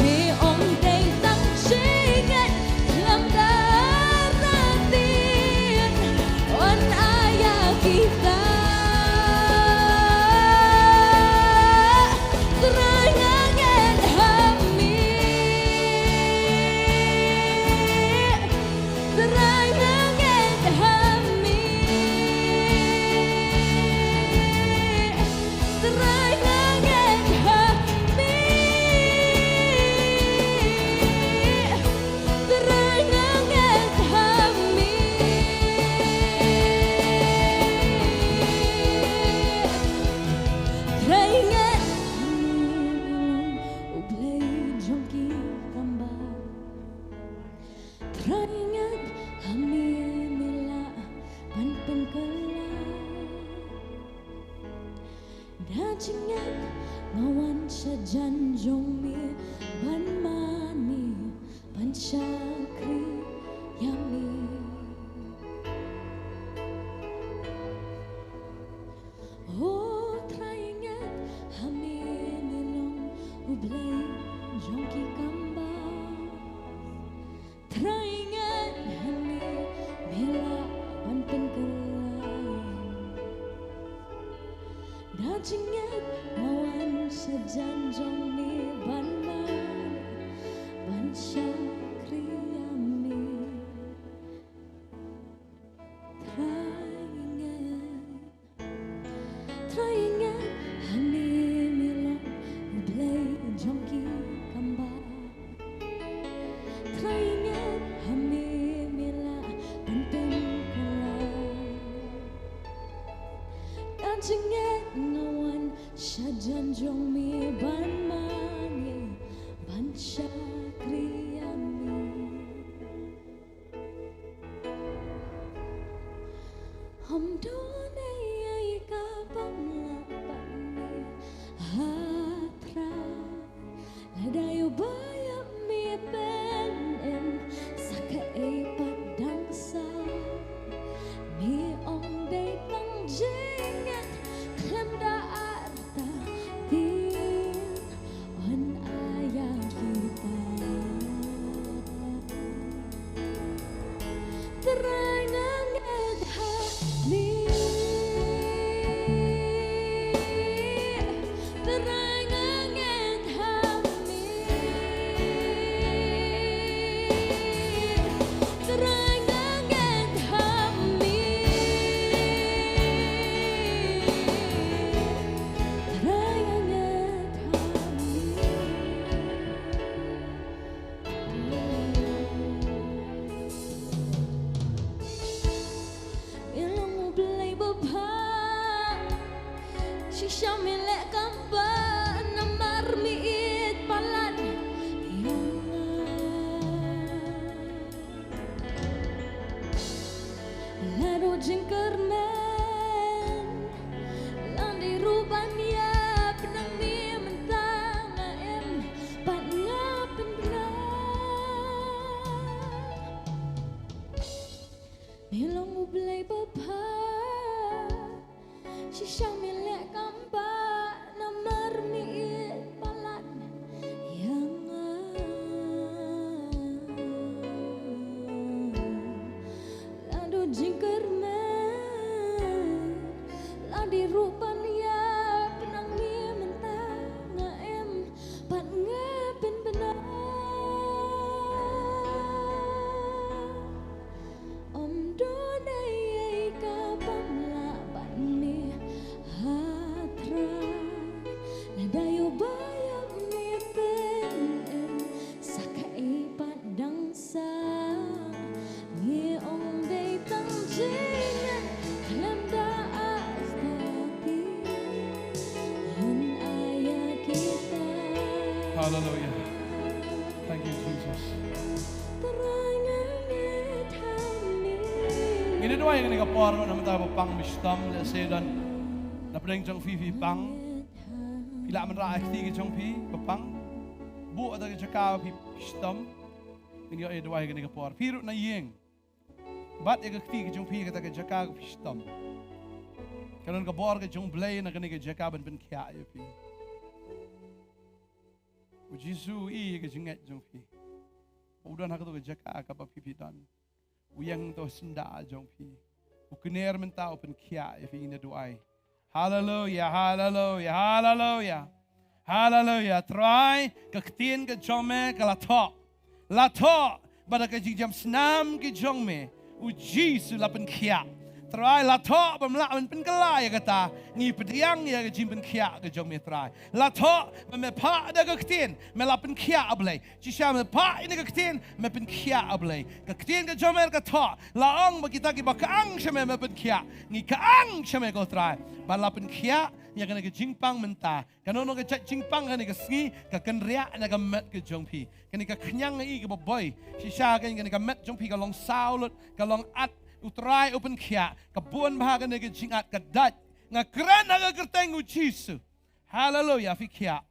me ong dei tang jingngeit khlem da artatien. Un ïa kita, Trai nga ngeit ha me. Trai nga ngeit ha me. Trai nga ngeit ha me. Trai nga ngeit ha me. Trai nga ngeit ha me, me long U Blei jong ki kambah. Trai nga ngeit ha me, me lah ban pynkylla. Da jingngeit nga wan sha jan jong me ban mane, ban shakri ïa me. O Trai nga ngeit ha me, me long U Blei jong ki kambah. Trai nga ngeit ha me, me lah ban pynkylla. Da jingngeit nga wan sha jan jong me ban mane, ban shakri ïa me. Trai nga ngeit, Trai nga ngeit ha me, me long U Blei jong ki kambah. Trai nga ngeit ha me, me lah ban pynkylla. Da jingngeit nga wan sha jan jong me ban mane, ban shakri ïa me. Ym don ei ei ka bym lah bad me, ah Trai. Lada ïoh ba ïa me pyn-im sa kaei pat dang sah, me ong dei tang jingngeit khlem da artatien. Un ïa kita, Trai nga ngeit ha me. Trai nga ngeit ha me. Trai nga ngeit ha me. Trai nga ngeit ha me. Me long U Blei babha, shisha me leh kam ba namar me ïeit palat ïa nga. La duh jingkyrmen, la dei ruh ban ïap, nangne mynta nga im bad nga Blei bapha, shisha me leh kam ba namar me ïeit palat ïa nga. La duh jingkyrmen, la dei ruh ban ïap, nang me mynta nga em pat nga pynbna. Ym don ei ei ka bym lah bad me, ha Trai. Lada ïoh ba ïoh me pyn-im sa kaei pat dang sah, ngi ong dei tang jingngeit khlem da ast da phi. Hun aya kita. Hallelujah. Thank you, Jesus. Ngin ïa duwai ha kane ka por, namar ba pang ba shitom, lehse don na pdeng jong phi phi pang. Phi lah ban rah ïa ka kti ka jong phi ba pang. Buh ïa ka jaka ba phi shitom. Ngin ïa duwai ha kane ka por. Phi ruh na ïing. Bat ïa ka kti ka jong phi ha kata ka jaka ka phi shitom. Ka don ka bor ka jong U Blei na kane ka jaka ban pynkhiah ïa phi. U Jisu u i ïa ka jingngeit jong phi. U don ha kato ka jaka kaba phi phi don. U ïeng to syndah jong phi. U kner mynta u pynkhiah ïa phi, ngin ïa duwai. Haleluya, haleluya, haleluya. Haleluya. Trai, ka ktien ka jong me ka la thoh. La thoh, ba da ka jingjam snam ki jong me, U Jisu la pynkhiah. Trai, la thoh, bym lah ban pynkylla ïa kata, ngi pdiang ïa ka jingpynkhiah ka jong me Trai. La thoh, ba me phah da ka ktien, me la pynkhiah A Blei. Shisha me phah ïa ka ktien, me pynkhiah A Blei. Ka ktien ka jong me ka thoh, la ong ba kita kiba kyang sha me me pynkhiah. Ngi kyang sha me ko Trai. Ba la pynkhiah, ïa kane ka jingpang mynta. Kano kano ka jait jingpang kane ka sngi, ka kynriah na ka met ka jong phi. Kane ka khñiang i kaba boi. Shisha kane, kane ka met jong phi ka long saw lut, ka long at, U Trai u pynkhiah, ka bun bha kane ka jingat ka dait. Nga kren ha ka kyrteng U Jisu. Haleluya, phi khiah.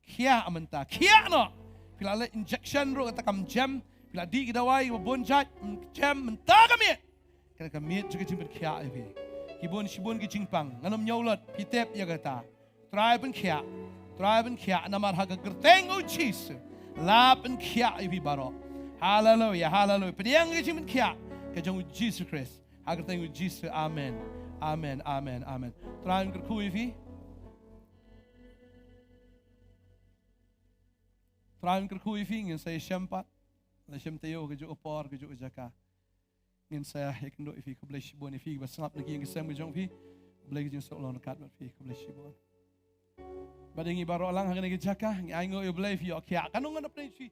Khiah mynta, khiah noh. Phi la leh injection ruh kata kam jem. Phi la dih ki dawai kiba bun jait, ym jem, mynta ka miet. Kane ka miet jong ka jingpynkhiah ïa phi. Ki bun shibun ki jingpang, ngan ym ñiew lut, phi tip ïa kata. Trai pynkhiah, Trai pynkhiah, namar ha ka kyrteng U Jisu. La pynkhiah ïa phi baroh. Haleluya, haleluya. Pdiang ka jingpynkhiah ka jong U Jisu Khrist. Ha ka kyrteng U Jisu. Amen. Amen, amen, amen. Trai un kyrkhu ïa phi. Trai un kyrkhu ïa phi, ngin sa ïashem pat. La shem taïew kajuh ka por, kajuh ka jaka. Ngin sa ïakynduh ïa phi, khublei shibun ïa phi, ba sngap na ki ïing ki sem ki jong phi. Khublei ka jingsuk long ryngkat bad phi, khublei shibun. Bad ïa ngi baroh lang ha kane ka jaka, ngi ainguh ïa U Blei phi ïoh khiah. Kano ngan update phi.